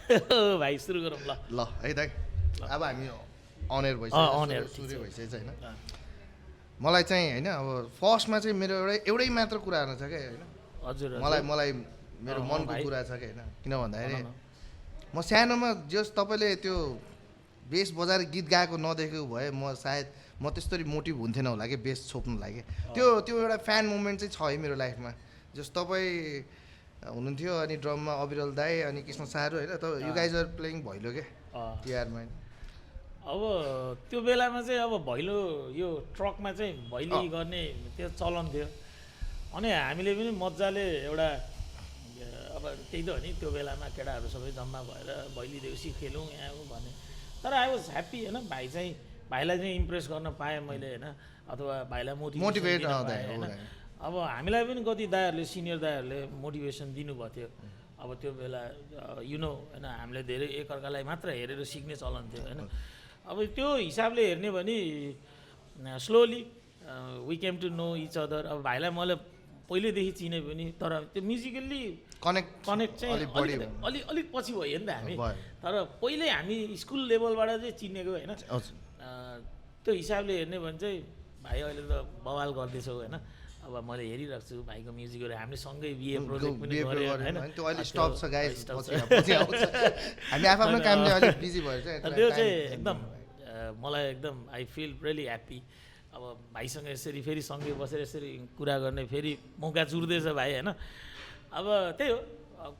भाइ सुरु गरौँ ल ल है दाइ अब हामी अनएयर भइसक्यो सुरु भइसकेको छ होइन मलाई चाहिँ होइन अब फर्स्टमा चाहिँ मेरो एउटै मात्र कुराहरू छ क्या होइन हजुर मलाई मेरो मनको कुरा छ क्या होइन किन भन्दाखेरि म सानोमा जस तपाईँले त्यो बेस बजाएर गीत गाएको नदेखेको भए म सायद म त्यस्तरी मोटिभ हुन्थेन होला कि बेस छोप्नु लागि त्यो एउटा फ्यान मुभमेन्ट चाहिँ छ है मेरो लाइफमा जस तपाईँ हुनुहुन्थ्यो अनि ड्रममा अविरल दाई अनि कृष्ण सारू होइन त you guys are playing Bhailo क्या तिहारमा अब त्यो बेलामा चाहिँ अब भैलो यो ट्रकमा चाहिँ भैली गर्ने त्यो चलन थियो अनि हामीले पनि मजाले एउटा अब त्यही त हो नि त्यो बेलामा केटाहरू सबै जम्मा भएर भैली देउसी खेलौँ यहाँ भने तर आई वाज ह्याप्पी होइन भाइलाई चाहिँ इम्प्रेस गर्न पाएँ मैले होइन अथवा भाइलाई मोटिभेट होइन अब हामीलाई पनि कति दाइहरूले सिनियर दाइहरूले मोटिभेसन दिनुभएको थियो अब त्यो बेला युनो होइन हामीले धेरै एकअर्कालाई मात्र हेरेर सिक्ने चलन थियो होइन अब त्यो हिसाबले हेर्ने भने slowly we came to know each other अब भाइलाई मैले पहिल्यैदेखि चिने पनि तर त्यो म्युजिकल्ली कनेक्ट चाहिँ अलिक पछि भयो नि त हामी तर पहिल्यै हामी स्कुल लेभलबाट चाहिँ चिनेको होइन त्यो हिसाबले हेर्ने भने चाहिँ भाइ अहिले त बवाल गर्दैछौ होइन अब मैले हेरिरहेको छु भाइको म्युजिकहरू हामीले सँगै बिए प्रोजेक्ट पनि गऱ्यौँ होइन त्यो अहिले स्टप छ गाइस हामी आफ्नो कामले अलिक बिजी भएर चाहिँ त्यो चाहिँ एकदम मलाई एकदम आई फिल रियली ह्याप्पी अब भाइसँग यसरी फेरि सँगै बसेर यसरी कुरा गर्ने फेरि मौका जुर्दैछ भाइ होइन अब त्यही हो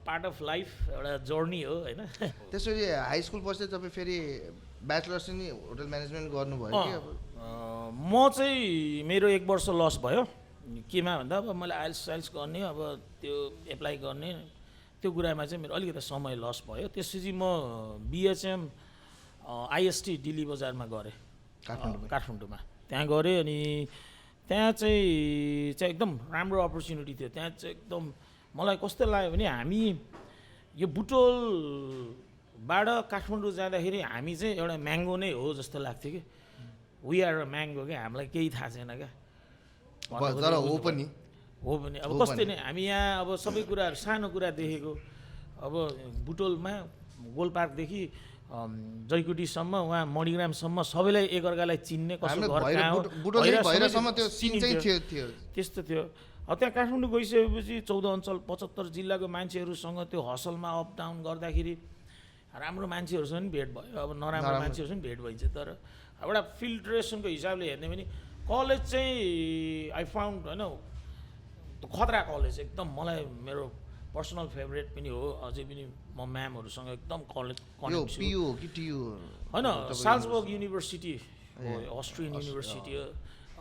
पार्ट अफ लाइफ एउटा जर्नी हो होइन त्यसरी हाई स्कुल पछि तपाईँ फेरि ब्याचलर्स नि होटल म्यानेजमेन्ट गर्नुभयो कि अब म चाहिँ मेरो 1 वर्ष लस भयो केमा भन्दा अब मैले आइल्स गर्ने अब त्यो एप्लाई गर्ने त्यो कुरामा चाहिँ मेरो अलिकति समय लस भयो त्यसपछि म बिएचएम आइएसटी दिल्ली बजारमा गरेँ काठमाडौँमा त्यहाँ गरेँ अनि त्यहाँ चाहिँ एकदम राम्रो अपर्च्युनिटी थियो त्यहाँ चाहिँ एकदम मलाई कस्तो लाग्यो भने हामी यो बुटोलबाट काठमाडौँ जाँदाखेरि हामी चाहिँ एउटा म्याङ्गो नै हो जस्तो लाग्थ्यो कि वी आर अ म्याङ्गो क्या हामीलाई केही थाहा छैन क्या तर हो पनि अब कस्तै नै हामी यहाँ अब सबै कुराहरू सानो कुरा देखेको अब बुटोलमा गोलपार्कदेखि जयकुटीसम्म उहाँ मणिग्रामसम्म सबैलाई एकअर्कालाई चिन्ने कसो घर कहाँ हो त्यस्तो थियो अब त्यहाँ काठमाडौँ गइसकेपछि 14 अञ्चल 75 जिल्लाको मान्छेहरूसँग त्यो हसलमा अप डाउन गर्दाखेरि राम्रो मान्छेहरूसँग पनि भेट भयो अब नराम्रो मान्छेहरूसँग भेट भइन्छ तर एउटा फिल्ट्रेसनको हिसाबले हेर्ने भने कलेज चाहिँ आई फाउन्ड होइन खतरा कलेज एकदम मलाई मेरो पर्सनल फेभरेट पनि हो अझै पनि म म्यामहरूसँग एकदम कनेक्ट होइन साल्जबर्ग युनिभर्सिटी हो अस्ट्रियन युनिभर्सिटी हो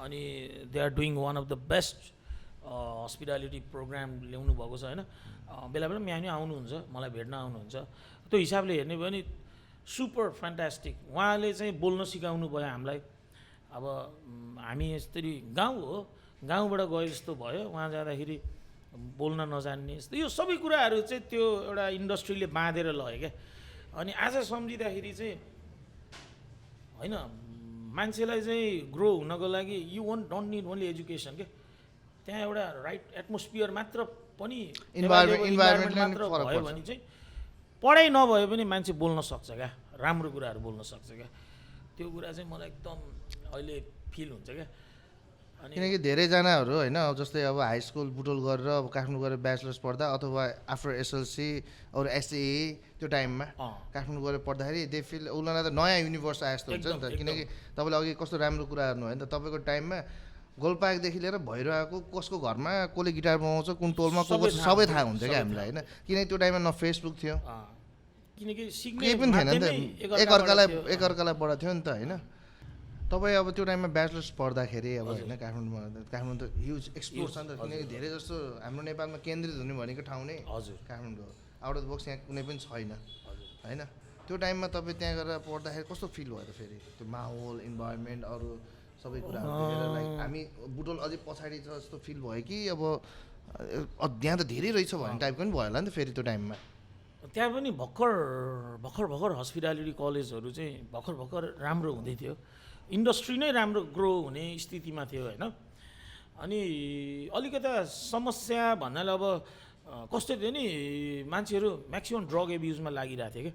अनि they are doing one of the best hospitality program ल्याउनु भएको छ होइन बेला बेला यहाँ आउनुहुन्छ मलाई भेट्न आउनुहुन्छ त्यो हिसाबले हेर्ने भयो भने सुपर फ्यान्टास्टिक उहाँले चाहिँ बोल्न सिकाउनु भयो हामीलाई अब हामी यसरी गाउँ हो गाउँबाट गए जस्तो भयो उहाँ जाँदाखेरि बोल्न नजान्ने यस्तो यो सबै कुराहरू चाहिँ त्यो एउटा इन्डस्ट्रीले बाँधेर लग्यो क्या अनि आज सम्झिँदाखेरि चाहिँ होइन मान्छेलाई चाहिँ ग्रो हुनको लागि you don't need only education क्या त्यहाँ एउटा राइट एटमोस्फियर मात्र पनि इन्भाइरोमेन्ट मात्र भयो भने चाहिँ पढाइ नभए पनि मान्छे बोल्न सक्छ क्या राम्रो कुराहरू बोल्न सक्छ क्या त्यो कुरा चाहिँ मलाई एकदम अहिले फिल हुन्छ क्या किनकि धेरैजनाहरू होइन जस्तै अब हाई स्कुल बुटोल गरेर अब काठमाडौँ गएर ब्याचलर्स पढ्दा अथवा आफ्टर एसएलसी अरू एसएए त्यो टाइममा काठमाडौँ गएर पढ्दाखेरि दे फिल उसलाई त नयाँ युनिभर्स आए जस्तो हुन्छ नि त किनकि तपाईँले अघि कस्तो राम्रो कुरा गर्नु भयो नि त तपाईँको टाइममा गोलपार्कदेखि लिएर भइरहेको कसको घरमा कसले गिटार बजाउँछ कुन टोलमा को सबै थाहा हुन्छ क्या हामीलाई होइन किनकि त्यो टाइममा न फेसबुक थियो किनकि केही पनि थिएन नि त एकअर्कालाई पढाएको थियो नि त होइन तपाईँ अब त्यो टाइममा ब्याचलर्स पढ्दाखेरि अब होइन काठमाडौँ त ह्युज एक्सप्लोर छ नि त किनकि धेरै जस्तो हाम्रो नेपालमा केन्द्रित हुने भनेको ठाउँ नै हजुर Kathmandu out of the box यहाँ कुनै पनि छैन होइन त्यो टाइममा तपाईँ त्यहाँ गएर पढ्दाखेरि कस्तो फिल भयो त फेरि त्यो माहौल इन्भाइरोमेन्ट अरू सबै कुराहरू लाइक हामी बुटोल अझै पछाडि छ जस्तो फिल भयो कि अब त्यहाँ त धेरै रहेछ भन्ने टाइपको पनि भयो होला नि त फेरि त्यो टाइममा त्यहाँ पनि भर्खर हस्पिटालिटी कलेजहरू चाहिँ भर्खर राम्रो हुँदै थियो इन्डस्ट्री नै राम्रो ग्रो हुने स्थितिमा थियो होइन अनि अलिकता समस्या भन्नाले अब कस्तो थियो नि मान्छेहरू म्याक्सिमम् ड्रग एब्युजमा लागिरहेको थियो क्या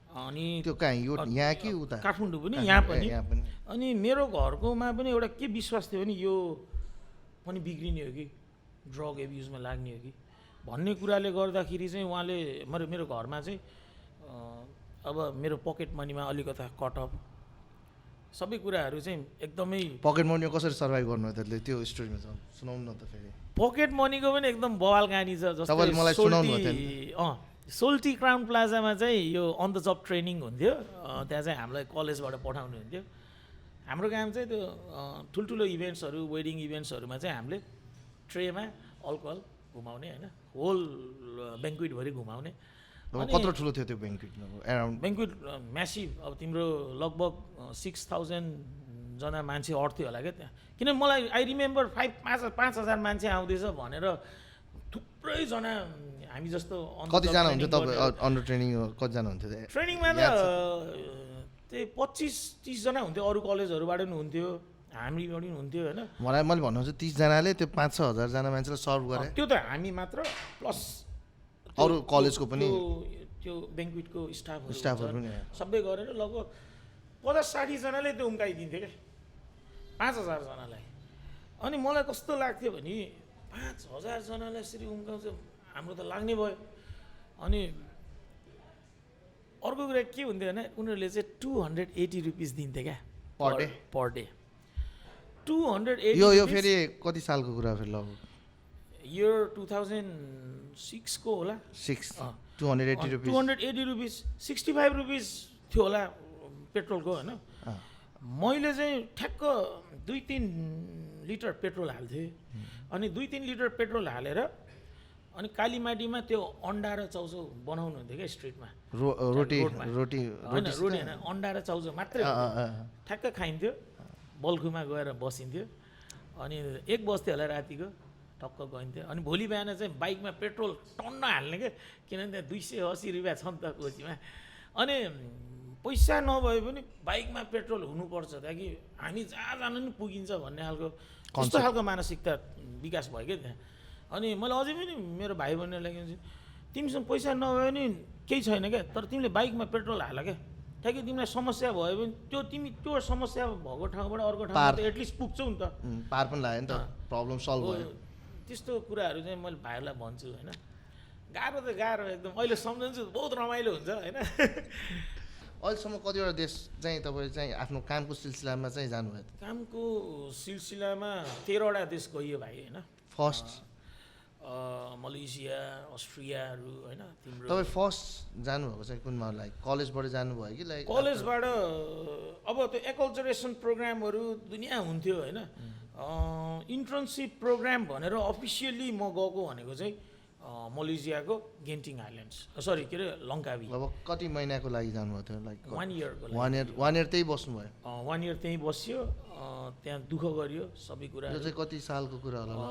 अनि त्यो कहाँ यो यहाँ कि उता काठमाडौँ पनि यहाँ पनि यहाँ पनि अनि मेरो घरकोमा पनि एउटा के विश्वास थियो भने यो पनि बिग्रिने हो कि ड्रग एब्युजमा लाग्ने हो कि भन्ने कुराले गर्दाखेरि चाहिँ उहाँले मेरो घरमा चाहिँ अब मेरो पकेट मनीमा अलिकता कटअप सबै कुराहरू चाहिँ एकदमै पकेट मनीमा कसरी सर्भाइभ गर्नु त्यसले त्यो स्टोरीमा सुनाउनु न त फेरि पकेट मनीको पनि एकदम बवाल कहानी छ तपाईँले मलाई सुनाउनु भएको थियो सोल्टी क्राउन प्लाजामा चाहिँ यो अन द जब ट्रेनिङ हुन्थ्यो त्यहाँ चाहिँ हामीलाई कलेजबाट पठाउनु हुन्थ्यो हाम्रो काम चाहिँ त्यो ठुल्ठुलो इभेन्ट्सहरू वेडिङ इभेन्ट्सहरूमा चाहिँ हामीले ट्रेमा अल्कोहल घुमाउने होइन होल ब्याङ्क्विटभरि घुमाउने कत्रो ठुलो थियो त्यो ब्याङ्क्विट एराउन्ड ब्याङ्क्विट म्यासिभ अब तिम्रो लगभग 6,000 जना मान्छे अट्थ्यो होला क्या त्यहाँ किनभने मलाई आई रिमेम्बर 5,000 मान्छे आउँदैछ भनेर थुप्रैजना हामी जस्तो कतिजना हुन्थ्यो तपाईँ अन्डर ट्रेनिङ कतिजना हुन्थ्यो ट्रेनिङमा त त्यही 25-30 जना हुन्थ्यो अरू कलेजहरूबाट पनि हुन्थ्यो हामीबाट पनि हुन्थ्यो होइन मलाई मैले भन्नु चाहिँ 30जनाले त्यो 5-6 हजारजना मान्छेलाई सर्भ गरे त्यो त हामी मात्र प्लस अरू कलेजको पनि त्यो ब्याङ्क्विटको स्टाफहरू पनि सबै गरेर लगभग 50-60 जनाले त्यो उम्काइदिन्थ्यो क्या 5,000 जनालाई अनि मलाई कस्तो लाग्थ्यो भने 5,000 जनालाई यसरी उम्काउँछ हाम्रो त लाग्ने भयो अनि अर्को कुरा के हुन्थ्यो भने उनीहरूले चाहिँ 280 रुपिस दिन्थे क्या पर डे 280 यो फेरि कति सालको कुरा फेरि लगभग इयर 2006 को होला 280 रुपिस 280 रुपिस 65 रुपिस थियो होला पेट्रोलको होइन मैले चाहिँ ठ्याक्क 2-3 लिटर पेट्रोल हाल्थेँ अनि 2-3 लिटर पेट्रोल हालेर अनि कालीमाटीमा त्यो अन्डा र चाउचाउ बनाउनु हुन्थ्यो क्या स्ट्रिटमा रोटी होइन अन्डा र चाउचाउ मात्रै ठ्याक्क खाइन्थ्यो बल्खुमा गएर बसिन्थ्यो अनि 1 बस्थ्यो होला रातिको टक्क गइन्थ्यो अनि भोलि बिहान चाहिँ बाइकमा पेट्रोल टन्न हाल्ने क्या किनभने त्यहाँ 280 रुपियाँ छ नि त कोसीमा अनि पैसा नभए पनि बाइकमा पेट्रोल हुनुपर्छ ताकि हामी जहाँ जानु नि पुगिन्छ भन्ने खालको कस्तो खालको मानसिकता विकास भयो क्या त्यहाँ अनि मैले अझै पनि मेरो भाइ बहिनीलाई के भन्छ तिमीसँग पैसा नभए पनि केही छैन क्या तर तिमीले बाइकमा पेट्रोल हाल क्या ताकि तिमीलाई समस्या भयो भने त्यो समस्या भएको ठाउँबाट अर्को ठाउँमा एटलिस्ट पुग्छौ नि त पार पनि लाग्यो नि त प्रब्लम सल्भ भयो त्यस्तो कुराहरू चाहिँ मैले भाइहरूलाई भन्छु होइन गाह्रो त गाह्रो एकदम अहिले सम्झन्छु बहुत रमाइलो हुन्छ होइन अहिलेसम्म कतिवटा देश चाहिँ तपाईँ चाहिँ आफ्नो कामको सिलसिलामा चाहिँ जानुभयो कामको सिलसिलामा 13वटा देश गइयो भाइ होइन फर्स्ट मलेसिया अस्ट्रियाहरू होइन तिम्रो तपाईँ फर्स्ट जानुभएको चाहिँ कुनमा लाइक कलेजबाट जानुभयो कि लाइक कलेजबाट अब त्यो एकल्चरेसन प्रोग्रामहरू दुनियाँ हुन्थ्यो होइन इन्टर्नसिप प्रोग्राम भनेर अफिसियल्ली म गएको भनेको चाहिँ मलेसियाको गेन्टिङ आइल्यान्ड्स सरी के अरे लङ्कावी अब कति महिनाको लागि जानुभएको थियो लाइक 1 इयरको वान इयर त्यही बस्नुभयो 1 इयर त्यहीँ बस्यो त्यहाँ दुःख गरियो सबै कुरा यो चाहिँ कति सालको कुरा होला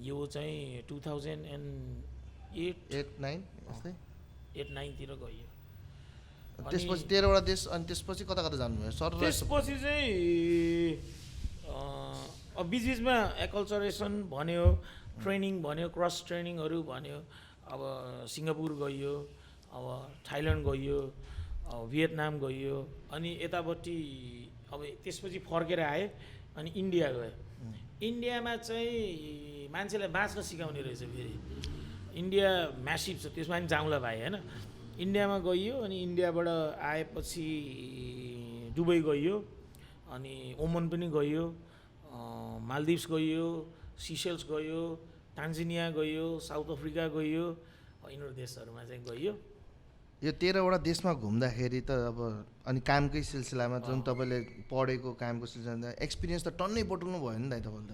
यो चाहिँ 2008-9 यस्तै 8-9 तिर गयो त्यसपछि 13वटा देश अनि त्यसपछि कता कता जानुभयो सर त्यसपछि चाहिँ अब बिचमा एकल्चरेसन भन्यो ट्रेनिङ भन्यो क्रस ट्रेनिङहरू भन्यो अब सिङ्गापुर गइयो अब थाइल्यान्ड गइयो भियतनाम गइयो अनि यतापट्टि अब त्यसपछि फर्केर आएँ अनि इन्डिया गयो इन्डियामा चाहिँ मान्छेलाई बाँच्न सिकाउने रहेछ फेरि इन्डिया म्यासिभ छ त्यसमा पनि जाउँला भाइ होइन इन्डियामा गइयो अनि इन्डियाबाट आएपछि दुबई गइयो अनि ओमन पनि गइयो मालदिभ्स गइयो सिसेल्स गयो तान्जानिया गयो साउथ अफ्रिका गयो यिनीहरू देशहरूमा चाहिँ गइयो यो 13वटा देशमा घुम्दाखेरि त अब अनि कामकै सिलसिलामा जुन तपाईँले पढेको कामको सिलसिलामा एक्सपिरियन्स त टन्नै बटुल्नु भयो नि त तपाईँले त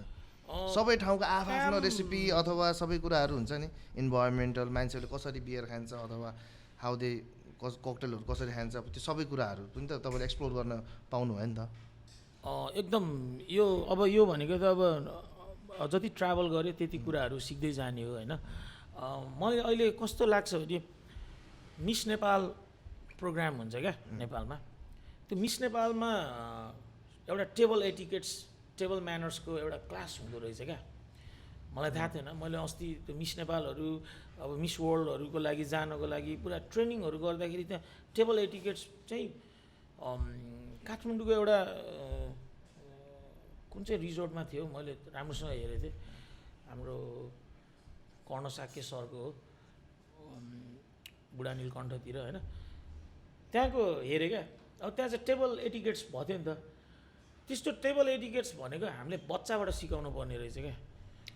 सबै ठाउँको आफ्नो रेसिपी अथवा सबै कुराहरू हुन्छ नि इन्भाइरोमेन्टल मान्छेहरूले कसरी बियर खान्छ अथवा हाउ दे ककटेलहरू कसरी खान्छ त्यो सबै कुराहरू पनि त तपाईँले एक्सप्लोर गर्न पाउनु भयो नि त एकदम यो भनेको त अब जति ट्राभल गरेँ त्यति कुराहरू सिक्दै जाने हो होइन मलाई अहिले कस्तो लाग्छ भने मिस नेपाल प्रोग्राम हुन्छ क्या नेपालमा त्यो मिस नेपालमा एउटा टेबल एटिकेट्स टेबल म्यानर्सको एउटा क्लास हुँदो रहेछ क्या मलाई थाहा थिएन। मैले अस्ति त्यो मिस नेपालहरू अब मिस वर्ल्डहरूको लागि जानको लागि पुरा ट्रेनिङहरू गर्दाखेरि त्यहाँ टेबल एटिकेट्स चाहिँ काठमाडौँको एउटा कुन चाहिँ रिजोर्टमा थियो, मैले राम्रोसँग हेरेको थिएँ, हाम्रो कर्ण साक्य सरको हो, बुढा नीलकण्ठतिर होइन, त्यहाँको हेरेँ क्या। अब त्यहाँ चाहिँ टेबल एटिकेट्स भयो नि त। त्यस्तो टेबल एटिकेट्स भनेको हामीले बच्चाबाट सिकाउनु पर्ने रहेछ क्या।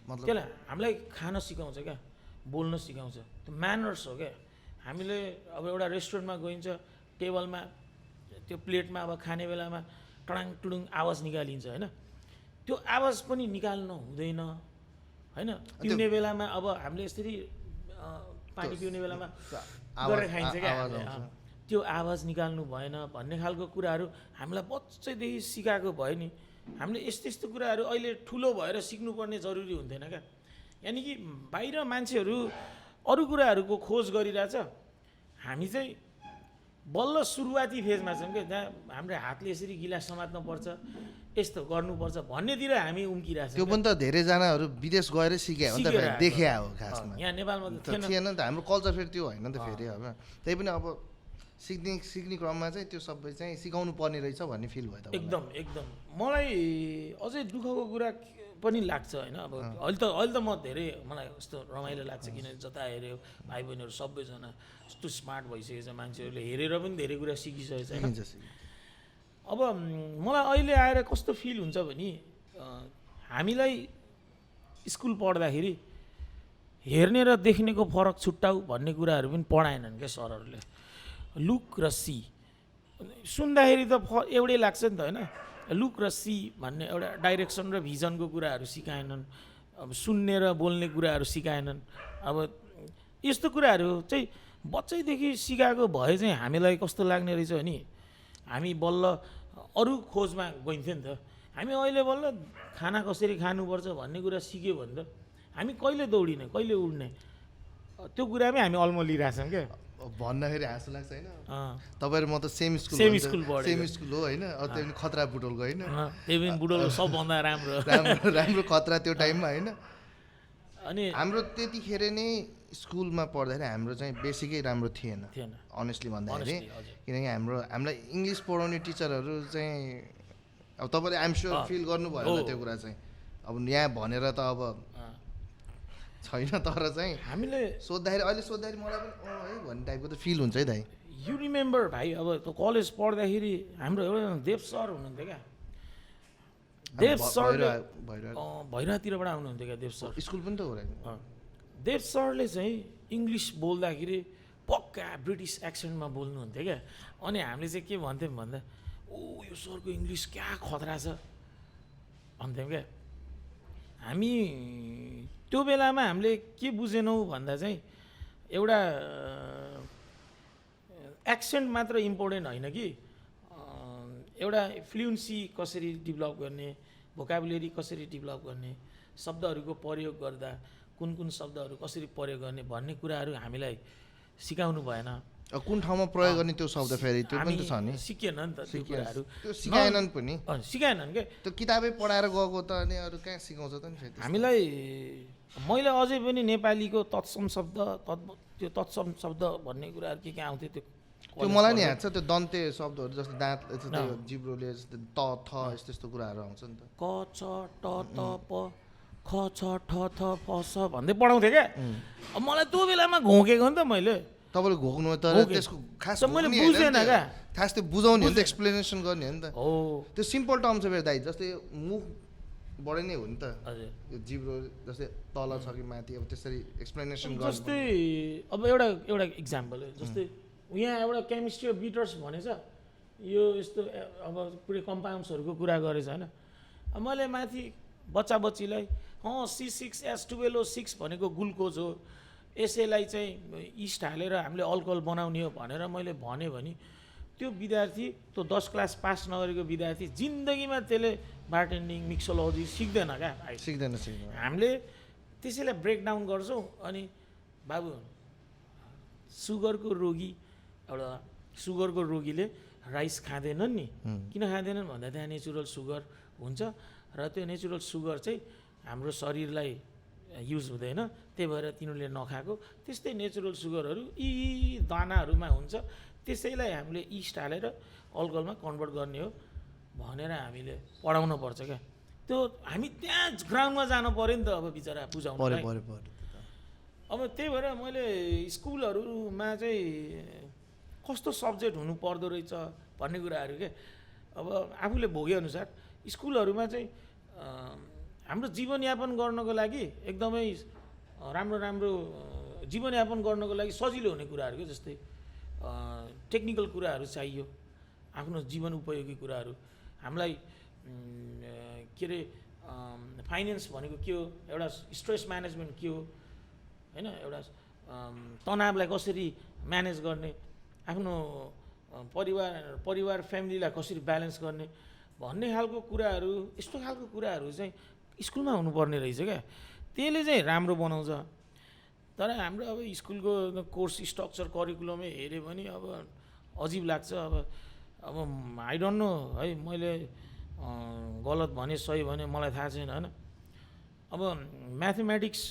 त्यसलाई हामीलाई खान सिकाउँछ क्या, बोल्न सिकाउँछ, त्यो म्यानर्स हो क्या। हामीले अब एउटा रेस्टुरेन्टमा गइन्छ, टेबलमा त्यो प्लेटमा अब खाने बेलामा टडाङ टुडुङ आवाज निकालिन्छ होइन, त्यो आवाज पनि निकाल्नु हुँदैन होइन। पिउने बेलामा अब हामीले यसरी पानी पिउने बेलामा गरेर खाइन्छ क्या, त्यो आवाज निकाल्नु भएन भन्ने खालको कुराहरू हामीलाई बच्चैदेखि सिकाएको भयो नि। हामीले यस्तो यस्तो कुराहरू अहिले ठुलो भएर सिक्नुपर्ने जरुरी हुन्थेन क्या। यानि कि बाहिर मान्छेहरू अरू कुराहरूको खोज गरिरहेछ, हामी चाहिँ बल्ल सुरुवाती फेजमा छौँ क्या, जहाँ हाम्रो हातले यसरी गिलास समात्नुपर्छ, यस्तो गर्नुपर्छ भन्नेतिर हामी उम्किरहेछौँ। त्यो पनि त धेरैजनाहरू विदेश गएर सिक्यो भने त देखे हो खासमा। यहाँ नेपालमा त थिएन नि त, हाम्रो कल्चर फेरि त्यो होइन नि त फेरि। अब त्यही पनि अब सिक्ने क्रममा चाहिँ त्यो सबै चाहिँ सिकाउनु पर्ने रहेछ भन्ने फिल भयो त एकदम। मलाई अझै दुःखको कुरा पनि लाग्छ होइन। अब अहिले त म धेरै मलाई यस्तो रमाइलो लाग्छ, किनभने जता हेऱ्यो भाइ बहिनीहरू सबैजना यस्तो स्मार्ट भइसकेको छ, मान्छेहरूले हेरेर पनि धेरै कुरा सिकिसकेको छ होइन। अब मलाई अहिले आएर कस्तो फिल हुन्छ भने हामीलाई स्कुल पढ्दाखेरि हेर्ने र देख्नेको फरक छुट्टाउ भन्ने कुराहरू पनि पढाएनन् क्या सरहरूले। लुक र सी सुन्दाखेरि त एउटै लाग्छ नि त होइन। लुक र सी भन्ने एउटा डाइरेक्सन र भिजनको कुराहरू सिकाएनन्, अब सुन्ने र बोल्ने कुराहरू सिकाएनन्। अब यस्तो कुराहरू चाहिँ बच्चैदेखि सिकाएको भए चाहिँ हामीलाई कस्तो लाग्ने रहेछ भने हामी बल्ल अरू खोजमा गइन्थ्यो नि त। हामी अहिले बल्ल खाना कसरी खानुपर्छ भन्ने कुरा सिक्यो भने त हामी कहिले दौडिने कहिले उड्ने त्यो कुरामै हामी अल्मलिरहेछौँ क्या। भन्दाखेरि हाँसो लाग्छ होइन। तपाईँहरू म त सेम स्कुल हो होइन, त्यो पनि खतरा बुटोलको होइन, त्यही पनि बुटोलको सबभन्दा राम्रो खतरा त्यो टाइममा होइन। अनि हाम्रो त्यतिखेर नै स्कुलमा पढ्दाखेरि हाम्रो चाहिँ बेसिकै राम्रो थिएन अनेस्टली भन्दाखेरि। किनकि हामीलाई इङ्ग्लिस पढाउने टिचरहरू चाहिँ अब तपाईँले आइएम स्योर फिल गर्नुभयो होला त्यो कुरा चाहिँ। अब यहाँ भनेर त अब छैन, तर चाहिँ हामीले अहिले सोद्धाखेरि मलाई पनि है भन्ने टाइपको त फिल हुन्छ है दाइ। यु रिमेम्बर भाइ, अब त्यो कलेज पढ्दाखेरि हाम्रो एउटा देव सर हुनुहुन्थ्यो क्या। देव सर भैरवतिरबाट आउनुहुन्थ्यो क्या देव सर, स्कुल पनि त हो। देव सरले चाहिँ इङ्ग्लिस बोल्दाखेरि पक्का ब्रिटिस एक्सेन्टमा बोल्नुहुन्थ्यो क्या। अनि हामीले चाहिँ के भन्थ्यौँ भन्दा ओ यो सरको इङ्ग्लिस क्या खतरा छ भन्थ्यौँ क्या। हामी त्यो बेलामा हामीले के बुझेनौँ भन्दा चाहिँ एउटा एक्सेन्ट मात्र इम्पोर्टेन्ट होइन कि एउटा फ्लुएन्सी कसरी डेभलप गर्ने, भोकाबुलेरी कसरी डेभलप गर्ने, शब्दहरूको प्रयोग गर्दा कुन कुन शब्दहरू कसरी प्रयोग गर्ने भन्ने कुराहरू हामीलाई सिकाउनु भएन। कुन ठाउँमा प्रयोग गर्ने त्यो शब्द फेरि त्यो पनि त छ नि, सिकेन नि त त्यो कुराहरू, त्यो सिकाएनन् पनि, सिकाएनन् क्या। त्यो किताबै पढाएर गएको त अनि अरू कहाँ सिकाउँछ त नि फेरि हामीलाई। मैले अझै पनि नेपालीको तत्सम शब्द त्यो तत्सम शब्द भन्ने कुराहरू के आउँथ्यो त्यो मलाई नि याद छ। त्यो दन्ते शब्दहरू जस्तो दाँत त्यो जिब्रोले जस्तो त थ यस्तो यस्तो कुराहरू आउँछ नि त। क छ ट त प ख छ ठ थ फ स भन्दै पढाउँथेँ क्या। अब मलाई त्यो बेलामा घोकेको नि त मैले। तपाईँले घोक्नु तर त्यसको खास मैले बुझेन क्या, खास त्यो बुझाउने हो नि त, एक्सप्लेनेसन गर्ने हो नि त। हो त्यो सिम्पल टर्म छ फेरि दाइ, जस्तै मुखबाट नै हो नि त। हजुर यो जिब्रो जस्तै तल छ कि माथि, अब त्यसरी एक्सप्लेनेसन गर्नु। जस्तै अब एउटा इक्जाम्पल हो, जस्तै यहाँ एउटा केमिस्ट्री अफ बिटर्स भनेछ, यो यस्तो अब पुरै कम्पाउन्ड्सहरूको कुरा गरेछ होइन। अब मैले माथि बच्चा बच्चीलाई C6H12O6 भनेको ग्लुकोज हो, यसैलाई चाहिँ इस्ट हालेर हामीले अल्कोहल बनाउने हो भनेर मैले भने त्यो विद्यार्थी, त्यो 10 क्लास पास नगरेको विद्यार्थी जिन्दगीमा त्यसले बार्टेन्डिङ मिक्सोलोजी सिक्दैन क्या। सिक्दैन। हामीले त्यसैलाई ब्रेकडाउन गर्छौँ। अनि बाबु सुगरको रोगी, एउटा सुगरको रोगीले राइस खाँदैनन् नि, किन खाँदैनन् भन्दा त्यहाँ नेचुरल सुगर हुन्छ र त्यो नेचुरल सुगर चाहिँ हाम्रो शरीरलाई युज हुँदैन, त्यही भएर तिनीहरूले नखाएको। त्यस्तै नेचुरल सुगरहरू यी दानाहरूमा हुन्छ, त्यसैलाई हामीले इस्ट हालेर अल्कोहलमा कन्भर्ट गर्ने हो भनेर हामीले पढाउनु पर्छ क्या। त्यो हामी त्यहाँ ग्राउन्डमा जानु पऱ्यो नि त अब बिचरा बुझाउनुलाई। अब त्यही भएर मैले स्कुलहरूमा चाहिँ कस्तो सब्जेक्ट हुनु पर्दो रहेछ भन्ने कुराहरू के अब आफूले भोगेअनुसार स्कुलहरूमा चाहिँ हाम्रो जीवनयापन गर्नको लागि एकदमै राम्रो जीवनयापन गर्नको लागि सजिलो हुने कुराहरू के, जस्तै टेक्निकल कुराहरू चाहियो, आफ्नो जीवन उपयोगी कुराहरू हामीलाई के अरे फाइनेन्स भनेको के हो, एउटा स्ट्रेस म्यानेजमेन्ट के हो होइन, एउटा तनावलाई कसरी म्यानेज गर्ने, आफ्नो परिवार फ्यामिलीलाई कसरी ब्यालेन्स गर्ने भन्ने खालको कुराहरू, यस्तो खालको कुराहरू चाहिँ स्कुलमा हुनुपर्ने रहेछ क्या। त्यसले चाहिँ राम्रो बनाउँछ। तर हाम्रो अब स्कुलको कोर्स स्ट्रक्चर करिकुलमै हेऱ्यो भने अब अजिब लाग्छ। अब आई डोन्ट नो है, मैले गलत भने सही भने मलाई थाहा छैन होइन। अब म्याथमेटिक्स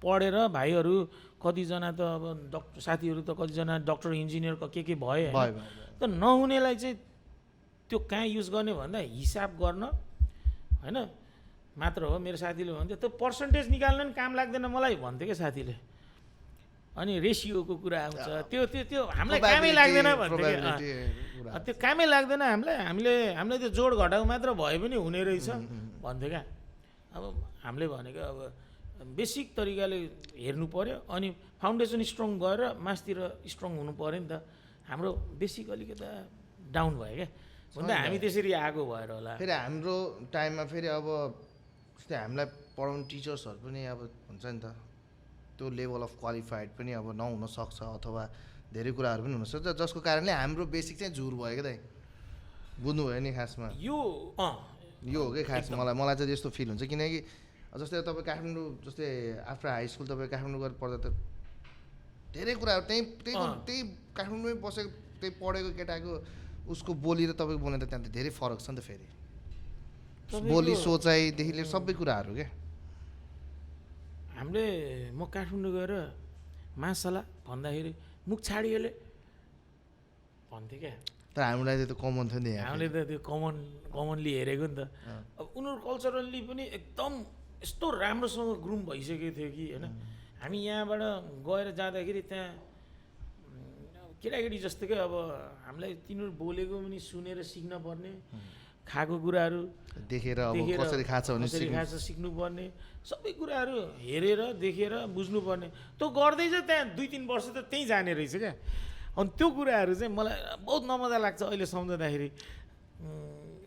पढेर भाइहरू कतिजना त अब साथीहरू त कतिजना डक्टर इन्जिनियर के भए होइन, त नहुनेलाई चाहिँ त्यो कहाँ युज गर्ने भन्दा हिसाब गर्न होइन मात्र हो। मेरो साथीले भन्थ्यो त्यो पर्सेन्टेज निकाल्न नि काम लाग्दैन मलाई भन्थ्यो क्या साथीले। अनि रेसियोको कुरा आउँछ, त्यो हामीलाई कामै लाग्दैन भन्थ्यो। त्यो कामै लाग्दैन हामीलाई त्यो जोड घटाउ मात्र भए पनि हुने रहेछ भन्थ्यो क्या। अब हामीले भनेको अब बेसिक तरिकाले हेर्नु पऱ्यो, अनि फाउन्डेसन स्ट्रङ गरेर मासतिर स्ट्रङ हुनु पऱ्यो नि त। हाम्रो बेसिक अलिकति डाउन भयो क्या, भन्दा हामी त्यसरी आएको भएर होला। फेरि हाम्रो टाइममा फेरि अब जस्तै हामीलाई पढाउने टिचर्सहरू पनि अब हुन्छ नि त, त्यो लेभल अफ क्वालिफाइड पनि अब नहुन सक्छ, अथवा धेरै कुराहरू पनि हुनसक्छ, जसको कारणले हाम्रो बेसिक चाहिँ झुर भयो क्या दाइ। बुझ्नुभयो नि खासमा यो हो कि खास मलाई चाहिँ यस्तो फिल हुन्छ। किनकि जस्तै तपाईँ काठमाडौँ, जस्तै आफ्टर हाई स्कुल तपाईँ काठमाडौँ गएर पढ्दा त धेरै कुराहरू त्यही काठमाडौँमै बसेको त्यही पढेको केटाको उसको बोली र तपाईँको बोली त त्यहाँ त धेरै फरक छ नि त। फेरि बोली सोचाइदेखि लिएर सबै कुराहरू क्या। हामीले म काठमाडौँ गएर मासला भन्दाखेरि मुख छाडिएले भन्थ्यो क्या। तर हामीलाई त्यो कमन थियो नि, हामीले त त्यो कमनली हेरेको नि त। अब उनीहरू कल्चरल्ली पनि एकदम यस्तो राम्रोसँग ग्रुम भइसकेको थियो कि होइन। हामी यहाँबाट गएर जाँदाखेरि त्यहाँ केटाकेटी जस्तो क्या, अब हामीलाई तिनीहरू बोलेको पनि सुनेर सिक्न पर्ने, खाएको कुराहरू देखेर कसरी खान्छ सिक्नुपर्ने, सबै कुराहरू हेरेर देखेर बुझ्नुपर्ने। त्यो गर्दै चाहिँ त्यहाँ 2-3 वर्ष त त्यहीँ जाने रहेछ क्या। अनि त्यो कुराहरू चाहिँ मलाई बहुत नमजा लाग्छ अहिले सम्झँदाखेरि।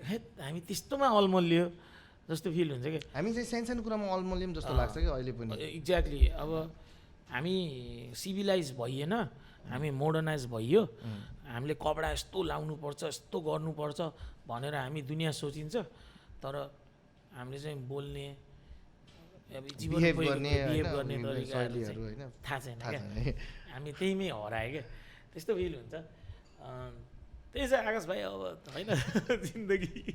हे हामी त्यस्तोमा अलमल्लियो जस्तो फिल हुन्छ क्या। हामी चाहिँ सानो कुरामा अलमल्लियौँ जस्तो लाग्छ क्या अहिले पनि। एक्ज्याक्टली। अब हामी सिभिलाइज भइएन, हामी मोडर्नाइज भइयो, हामीले कपडा यस्तो लाउनुपर्छ यस्तो गर्नुपर्छ भनेर हामी दुनियाँ सोचिन्छ। तर हामीले चाहिँ बोल्ने बिहेभ गर्ने तरिकाहरू थाहा छैन क्या। हामी त्यहीमै हरायो क्या, त्यस्तो फिल हुन्छ। त्यही चाहिँ आकाश भाइ अब होइन जिन्दगी।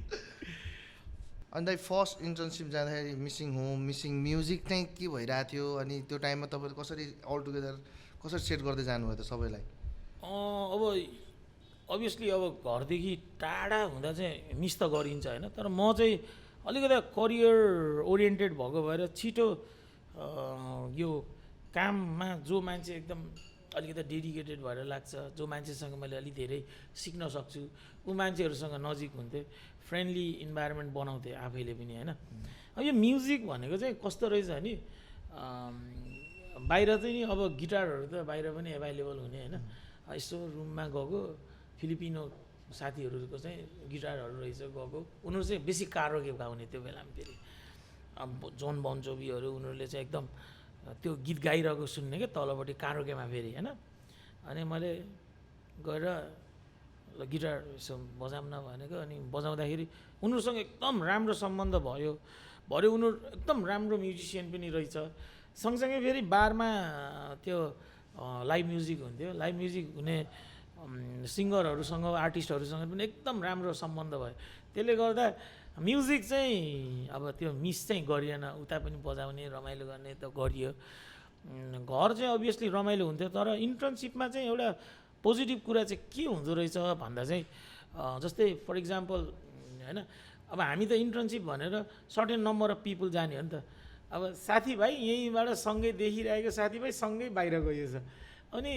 अन्त फर्स्ट इन्टर्नसिप जाँदाखेरि मिसिङ होम मिसिङ म्युजिक चाहिँ के भइरहेको थियो, अनि त्यो टाइममा तपाईँले कसरी अल टुगेदर कसरी सेट गर्दै जानुभयो त सबैलाई? अब अभियसली अब घरदेखि टाढा हुँदा चाहिँ मिस त गरिन्छ होइन। तर म चाहिँ अलिकति करियर ओरिएन्टेड भएको भएर छिटो यो काममा जो मान्छे एकदम अलिकति डेडिकेटेड भएर लाग्छ, जो मान्छेसँग मैले अलिक धेरै सिक्न सक्छु, ऊ मान्छेहरूसँग नजिक हुन्थेँ, फ्रेन्डली इन्भाइरोमेन्ट बनाउँथेँ आफैले पनि होइन। अब यो म्युजिक भनेको चाहिँ कस्तो रहेछ भने बाहिर चाहिँ नि अब गिटारहरू त बाहिर पनि एभाइलेबल हुने होइन। यसो रुममा गएको फिलिपिनो साथीहरूको चाहिँ गिटारहरू रहेछ गएको, उनीहरू चाहिँ बेसी कारोके गाउने त्यो बेलामा। फेरि अब जोन बन जोबीहरू उनीहरूले चाहिँ एकदम त्यो गीत गाइरहेको सुन्ने क्या तलपट्टि कारोकेमा फेरि होइन। अनि मैले गएर गिटार यसो बजाउन भनेको, अनि बजाउँदाखेरि उनीहरूसँग एकदम राम्रो सम्बन्ध भयो। भरे उनीहरू एकदम राम्रो म्युजिसियन पनि रहेछ। सँगसँगै फेरि बारमा त्यो लाइभ म्युजिक हुन्थ्यो। लाइभ म्युजिक हुने सिङ्गरहरूसँग आर्टिस्टहरूसँग पनि एकदम राम्रो सम्बन्ध भयो। त्यसले गर्दा म्युजिक चाहिँ अब त्यो मिस चाहिँ गरिएन, उता पनि बजाउने रमाइलो गर्ने त गरियो। घर चाहिँ अभियसली रमाइलो हुन्थ्यो, तर इन्टर्नसिपमा चाहिँ एउटा पोजिटिभ कुरा चाहिँ के हुँदो रहेछ भन्दा चाहिँ जस्तै फर इक्जाम्पल होइन, अब हामी त इन्टर्नसिप भनेर सर्टेन नम्बर अफ पिपल जाने हो नि त। अब साथीभाइ यहीँबाट सँगै देखिरहेको साथीभाइ सँगै बाहिर गयो छ, अनि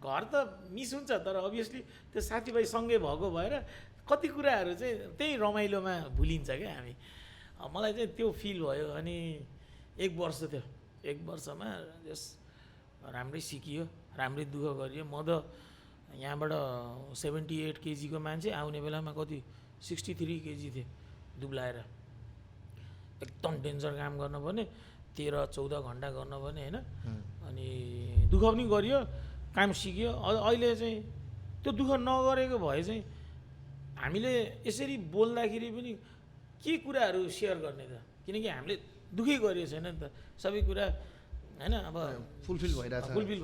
घर त मिस हुन्छ, तर अभियसली त्यो साथीभाइ सँगै भएको भएर कति कुराहरू चाहिँ त्यही रमाइलोमा भुलिन्छ क्या हामी। मलाई चाहिँ त्यो फिल भयो। अनि 1 वर्ष थियो, 1 वर्षमा जस राम्रै सिकियो, राम्रै दुःख गरियो। म त यहाँबाट 78 केजीको मान्छे आउने बेलामा कति 63 केजी थिएँ दुब्लाएर। एकदम डेन्जर काम गर्नुपर्ने, 13-14 घन्टा गर्नुपर्ने होइन। अनि दुःख पनि गरियो, काम सिक्यो। अहिले चाहिँ त्यो दुःख नगरेको भए चाहिँ हामीले यसरी बोल्दाखेरि पनि के कुराहरू सेयर गर्ने त, किनकि हामीले दुःखै गरेको छैन नि त सबै कुरा होइन। अब फुलफिल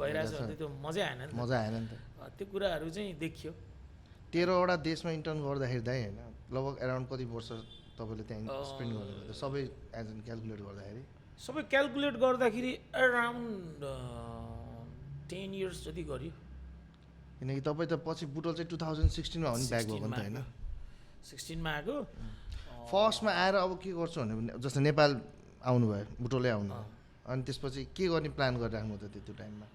भइरहेछ भने त्यो मजा आएन नि त। त्यो कुराहरू चाहिँ देखियो। 13वटा देशमा इन्टर्न गर्दाखेरि दाइ होइन, लगभग एराउन्ड कति वर्ष तपाईँले त्यहाँ स्पेन्ड गर्नुभयो सबै एज एन क्यालकुलेट गर्दाखेरि? सबै क्यालकुलेट गर्दाखेरि एराउन्ड 10 इयर्स जति गरियो। किनकि तपाईँ त पछि बुटोल चाहिँ 2016मा हो नि ब्याक भएको नि त होइन? 16मा आएको। फर्स्टमा आएर अब के गर्छु भने जस्तो नेपाल आउनुभयो, बुटोलै आउनु, अनि त्यसपछि के गर्ने प्लान गरिराख्नु त त्यो टाइममा?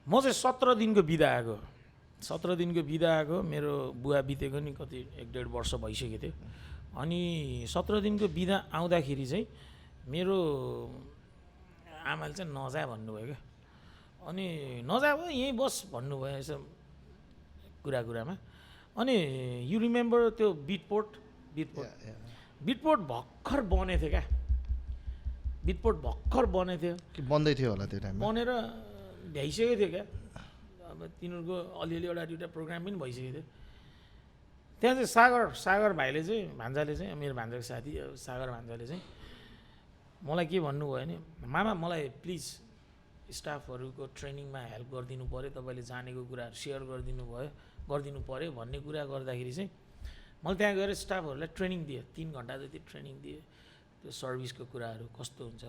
म चाहिँ 17 दिनको बिदा आएको। 17 दिनको बिदा आएको, मेरो बुवा बितेको नि कति 1-1.5 वर्ष भइसकेको थियो। अनि 17 दिनको बिदा आउँदाखेरि चाहिँ मेरो आमाले चाहिँ नजा भन्नुभयो क्या। अनि नजा भयो, यहीँ बस भन्नुभयो यसो कुरामा। अनि यु रिमेम्बर त्यो बिटपोर्ट भर्खर बनेको थियो क्या। बिटपोर्ट भर्खर बनेको थियो कि बन्दै थियो होला त्यो टाइममा? बनेर भ्याइसकेको थियो क्या। अब तिनीहरूको अलिअलि एउटा प्रोग्राम पनि भइसकेको थियो। त्यहाँ चाहिँ सागर भाइले चाहिँ, भान्जाले चाहिँ, मेरो भान्जाको साथी सागर भान्जाले चाहिँ मलाई के भन्नुभयो भने, मामा मलाई प्लिज स्टाफहरूको ट्रेनिङमा हेल्प गरिदिनु पऱ्यो, तपाईँले जानेको कुराहरू सेयर गरिदिनु पऱ्यो भन्ने कुरा गर्दाखेरि चाहिँ मैले त्यहाँ गएर स्टाफहरूलाई ट्रेनिङ दिएँ। 3 घन्टा जति ट्रेनिङ दिएँ। त्यो सर्भिसको कुराहरू कस्तो हुन्छ,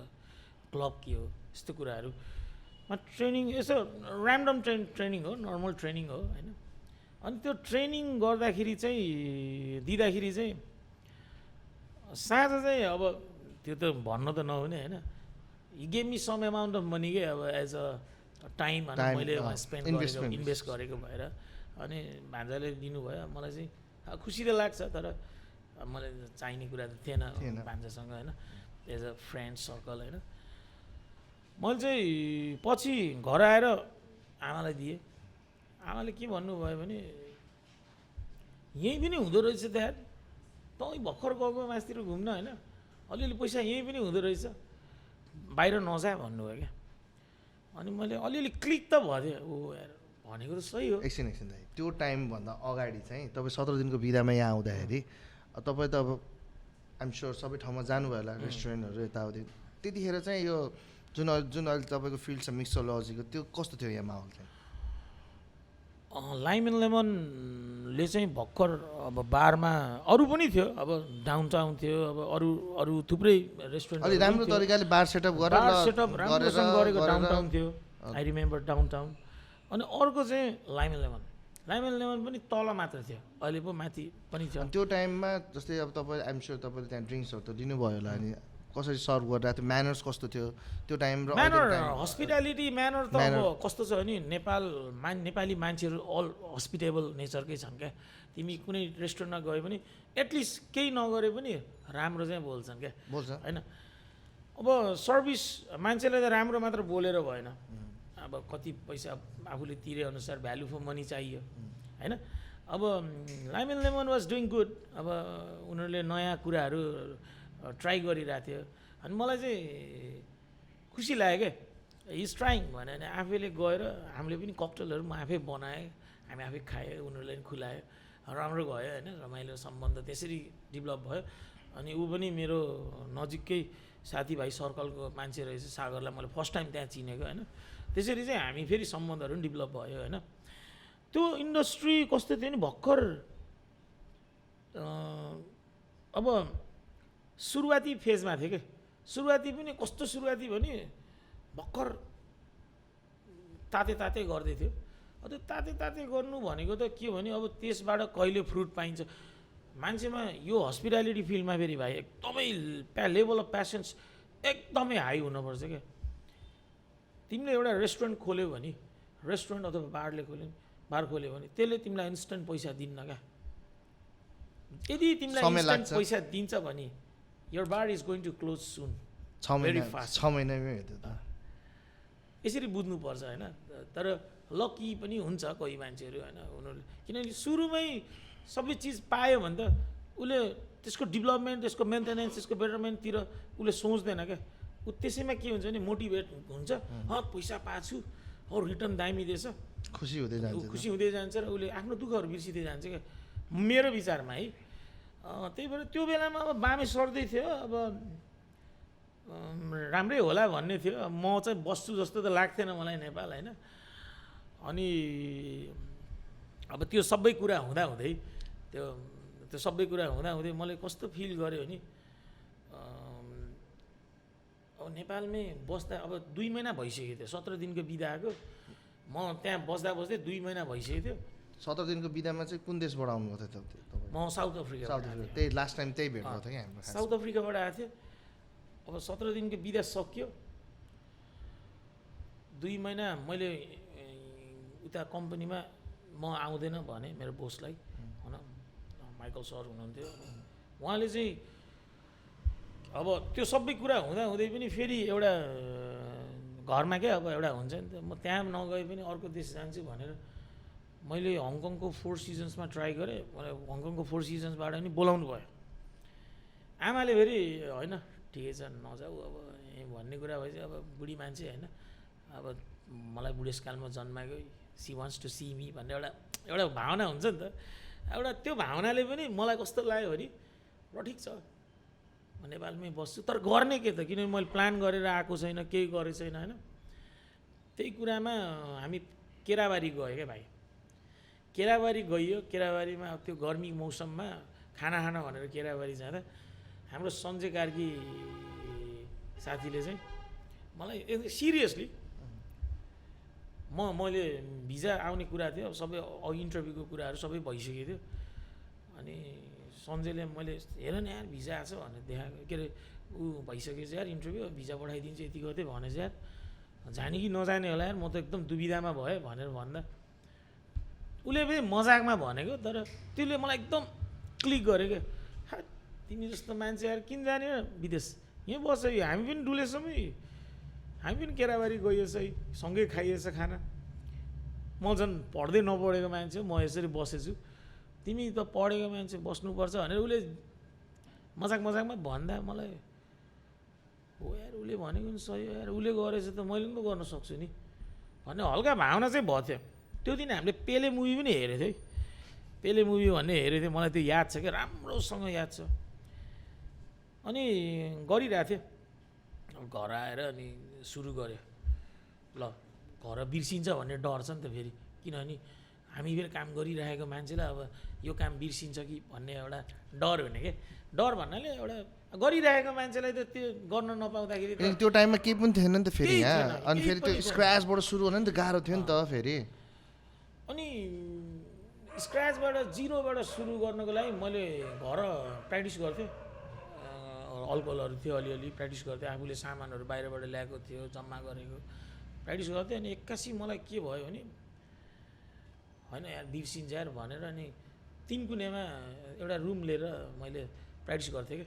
क्लब के हो, यस्तो कुराहरूमा ट्रेनिङ, यसो ऱ्यान्डम ट्रेनिङ हो, नर्मल ट्रेनिङ हो होइन। अनि त्यो ट्रेनिङ गर्दाखेरि चाहिँ दिँदाखेरि चाहिँ साँझ चाहिँ अब त्यो त भन्न त नहुने होइन, he gave me some amount of money के, अब एज अ टाइम मैले स्पेन्ड गरेको, इन्भेस्ट गरेको भएर। अनि भान्जाले दिनुभयो। मलाई चाहिँ खुसी त लाग्छ, तर मलाई चाहिने कुरा त थिएन भान्जासँग होइन, एज अ फ्रेन्ड सर्कल होइन। मैले चाहिँ पछि घर आएर आमालाई दिएँ। आमाले के भन्नुभयो भने, यहीँ पनि हुँदो रहेछ त यार, तँ भर्खर गएको मासतिर घुम्न होइन, अलिअलि पैसा यहीँ पनि हुँदो रहेछ, बाहिर नजा भन्नुभयो क्या। अनि मैले अलिअलि क्लिक त भयो, ओ यार भनेको त सही हो। एकछिन दाइ, त्यो टाइमभन्दा अगाडि चाहिँ तपाईँ 17 दिनको बिदामा यहाँ आउँदाखेरि तपाईँ त अब आइएम स्योर सबै ठाउँमा जानुभयो होला, रेस्टुरेन्टहरू यताउति। त्यतिखेर चाहिँ यो जुन अहिले तपाईँको फिल्ड छ मिक्सोलोजीको, त्यो कस्तो थियो यहाँ माहौल चाहिँ? लाइम एन्ड लेमनले चाहिँ भर्खर अब बारमा अरू पनि थियो, अब डाउनटाउन थियो, अब अरू थुप्रै रेस्टुरेन्ट अलि राम्रो तरिकाले बार सेटअप गरेर गरेको डाउनटाउन थियो। I remember downtown. अनि अर्को चाहिँ लाइम एन्ड लेमन पनि तल मात्र थियो, अहिले पो माथि पनि थियो। त्यो टाइममा जस्तै अब तपाईँ आइएम स्योर तपाईँले त्यहाँ ड्रिङ्क्सहरू त लिनुभयो होला, अनि कसरी सर्भ गरिरहेको थियो, म्यानर्स कस्तो थियो त्यो टाइम? र हस्पिटालिटी म्यानर त अब कस्तो छ भने नेपाली मान्छेहरू अल हस्पिटेबल नेचरकै छन् क्या। तिमी कुनै रेस्टुरेन्टमा गए पनि एटलिस्ट केही नगरे पनि राम्रो चाहिँ बोल्छन् क्या, होइन। अब सर्भिस मान्छेलाई त राम्रो मात्र बोलेर भएन, अब कति पैसा आफूले तिरे अनुसार भ्यालु फर मनी चाहियो होइन। अब lime and lemon was doing good. अब उनीहरूले नयाँ कुराहरू ट्राई गरिरहेको थियो। अनि मलाई चाहिँ खुसी लाग्यो क्या, इज ट्राइङ भने आफैले गएर हामीले पनि ककटेलहरू म आफै बनाएँ, हामी आफै खाएँ, उनीहरूले पनि खुलायो, राम्रो भयो होइन। रमाइलो सम्बन्ध त्यसरी डेभलप भयो। अनि ऊ पनि मेरो नजिकै साथीभाइ सर्कलको मान्छे रहेछ, सागरलाई मैले फर्स्ट टाइम त्यहाँ चिनेको होइन। त्यसरी चाहिँ हामी फेरि सम्बन्धहरू पनि डेभलप भयो होइन। त्यो इन्डस्ट्री कस्तो थियो नि भर्खर अब सुरुवाती फेजमा थियो कि सुरुवाती पनि कस्तो सुरुवाती भने भर्खर ताते गर्दै थियो। त्यो ताते गर्नु भनेको त के भने अब त्यसबाट कहिले फ्रुट पाइन्छ मान्छेमा यो हस्पिटालिटी फिल्डमा फेरि भाइ एकदमै लेभल अफ प्यासन्स एकदमै हाई हुनुपर्छ क्या। तिमीले एउटा रेस्टुरेन्ट खोल्यो भने रेस्टुरेन्ट अथवा बार खोल्यो भने त्यसले तिमीलाई इन्स्ट्यान्ट पैसा दिन्न क्या। यदि तिमीलाई इन्स्ट्यान्ट पैसा दिन्छ भने your bar is going to close soon, very fast, 6 महिनामै हेर्दै त। यसरी बुझ्नुपर्छ होइन। तर लकी पनि हुन्छ कोही मान्छेहरू होइन, उनीहरूले किनभने सुरुमै सबै चिज पायो भने त उसले त्यसको डेभलपमेन्ट, त्यसको मेन्टेनेन्स, त्यसको बेटरमेन्टतिर उसले सोच्दैन क्या। ऊ त्यसैमा के हुन्छ भने मोटिभेट हुन्छ, पैसा पाएको छु, रिटर्न दामी दिएछ, खुसी हुँदै जान्छ र उसले आफ्नो दुःखहरू बिर्सिँदै जान्छ क्या मेरो विचारमा है। त्यही भएर त्यो बेलामा अब बामे सर्दै थियो, अब राम्रै होला भन्ने थियो। म चाहिँ बस्छु जस्तो त लाग्थेन मलाई नेपाल होइन। अनि अब त्यो सबै कुरा हुँदाहुँदै त्यो सबै कुरा हुँदाहुँदै मैले कस्तो फिल गरेँ भने अब नेपालमै बस्दा अब 2 महिना भइसकेको थियो, 17 दिनको बिदा आएको। म त्यहाँ बस्दै 2 महिना भइसकेको थियो। 17 दिनको बिदामा चाहिँ कुन देशबाट आउनुभएको थियो तपाईँ? म साउथ अफ्रिका। त्यही लास्ट टाइम त्यही भेट भएको थियो कि हाम्रो। साउथ अफ्रिकाबाट आएको थियो। अब 17 दिनको बिदा सक्यो, 2 महिना मैले उता कम्पनीमा म आउँदैन भने मेरो बोसलाई होइन, माइकल सर हुनुहुन्थ्यो, उहाँले चाहिँ अब त्यो सबै कुरा हुँदाहुँदै पनि फेरि एउटा घरमा क्या अब एउटा हुन्छ नि त, म त्यहाँ नगए पनि अर्को देश जान्छु भनेर मैले हङकङको 4 सिजन्समा ट्राई गरेँ। मलाई हङकङको 4 सिजन्सबाट नि बोलाउनु भयो। आमाले फेरि होइन ठिकै छ नजाऊ अब भन्ने कुरा भएपछि अब बुढी मान्छे होइन, अब मलाई बुढेसकालमा जन्माएको, she wants to see me भन्ने एउटा भावना हुन्छ नि त। एउटा त्यो भावनाले पनि मलाई कस्तो लाग्यो भने र ठिक छ म नेपालमै बस्छु, तर गर्ने के त, किनभने मैले प्लान गरेर आएको छैन, केही गरेको छैन होइन। त्यही कुरामा हामी केराबारी गयो क्या भाइ। केराबारी गइयो, केराबारीमा त्यो गर्मी मौसममा खाना खान भनेर केराबारी जाँदा हाम्रो सञ्जय कार्की साथीले चाहिँ मलाई सिरियसली मैले भिजा आउने कुरा थियो, सबै इन्टरभ्यूको कुराहरू सबै भइसकेको थियो। अनि सञ्जयले मैले हेर न यार भिजा आएको छ भनेर देखाएको, के अरे ऊ भइसकेछ यार इन्टरभ्यू, भिजा पठाइदिन्छु यति गर्थेँ भनेछ यार, जाने कि नजाने होला यार, म त एकदम दुविधामा भएँ भनेर भन्दा उसले पनि मजाकमा भनेको, तर त्यसले मलाई एकदम क्लिक गर्यो क्या। तिमी जस्तो मान्छे यार किन जाने विदेश, यहीँ बस्छ, हामी पनि डुलेछौँ, हामी पनि केराबारी गइएछ, सँगै खाइएछ खाना। म झन् पढ्दै नपढेको मान्छे, म यसरी बसेछु, तिमी त पढेको मान्छे बस्नुपर्छ भनेर उसले मजाकमा भन्दा मलाई हो यार उसले भनेको नि सही हो यार, उसले गरेछ त मैले पनि त गर्न सक्छु नि भन्ने हल्का भावना चाहिँ भयो थियो। त्यो दिन हामीले पेले मुभी पनि हेरेको थियो है, पेले मुभी भन्ने हेरेको थियो, मलाई त्यो याद छ क्या, राम्रोसँग याद छ। अनि गरिरहेको थियो, घर आएर अनि सुरु गऱ्यो, ल घर बिर्सिन्छ भन्ने डर छ नि त फेरि, किनभने हामी फेरि काम गरिरहेको मान्छेलाई अब यो काम बिर्सिन्छ कि भन्ने एउटा डर हुने क्या। डर भन्नाले एउटा गरिरहेको मान्छेलाई त त्यो गर्न नपाउँदाखेरि त्यो टाइममा केही पनि थिएन नि त फेरि यहाँ। अनि फेरि त्यो स्क्रैचबाट सुरु हुन नि त गाह्रो थियो नि त फेरि। अनि स्क्रैचबाट जिरोबाट सुरु गर्नको लागि मैले घर प्र्याक्टिस गर्थेँ, अल्कोहलहरू थियो अलिअलि प्र्याक्टिस गर्थेँ, आफूले सामानहरू बाहिरबाट ल्याएको थियो जम्मा गरेको प्र्याक्टिस गर्थेँ। अनि एक्कासी मलाई के भयो भने होइन यार बिर्सिन्छ यार भनेर अनि 3 कुनेमा एउटा रुम लिएर मैले प्र्याक्टिस गर्थेँ क्या,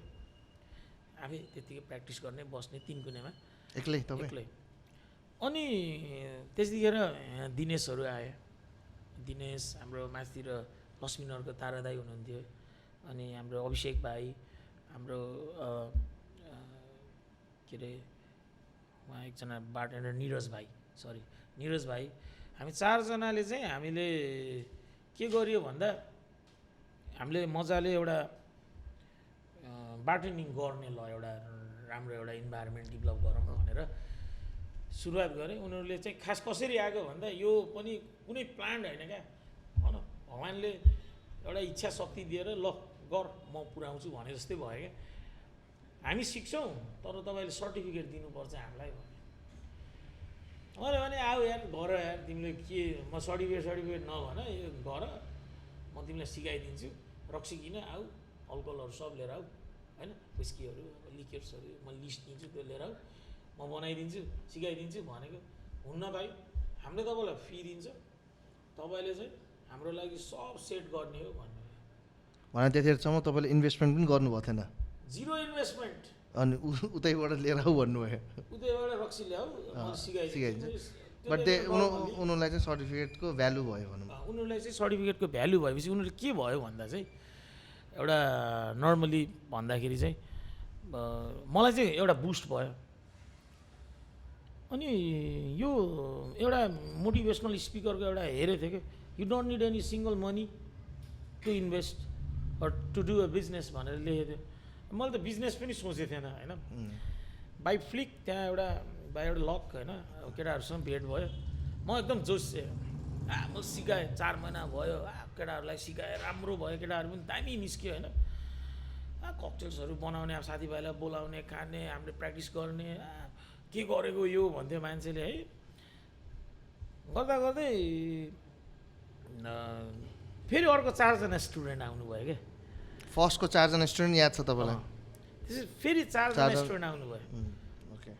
आफै त्यत्तिकै प्र्याक्टिस गर्ने बस्ने 3 कुनेमा एक्लै। अनि त्यसतिखेर दिनेशहरू आयो, दिनेश हाम्रो माथितिर लक्ष्मीनगरको तारा दाई हुनुहुन्थ्यो, अनि हाम्रो अभिषेक भाइ, हाम्रो के अरे उहाँ एकजना बारटेन्डर निरज भाइ, हामी 4 जनाले चाहिँ हामीले के गरियो भन्दा हामीले मजाले एउटा बार्टेन्डिङ गर्ने ल एउटा राम्रो एउटा इन्भाइरोमेन्ट डेभलप गरौँ भनेर सुरुवात गरेँ। उनीहरूले चाहिँ खास कसरी आएको भन्दा यो पनि कुनै प्लान्ड होइन क्या, भगवान्ले एउटा इच्छा शक्ति दिएर ल गर म पुऱ्याउँछु भने जस्तै भयो क्या। हामी सिक्छौँ तर तपाईँले सर्टिफिकेट दिनुपर्छ हामीलाई भने। मैले भने आऊ यार गर यार, तिमीले के म सर्टिफिकेट नभन, यो गर म तिमीलाई सिकाइदिन्छु, रक्सी किन आऊ, अल्कोहलहरू सब लिएर आऊ होइन, विस्कीहरू लिक्यर्सहरू म लिस्ट दिन्छु त्यो लिएर आऊ, म बनाइदिन्छु सिकाइदिन्छु भनेको। हुन्न भाइ, हामीले तपाईँलाई फी दिन्छ, तपाईँले चाहिँ हाम्रो लागि सब सेट गर्ने हो भन्ने। भने त्यतिखेरसम्म तपाईँले इन्भेस्टमेन्ट पनि गर्नुभएको थिएन, जिरो इन्भेस्टमेन्ट, अनि उतैबाट लिएर आऊ भन्नुभयो। उतैबाट रक्सी ल्याऊ सिकाइदिन्छु। बट उनीहरूलाई चाहिँ सर्टिफिकेटको भ्यालु भयो भनौँ। उनीहरूलाई चाहिँ सर्टिफिकेटको भ्यालु भएपछि उनीहरूले के भयो भन्दा चाहिँ एउटा नर्मली भन्दाखेरि चाहिँ मलाई चाहिँ एउटा बुस्ट भयो। अनि यो एउटा मोटिभेसनल स्पिकरको एउटा हेरेको थिएँ कि you don't need any single money to invest or to do a business भनेर लेखेको थियो। मैले त बिजनेस पनि सोचेको थिएन होइन। बाई फ्लिक त्यहाँ एउटा बाई एउटा लक होइन केटाहरूसँग भेट भयो, म एकदम जोस म सिकाएँ, 4 महिना भयो केटाहरूलाई सिकाएँ, राम्रो भयो, केटाहरू पनि दामी निस्क्यो होइन। ककटेल्सहरू बनाउने, अब साथीभाइलाई बोलाउने, खाने, हामीले प्र्याक्टिस गर्ने, के गरेको यो भन्थ्यो मान्छेले है। गर्दा गर्दै फेरि अर्को 4 जना स्टुडेन्ट आउनुभयो क्या। फर्स्टको 4 जना स्टुडेन्ट याद छ तपाईँलाई? त्यसपछि फेरि 4 जना स्टुडेन्ट आउनुभयो। ओके।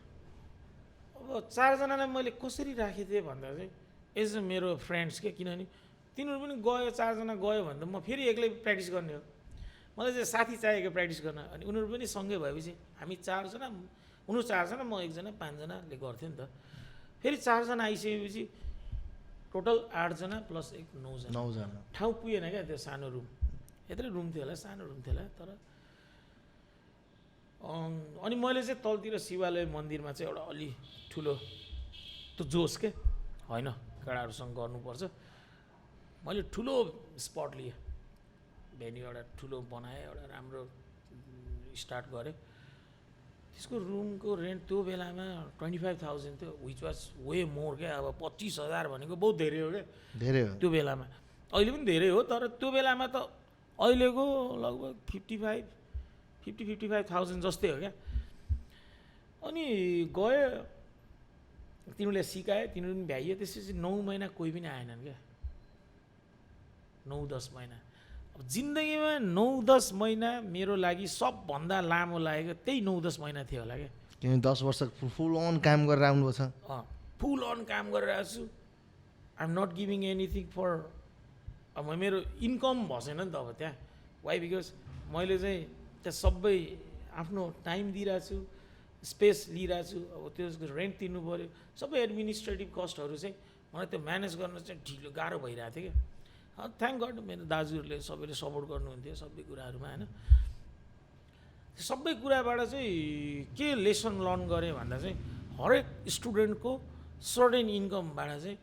अब 4 जनालाई मैले कसरी राखेको थिएँ भन्दा चाहिँ एज अ मेरो फ्रेन्ड्स के, किनभने तिनीहरू पनि गयो, 4 जना गयो भने त म फेरि एक्लै प्र्याक्टिस गर्ने हो। मलाई चाहिँ साथी चाहिएको प्र्याक्टिस गर्न, अनि उनीहरू पनि सँगै भएपछि हामी 4 जना, उनीहरू 4 जना म 1 जना 5 जनाले गर्थ्यो नि त। फेरि 4 जना आइसकेपछि टोटल 8 जना प्लस 1 9 जना। ठाउँ पुगेन क्या त्यो सानो रुम, यत्रै रुम थियो होला, सानो रुम थियो होला। तर अनि मैले चाहिँ तलतिर शिवालय मन्दिरमा चाहिँ एउटा अलि ठुलो त्यो जोस के होइन केटाहरूसँग गर्नुपर्छ, मैले ठुलो स्पट लिएँ, भेन्यू एउटा ठुलो बनाएँ, एउटा राम्रो स्टार्ट गरेँ। त्यसको रुमको रेन्ट त्यो बेलामा 25,000 थियो, विच वाज वे मोर क्या। अब 25,000 भनेको बहुत धेरै हो क्या, धेरै हो त्यो बेलामा। अहिले पनि धेरै हो, तर त्यो बेलामा त अहिलेको लगभग 55,000 जस्तै हो क्या। अनि गयो, तिनीहरूले सिकायो, तिनीहरू पनि भ्याइयो। त्यसपछि 9 महिना कोही पनि आएनन् क्या, 9-10 महिना। अब जिन्दगीमा 9-10 महिना मेरो लागि सबभन्दा लामो लागेको त्यही 9-10 महिना थियो होला क्या। किनभने 10 वर्ष फुल अन काम गरेर आउनुभएको छ। फुल अन काम गरिरहेको छु, I am not giving anything for. अब मेरो इन्कम भएन नि त अब त्यहाँ। वाइ बिकज मैले चाहिँ त्यहाँ सबै आफ्नो टाइम दिइरहेको छु, स्पेस लिइरहेको छु, अब त्यसको रेन्ट तिर्नु पऱ्यो, सबै एडमिनिस्ट्रेटिभ कस्टहरू चाहिँ मलाई त्यो म्यानेज गर्न चाहिँ ढिलो गाह्रो भइरहेको थियो क्या। थ्याङ्क गड मेरो दाजुहरूले सबैले सपोर्ट गर्नुहुन्थ्यो सबै कुराहरूमा होइन। सबै कुराबाट चाहिँ के लेसन लर्न गरेँ भन्दा चाहिँ हरेक स्टुडेन्टको सर्टेन इन्कमबाट चाहिँ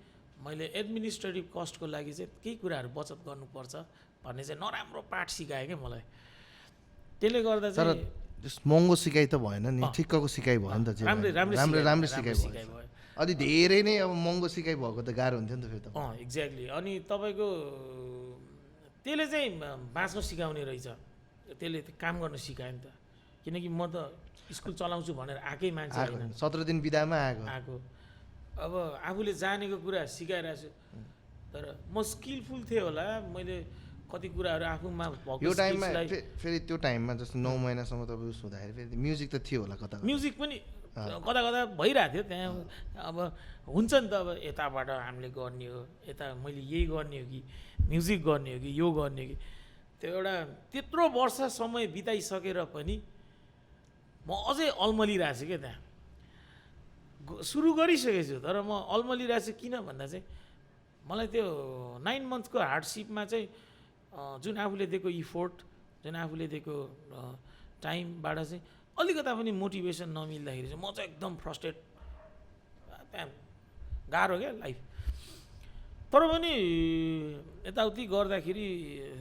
मैले एडमिनिस्ट्रेटिभ कस्टको लागि चाहिँ केही कुराहरू बचत गर्नुपर्छ भन्ने चाहिँ नराम्रो पाठ सिकायो क्या मलाई। त्यसले गर्दा चाहिँ महँगो सिकाइ त भएन नि, ठिक्कको सिकाइ भयो नि त। राम्रो सिकाइ भयो। अलि धेरै नै अब महँगो सिकाइ भएको त गाह्रो हुन्थ्यो नि त फेरि त। एक्ज्याक्टली। अनि तपाईँको त्यसले चाहिँ बाँच्न सिकाउने रहेछ, त्यसले काम गर्न सिकायो नि त। किनकि म त स्कुल चलाउँछु भनेर आएकै मान्छे होइन, 17 दिन बिदामा आएको। अब आफूले जानेको कुरा सिकाइरहेको छु, तर म स्किलफुल थिएँ होला, मैले कति कुराहरू आफूमा भएको यो टाइममा फेरि त्यो टाइममा जस्तो 9 महिनासम्म तपाईँ उस हुँदाखेरि फेरि म्युजिक त थियो होला कता, म्युजिक पनि कता कता भइरहेको थियो त्यहाँ। अब हुन्छ नि त, अब यताबाट हामीले गर्ने हो, यता मैले यही गर्ने हो कि म्युजिक गर्ने हो कि यो गर्ने हो कि, त्यो एउटा त्यत्रो वर्ष समय बिताइसकेर पनि म अझै अल्मलिरहेको छु क्या। त्यहाँ सुरु गरिसकेको छु तर म अल्मलिरहेको छु। किन भन्दा चाहिँ मलाई त्यो 9 मन्थको हार्डसिपमा चाहिँ जुन आफूले दिएको इफोर्ट, जुन आफूले दिएको टाइमबाट चाहिँ अलिकता पनि मोटिभेसन नमिल्दाखेरि चाहिँ म चाहिँ एकदम फ्रस्ट्रेट, त्यहाँ गाह्रो क्या लाइफ। तर पनि यताउति गर्दाखेरि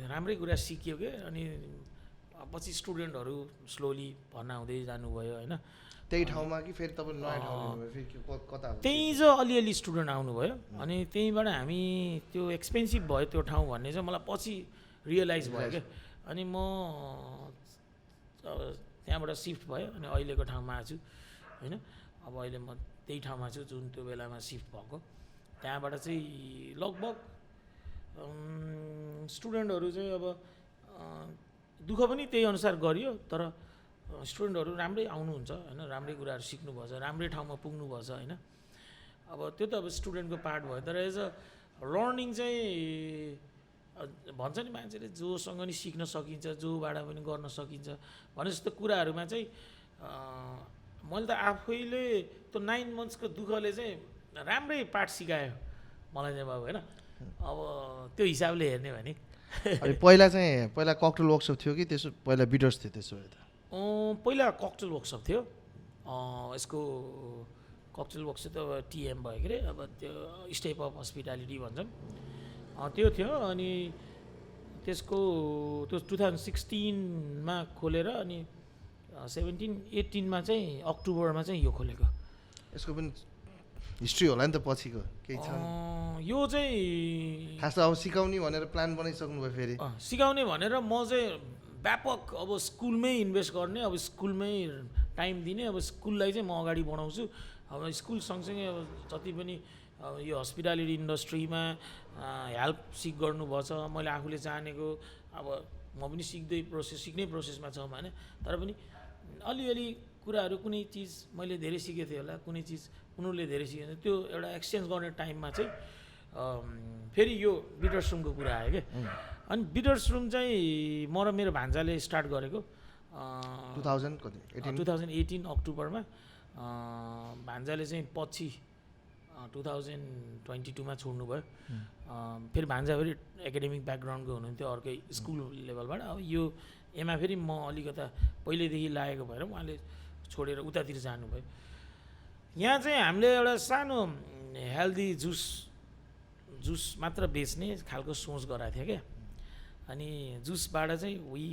राम्रै कुरा सिकियो क्या। अनि पछि स्टुडेन्टहरू स्लोली भर्ना हुँदै जानुभयो होइन। त्यही ठाउँमा कि फेरि तपाईँ नयाँ ठाउँ लिनुभयो फेरि कता हो त्यहीँ चाहिँ अलिअलि स्टुडेन्ट आउनुभयो अनि त्यहीँबाट हामी त्यो एक्सपेन्सिभ भयो त्यो ठाउँ भन्ने चाहिँ मलाई पछि रियलाइज भयो क्या अनि म त्यहाँबाट सिफ्ट भयो अनि अहिलेको ठाउँमा आएको छु होइन अब अहिले म त्यही ठाउँमा छु जुन त्यो बेलामा सिफ्ट भएको त्यहाँबाट चाहिँ लगभग स्टुडेन्टहरू चाहिँ अब दुःख पनि त्यही अनुसार गरियो तर स्टुडेन्टहरू राम्रै आउनुहुन्छ होइन राम्रै कुराहरू सिक्नुभएछ राम्रै ठाउँमा पुग्नुभएछ होइन अब त्यो त अब स्टुडेन्टको पार्ट भयो तर एज अ लर्निङ चाहिँ भन्छ नि मान्छेले जोसँग नि सिक्न सकिन्छ जोबाट पनि गर्न सकिन्छ भने जस्तो कुराहरूमा चाहिँ मैले त आफैले त्यो 9 मन्थ्सको दुःखले चाहिँ राम्रै पाठ सिकायो मलाई चाहिँ बाबु होइन अब त्यो हिसाबले हेर्ने भने अनि पहिला ककटेल वर्कसप थियो कि त्यसो पहिला बिटर्स थियो त्यसो भए त पहिला ककटेल वर्कसप थियो यसको ककटेल वर्कसप त अब टिएम भयो के अरे अब त्यो स्टेप अफ हस्पिटालिटी भन्छन् त्यो थियो अनि त्यसको त्यो 2016मा खोलेर अनि 17-18मा चाहिँ अक्टोबरमा चाहिँ यो खोलेको यसको पनि हिस्ट्री होला नि त पछिको केही छ यो चाहिँ खास अब सिकाउने भनेर प्लान बनाइसक्नु भयो फेरि सिकाउने भनेर म चाहिँ व्यापक अब स्कुलमै इन्भेस्ट गर्ने अब स्कुलमै टाइम दिने अब स्कुललाई चाहिँ म अगाडि बढाउँछु अब स्कुल सँगसँगै अब जति पनि यो हस्पिटालिटी इन्डस्ट्रीमा हेल्प सिक गर्नुभएछ मैले आफूले जानेको अब म पनि सिक्ने प्रोसेसमा छ भने तर पनि अलिअलि कुराहरू कुनै चिज मैले धेरै सिकेको थिएँ होला कुनै चिज उनीहरूले धेरै सिकेको थियो त्यो एउटा एक्सचेन्ज गर्ने टाइममा चाहिँ फेरि यो बिटर्स रुमको कुरा आयो क्या अनि बिटर्स रुम चाहिँ म र मेरो भान्जाले स्टार्ट गरेको 2018 अक्टोबरमा भान्जाले चाहिँ पछि 2022मा छोड्नुभयो फेरि भान्जा फेरि एकाडेमिक ब्याकग्राउन्डको हुनुहुन्थ्यो अर्कै स्कुल लेभलबाट अब यो एमा फेरि म अलिकता पहिल्यैदेखि लागेको भएर उहाँले छोडेर उतातिर जानुभयो यहाँ चाहिँ हामीले एउटा सानो हेल्दी जुस मात्र बेच्ने खालको सोच गराएको थियो क्या अनि जुसबाट चाहिँ वी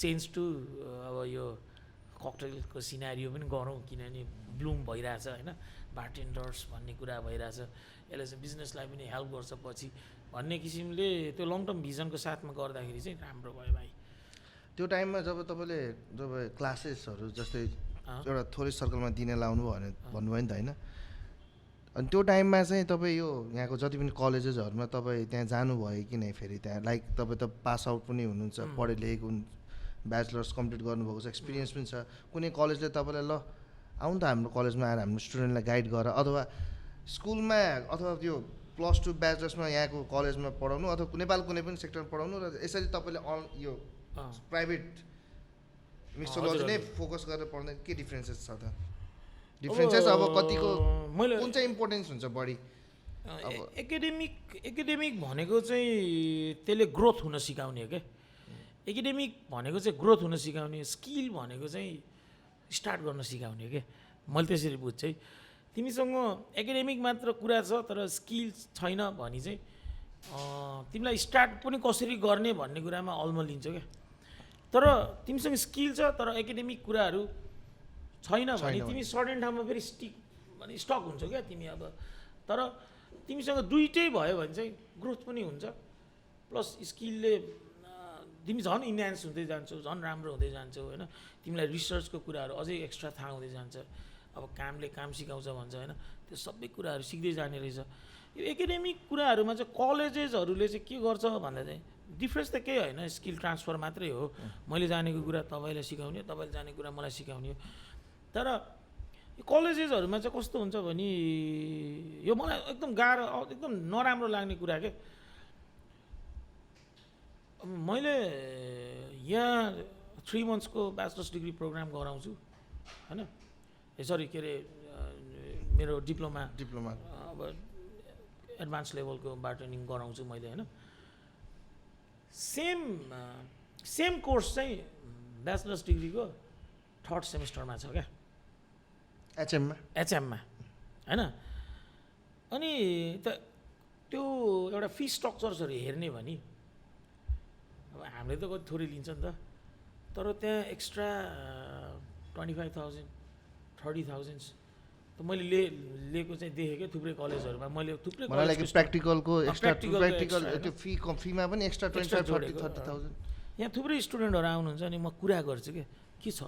चेन्ज टु अब यो ककटेलको सिनारियो पनि गरौँ किनभने ब्लुम भइरहेछ होइन बारटेन्डर्स भन्ने कुरा भइरहेछ यसले चाहिँ बिजनेसलाई पनि हेल्प गर्छ पछि भन्ने किसिमले त्यो लङ टर्म भिजनको साथमा गर्दाखेरि चाहिँ राम्रो भयो भाइ त्यो टाइममा जब तपाईँले जब क्लासेसहरू जस्तै एउटा थोरै सर्कलमा दिन लाउनु भने भन्नुभयो नि त होइन अनि त्यो टाइममा चाहिँ तपाईँ यो यहाँको जति पनि कलेजेसहरूमा तपाईँ त्यहाँ जानुभयो कि नै फेरि त्यहाँ लाइक तपाईँ त पास आउट पनि हुनुहुन्छ पढे लेखेको ब्याचलर्स कम्प्लिट गर्नुभएको छ एक्सपिरियन्स पनि छ कुनै कलेजले तपाईँलाई ल आउनु त हाम्रो कलेजमा आएर हाम्रो स्टुडेन्टलाई गाइड गर अथवा स्कुलमा अथवा त्यो +2 ब्याचलर्समा यहाँको कलेजमा पढाउनु अथवा नेपाल कुनै पनि सेक्टरमा पढाउनु र यसरी तपाईँले यो प्राइभेट मिक्सोलोजी नै फोकस गरेर पढ्दा के डिफ्रेन्सेस छ त डिफ्रेन्सेस अब कतिको मैले कुन चाहिँ इम्पोर्टेन्स हुन्छ बढी एकाडेमिक भनेको चाहिँ त्यसले ग्रोथ हुन सिकाउने हो क्या एकाडेमिक भनेको चाहिँ ग्रोथ हुन सिकाउने स्किल भनेको चाहिँ स्टार्ट गर्न सिकाउने हो क्या मैले त्यसरी बुझ्छु है तिमीसँग एकाडेमिक मात्र कुरा छ तर स्किल छैन भने चाहिँ तिमीलाई स्टार्ट पनि कसरी गर्ने भन्ने कुरामा अल्मलिन्छ क्या तर तिमीसँग स्किल छ तर एकाडेमिक कुराहरू छैन भने तिमी सर्टेन ठाउँमा फेरि स्टक हुन्छ क्या तिमी अब तर तिमीसँग दुइटै भयो भने चाहिँ ग्रोथ पनि हुन्छ प्लस स्किलले तिमी झन् इन्हान्स हुँदै जान्छौ झन् राम्रो हुँदै जान्छौ होइन तिमीलाई रिसर्चको कुराहरू अझै एक्स्ट्रा थाहा हुँदै जान्छ अब कामले काम सिकाउँछ भन्छ होइन त्यो सबै कुराहरू सिक्दै जाने रहेछ यो एकाडेमिक कुराहरूमा चाहिँ कलेजेसहरूले चाहिँ के गर्छ भन्दा चाहिँ डिफ्रेन्स त केही होइन स्किल ट्रान्सफर मात्रै हो मैले जानेको कुरा तपाईँलाई सिकाउने तपाईँले जानेको कुरा मलाई सिकाउने हो तर यो कलेजेसहरूमा चाहिँ कस्तो हुन्छ भने यो मलाई एकदम गाह्रो एकदम नराम्रो लाग्ने कुरा के मैले यहाँ 3 मन्थ्सको ब्याचलर्स डिग्री प्रोग्राम गराउँछु होइन सरी के अरे मेरो डिप्लोमा अब एडभान्स लेभलको बार्टेनिङ गराउँछु मैले होइन सेम कोर्स चाहिँ ब्याचलर्स डिग्रीको 3rd सेमिस्टरमा छ क्या एचएममा होइन अनि त त्यो एउटा फी स्ट्रक्चर्सहरू हेर्ने भने अब हामीले त कति थोरै लिन्छ नि त तर त्यहाँ एक्स्ट्रा 25,000 30,000 त मैले लिएको चाहिँ देखेँ क्या थुप्रै कलेजहरूमा मैले थुप्रै मलाई लाग्यो प्र्याक्टिकलको एक्स्ट्रा practical प्र्याक्टिकल extra, त्यो फीमा पनि एक्स्ट्रा 25-30,000 यहाँ थुप्रै स्टुडेन्टहरू आउनुहुन्छ अनि म कुरा गर्छु के छ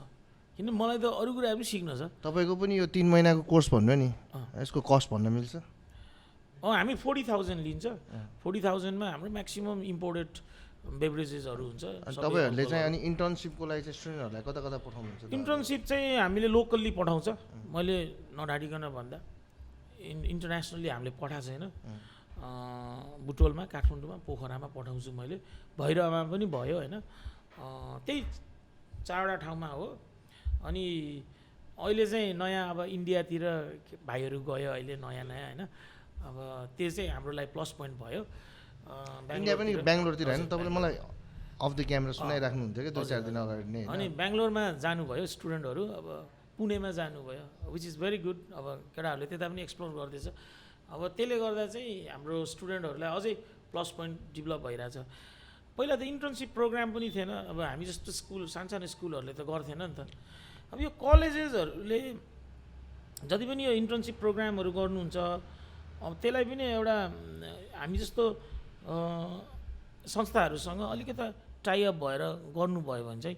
किन मलाई त अरू कुरा पनि सिक्न छ। तपाईँको पनि यो 3 महिनाको कोर्स भन्नु नि यसको कस्ट भन्न मिल्छ? हामी 40,000 लिन्छ। 40,000मा हाम्रो म्याक्सिमम् इम्पोर्टेड बेभरेजेसहरू हुन्छ। तपाईँहरूले चाहिँ अनि इन्टर्नसिपको लागि चाहिँ स्टुडेन्टहरूलाई कता कता पठाउनुहुन्छ? इन्टर्नसिप चाहिँ हामीले लोकल्ली पठाउँछ, मैले नढाडिकन भन्दा इन्टरनेसनल्ली हामीले पठाएको छैन। बुटवलमा, काठमाडौँमा, पोखरामा पठाउँछु मैले, भैरवमा पनि भयो होइन, त्यही 4वटा ठाउँमा हो। अनि अहिले चाहिँ नयाँ अब इन्डियातिर भाइहरू गयो अहिले नयाँ होइन, अब त्यो चाहिँ हाम्रो लागि प्लस पोइन्ट भयो। इन्डिया पनि बेङ्गलोरतिर होइन? तपाईँले मलाई अफ द क्यामेरा सुनाइराख्नुहुन्थ्यो कि 2-4 दिन अगाडि नै। अनि बेङ्गलोरमा जानुभयो स्टुडेन्टहरू, अब पुणेमा जानुभयो, विच इज भेरी गुड। अब केटाहरूले त्यता पनि एक्सप्लोर गर्दैछ। अब त्यसले गर्दा चाहिँ हाम्रो स्टुडेन्टहरूलाई अझै प्लस पोइन्ट डेभलप भइरहेछ। पहिला त इन्टर्नसिप प्रोग्राम पनि थिएन, अब हामी जस्तो स्कुल सानो स्कुलहरूले त गर्थेन नि त। अब यो कलेजेसहरूले जति पनि यो इन्टर्नसिप प्रोग्रामहरू गर्नुहुन्छ, अब त्यसलाई पनि एउटा हामी जस्तो संस्थाहरूसँग अलिकति टाइअप भएर गर्नुभयो भने चाहिँ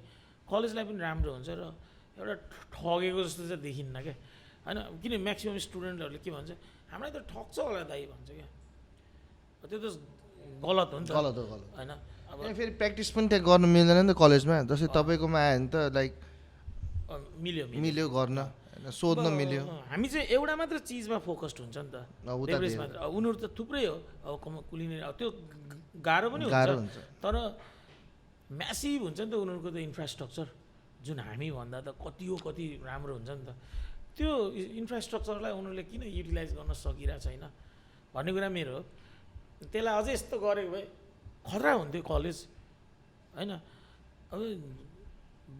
कलेजलाई पनि राम्रो हुन्छ र एउटा ठगेको जस्तो चाहिँ देखिन्न क्या होइन। किन म्याक्सिमम् स्टुडेन्टहरूले के भन्छ, हामीलाई त ठग्छ होला दाइ भन्छ क्या, त्यो त गलत हो नि त। गलत हो होइन। अब फेरि प्र्याक्टिस पनि त्यहाँ गर्नु मिल्दैन नि त कलेजमा। जस्तै तपाईँकोमा आयो भने त लाइक मिल्यो गर्न, सोध्न मिल्यो। हामी चाहिँ एउटा मात्र चिजमा फोकस्ड हुन्छ नि त, बेभरेजमा। उनीहरू त थुप्रै हो, अब कुलिनेरी, अब त्यो गाह्रो पनि हुन्छ, तर म्यासिभ हुन्छ नि त उनीहरूको त इन्फ्रास्ट्रक्चर, जुन हामी भन्दा त कति राम्रो हुन्छ नि त। त्यो इन्फ्रास्ट्रक्चरलाई उनीहरूले किन युटिलाइज गर्न सकिरहेको छैन भन्ने कुरा मेरो हो। त्यसलाई अझै यस्तो गरेको भए खतरा हुन्थ्यो कलेज होइन। अब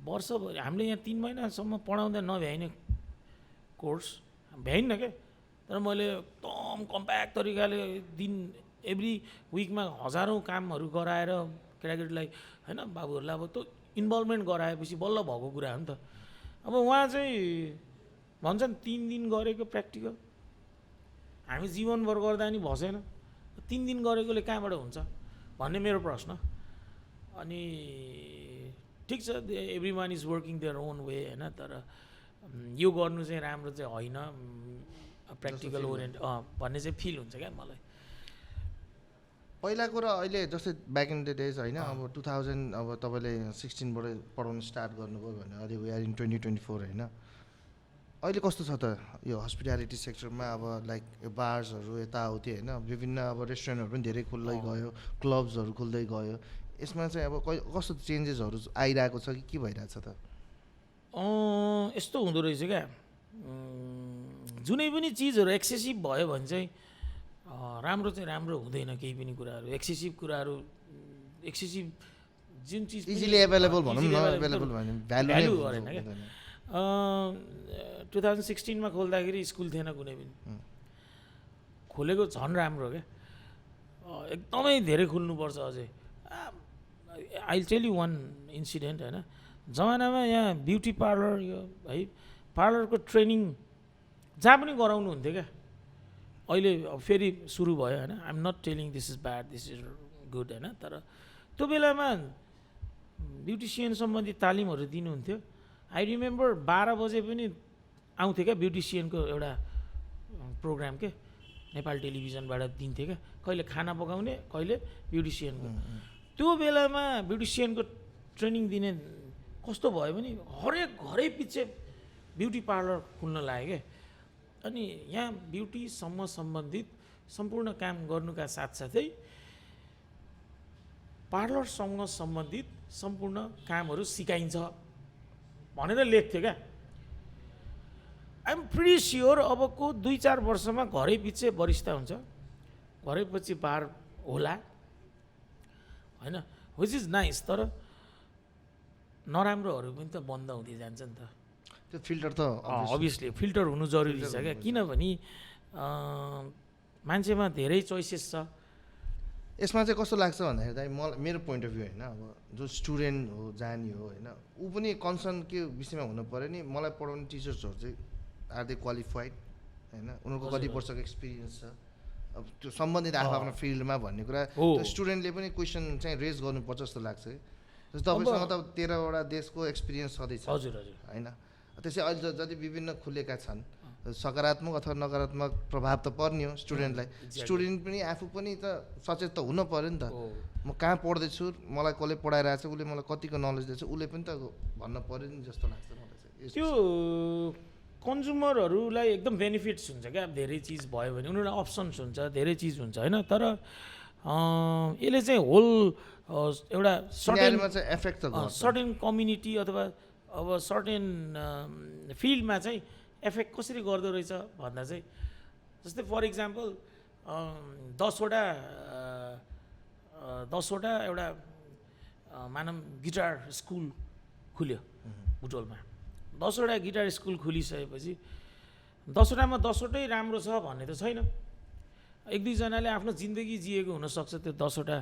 वर्षभरि हामीले यहाँ 3 महिनासम्म पढाउँदा नभ्याइने कोर्स भ्याइन्न क्या, तर मैले एकदम कम्प्याक्ट तरिकाले दिन एभ्री विकमा हजारौँ कामहरू गराएर केटाकेटीलाई होइन, बाबुहरूलाई अब त्यो इन्भल्भमेन्ट गराएपछि बल्ल भएको कुरा हो नि त। अब उहाँ चाहिँ भन्छन् 3 दिन गरेको प्र्याक्टिकल, हामी जीवनभर गर्दा नि भसेन, 3 दिन गरेकोले कहाँबाट हुन्छ भन्ने मेरो प्रश्न। अनि ठिक छ, every one is working their own way होइन, तर यो गर्नु चाहिँ राम्रो चाहिँ होइन, प्र्याक्टिकल ओरिएन्ट भन्ने चाहिँ फिल हुन्छ क्या मलाई। पहिलाको र अहिले जस्तै ब्याक इन द डेज होइन, अब 2000 अब तपाईँले 16बाट पढाउनु स्टार्ट गर्नुभयो भने अहिले वी आर इन 2024 होइन। अहिले कस्तो छ त यो हस्पिटालिटी सेक्टरमा? अब लाइक यो बार्सहरू यताउति होइन, विभिन्न अब रेस्टुरेन्टहरू पनि धेरै खुल्दै गयो, क्लब्सहरू खुल्दै गयो, यसमा चाहिँ अब कस्तो चेन्जेसहरू आइरहेको छ कि के भइरहेछ त? यस्तो हुँदो रहेछ क्या, जुनै पनि चिजहरू एक्सेसिभ भयो भने चाहिँ राम्रो चाहिँ राम्रो हुँदैन। केही पनि कुराहरू एक्सेसिभ कुराहरू, एक्सेसिभ जुन चिज इजिली एभाइलेबल भनौँ न, एभाइलेबल भने भ्यालु गरेन क्या। 2016मा खोल्दाखेरि स्कुल थिएन कुनै पनि, खोलेको झन् राम्रो क्या, एकदमै धेरै खुल्नुपर्छ अझै। I tell you one incident होइन, जमानामा यहाँ ब्युटी पार्लर यो है पार्लरको ट्रेनिङ जहाँ पनि गराउनु हुन्थ्यो क्या, अहिले फेरि सुरु भयो होइन। I am not telling this is bad, this is good होइन, तर त्यो बेलामा ब्युटिसियन सम्बन्धी तालिमहरू दिनुहुन्थ्यो। आई रिमेम्बर 12 बजे पनि आउँथ्यो क्या ब्युटिसियनको एउटा प्रोग्राम के, नेपाल टेलिभिजनबाट दिन्थ्यो क्या, कहिले खाना पकाउने कहिले ब्युटिसियनको। त्यो बेलामा ब्युटिसियनको ट्रेनिङ दिने कस्तो भयो भने हरेक घरै पछि ब्युटी पार्लर खुल्न लाग्यो क्या। अनि यहाँ ब्युटीसँग सम्बन्धित सम्पूर्ण काम गर्नुका साथसाथै पार्लरसँग सम्बन्धित सम्पूर्ण कामहरू सिकाइन्छ भनेर लेख्थ्यो क्या। आइ एम प्रिटी स्योर अबको 2-4 वर्षमा घरै पछि वरिष्ठ हुन्छ, घरै पछि बार होला होइन, विच इज नाइस। तर नराम्रोहरू पनि त बन्द हुँदै जान्छ नि त, त्यो फिल्टर त अभियसली फिल्टर हुनु जरुरी छ क्या। किनभने मान्छेमा धेरै चोइसेस छ। यसमा चाहिँ कस्तो लाग्छ भन्दाखेरि चाहिँ मलाई मेरो पोइन्ट अफ भ्यू होइन, अब जो स्टुडेन्ट हो जाने हो होइन, ऊ पनि कन्सर्न के विषयमा हुनु पऱ्यो नि, मलाई पढाउने टिचर्सहरू चाहिँ आर दे क्वालिफाइड होइन उनीहरूको कति वर्षको एक्सपिरियन्स छ अब त्यो सम्बन्धित आफ्नो फिल्डमा भन्ने कुरा त्यो स्टुडेन्टले पनि क्वेसन चाहिँ रेज गर्नुपर्छ जस्तो लाग्छ कि जस्तो तपाईँसँग त 13वटा देशको एक्सपिरियन्स छँदैछ हजुर हजुर होइन त्यसै अहिले जति विभिन्न खुलेका छन् सकारात्मक अथवा नकारात्मक प्रभाव त पर्ने हो स्टुडेन्टलाई स्टुडेन्ट पनि आफू पनि त सचेत त हुन पऱ्यो नि त म कहाँ पढ्दैछु मलाई कसले पढाइरहेको छ उसले मलाई कतिको नलेज दिएछ उसले पनि त भन्न पऱ्यो नि जस्तो लाग्छ मलाई चाहिँ त्यो कन्ज्युमरहरूलाई एकदम बेनिफिट्स हुन्छ क्या धेरै चिज भयो भने उनीहरूलाई अप्सन्स हुन्छ धेरै चिज हुन्छ होइन तर यसले चाहिँ होल एउटा सर्टेन कम्युनिटी अथवा अब सर्टेन फिल्डमा चाहिँ एफेक्ट कसरी गर्दो रहेछ भन्दा चाहिँ जस्तै फर इक्जाम्पल 10वटा एउटा मानव गिटार स्कुल खुल्यो बुटोलमा 10वटा गिटार स्कुल खुलिसकेपछि 10वटामा 10वटै राम्रो छ भन्ने त छैन एक दुईजनाले आफ्नो जिन्दगी जिएको हुनसक्छ त्यो 10वटा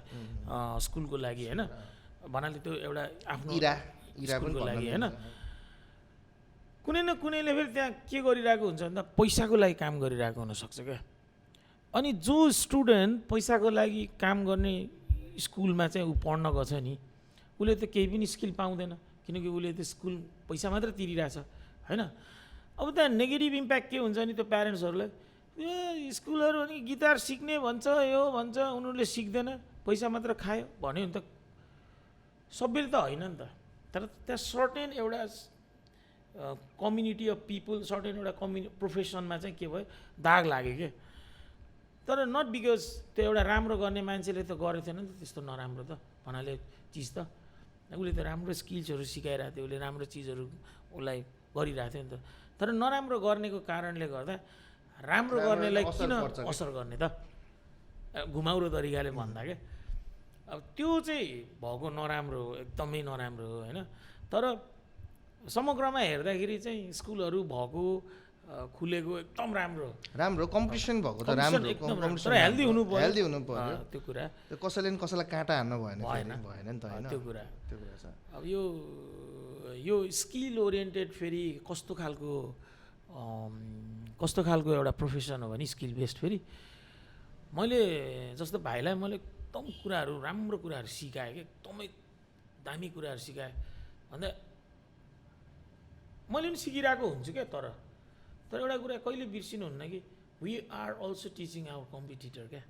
स्कुलको लागि होइन भन्नाले त्यो एउटा आफ्नो स्कुलको लागि होइन कुनै न कुनैले फेरि त्यहाँ के गरिरहेको हुन्छ भन्दा पैसाको लागि काम गरिरहेको हुनसक्छ क्या अनि जो स्टुडेन्ट पैसाको लागि काम गर्ने स्कुलमा चाहिँ ऊ पढ्न गछ नि उसले त केही पनि स्किल पाउँदैन किनकि उसले त स्कुल पैसा मात्र तिरिरहेछ होइन अब त्यहाँ नेगेटिभ इम्प्याक्ट के हुन्छ नि त्यो प्यारेन्ट्सहरूलाई ए स्कुलहरू अनि गिटार सिक्ने भन्छ यो भन्छ उनीहरूले सिक्दैन पैसा मात्र खायो भन्यो भने त सबैले त होइन नि त तर त्यहाँ सर्टेन एउटा कम्युनिटी अफ पिपुल सर्टेन एउटा प्रोफेसनमा चाहिँ के भयो दाग लाग्यो क्या तर नट बिकज त्यो एउटा राम्रो गर्ने मान्छेले त गरेको थिएन नि त त्यस्तो नराम्रो त भन्नाले चिज त उसले त राम्रो स्किल्सहरू सिकाइरहेको थियो उसले राम्रो चिजहरू उसलाई गरिरहेको थियो नि त तर नराम्रो गर्नेको कारणले गर्दा राम्रो गर्नेलाई किन असर गर्ने त घुमाउरो तरिकाले भन्दा क्या अब त्यो चाहिँ भएको नराम्रो हो एकदमै नराम्रो हो होइन तर समग्रमा हेर्दाखेरि चाहिँ स्कुलहरू भएको खुलेको एकदम राम्रो कम्पिटिसन भएको त राम्रो तर हेल्दी हुनु पर्यो त्यो कुरा त्यो कसैले नि कसैलाई काँटा हान्न भएन नि त होइन त्यो कुरा छ अब यो स्किल ओरिएन्टेड फेरि कस्तो खालको एउटा प्रोफेसन हो भने स्किल बेस्ड फेरि मैले जस्तो भाइलाई मैले एकदम राम्रो कुराहरू सिकाएँ कि एकदमै दामी कुराहरू सिकाएँ भन्दा मैले पनि सिकिरहेको हुन्छु क्या तर एउटा कुरा कहिले बिर्सिनुहुन्न कि we are also teaching our competitor क्या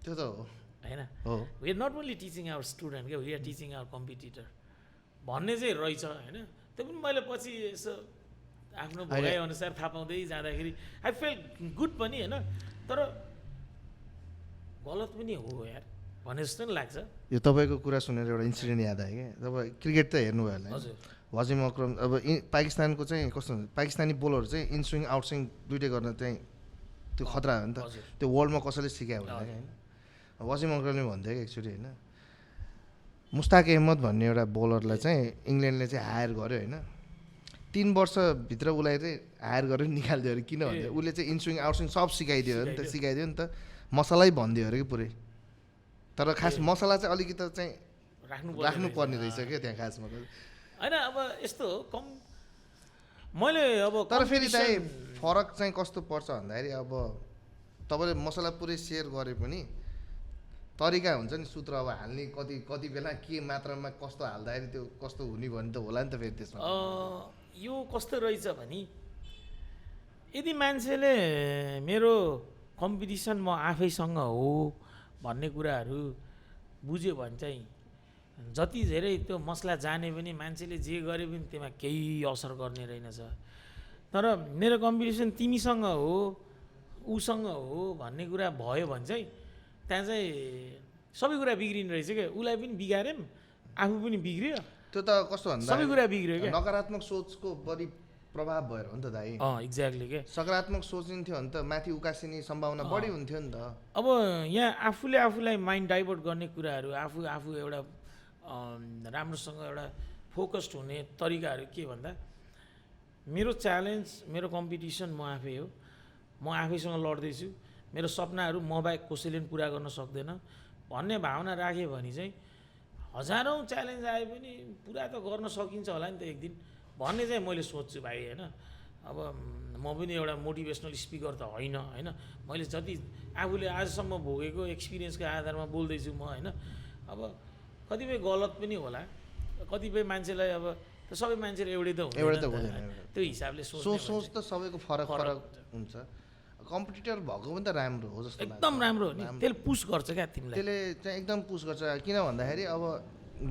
त्यो त हो होइन we are not only teaching our student क्या we are teaching our competitor भन्ने चाहिँ रहेछ होइन त्यो पनि मैले पछि यसो आफ्नो भोगाइ अनुसार थाहा पाउँदै जाँदाखेरि आई फेल गुड पनि होइन तर गलत पनि हो यार भने जस्तो नि लाग्छ यो तपाईँको कुरा सुनेर एउटा इन्सिडेन्ट याद आयो क्या तपाईँ क्रिकेट त हेर्नुभयो होला हजुर वाजिम अक्रम अब पाकिस्तानको चाहिँ कस्तो हुन्छ पाकिस्तानी बोलरहरू चाहिँ इनस्विङ आउटस्विङ दुइटै गर्न चाहिँ त्यो खतरा हो नि त त्यो वर्ल्डमा कसैले सिकायो होला होइन वाजिम अक्रमले भन्थ्यो कि एक्चुली होइन मुस्ताक अहमद भन्ने एउटा बोलरलाई चाहिँ इङ्ल्यान्डले चाहिँ हायर गर्यो होइन 3 वर्षभित्र उसलाई चाहिँ हायर गरेर निकालिदियो अरे किन भन्दा उसले चाहिँ इनस्विङ आउटस्विङ सब सिकाइदियो नि त मसलै भनिदियो अरे कि पुरै तर खास मसला चाहिँ अलिकति चाहिँ राख्नुपर्ने रहेछ क्या त्यहाँ खासमा होइन अब यस्तो कम मैले अब तर फेरि चाहिँ फरक चाहिँ कस्तो पर्छ भन्दाखेरि अब तपाईँले मसला पुरै सेयर गरे पनि तरिका हुन्छ नि सूत्र अब हाल्ने कति बेला के मात्रामा कस्तो हाल्दाखेरि त्यो कस्तो हुने भन्ने त होला नि त फेरि त्यसमा यो कस्तो रहेछ भने यदि मान्छेले मेरो कम्पिटिसन म आफैसँग हो भन्ने कुराहरू बुझ्यो भने चाहिँ जति धेरै त्यो मसला जाने पनि मान्छेले जे गरे पनि त्यसमा केही असर गर्ने रहेनछ तर मेरो कम्पिटिसन तिमीसँग हो उसँग हो भन्ने कुरा भयो भने चाहिँ त्यहाँ चाहिँ सबै कुरा बिग्रिने रहेछ क्या उसलाई पनि बिगार्यौँ आफू पनि बिग्रियो त्यो त कस्तो भन्दा सबै कुरा बिग्रियो क्या नकारात्मक सोचको बढी प्रभाव भएर हो नि त दाइ एक्ज्याक्टली क्या सकारात्मक सोचिन्थ्यो भने त माथि उकासिने सम्भावना बढी हुन्थ्यो नि त अब यहाँ आफूलाई माइन्ड डाइभर्ट गर्ने कुराहरू आफू एउटा राम्रोसँग एउटा फोकस्ड हुने तरिकाहरू के भन्दा मेरो च्यालेन्ज मेरो कम्पिटिसन म आफै हो म आफैसँग लड्दैछु मेरो सपनाहरू म बाहेक कसैले पनि पुरा गर्न सक्दैन भन्ने भावना राख्यो भने चाहिँ हजारौँ च्यालेन्ज आए पनि पुरा त गर्न सकिन्छ होला नि त एक दिन भन्ने चाहिँ मैले सोच्छु भाइ होइन अब म पनि एउटा मोटिभेसनल स्पिकर त होइन होइन, मैले जति आफूले आजसम्म भोगेको एक्सपिरियन्सको आधारमा बोल्दैछु म होइन। अब कतिपय गलत पनि होला, कतिपय मान्छेलाई अब सबै मान्छेले एउटै त हुँदैन, त्यो हिसाबले सोच त सबैको फरक फरक हुन्छ। कम्पिटिटर भएको पनि त राम्रो हो जस्तो लाग्छ, एकदम राम्रो हो नि, त्यसले पुस गर्छ क्या तिमीलाई, त्यसले चाहिँ एकदम पुस गर्छ। किन भन्दाखेरि अब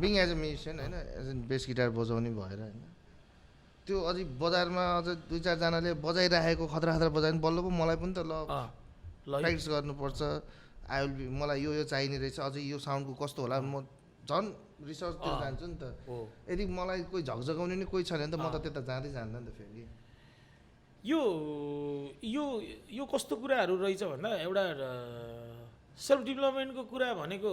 बिङ एज अ म्युजिसियन होइन, एज अ बेस गिटार बजाउने भएर होइन, त्यो अझै बजारमा अझ 2-4जनाले बजाइराखेको खतरा खतरा बजायो भने बल्ल पो मलाई पनि त प्र्याक्टिस गर्नुपर्छ, मलाई यो चाहिने रहेछ, अझै यो साउन्डको कस्तो होला, म झन् रिसर्चतिर जान्छु नि त। यदि मलाई कोही झकझगाउने नि कोही छैन भने त म त त्यता जाँदै जान्दैन नि त फेरि। यो कस्तो कुराहरू रहेछ भन्दा, एउटा सेल्फ डेभलपमेन्टको कुरा भनेको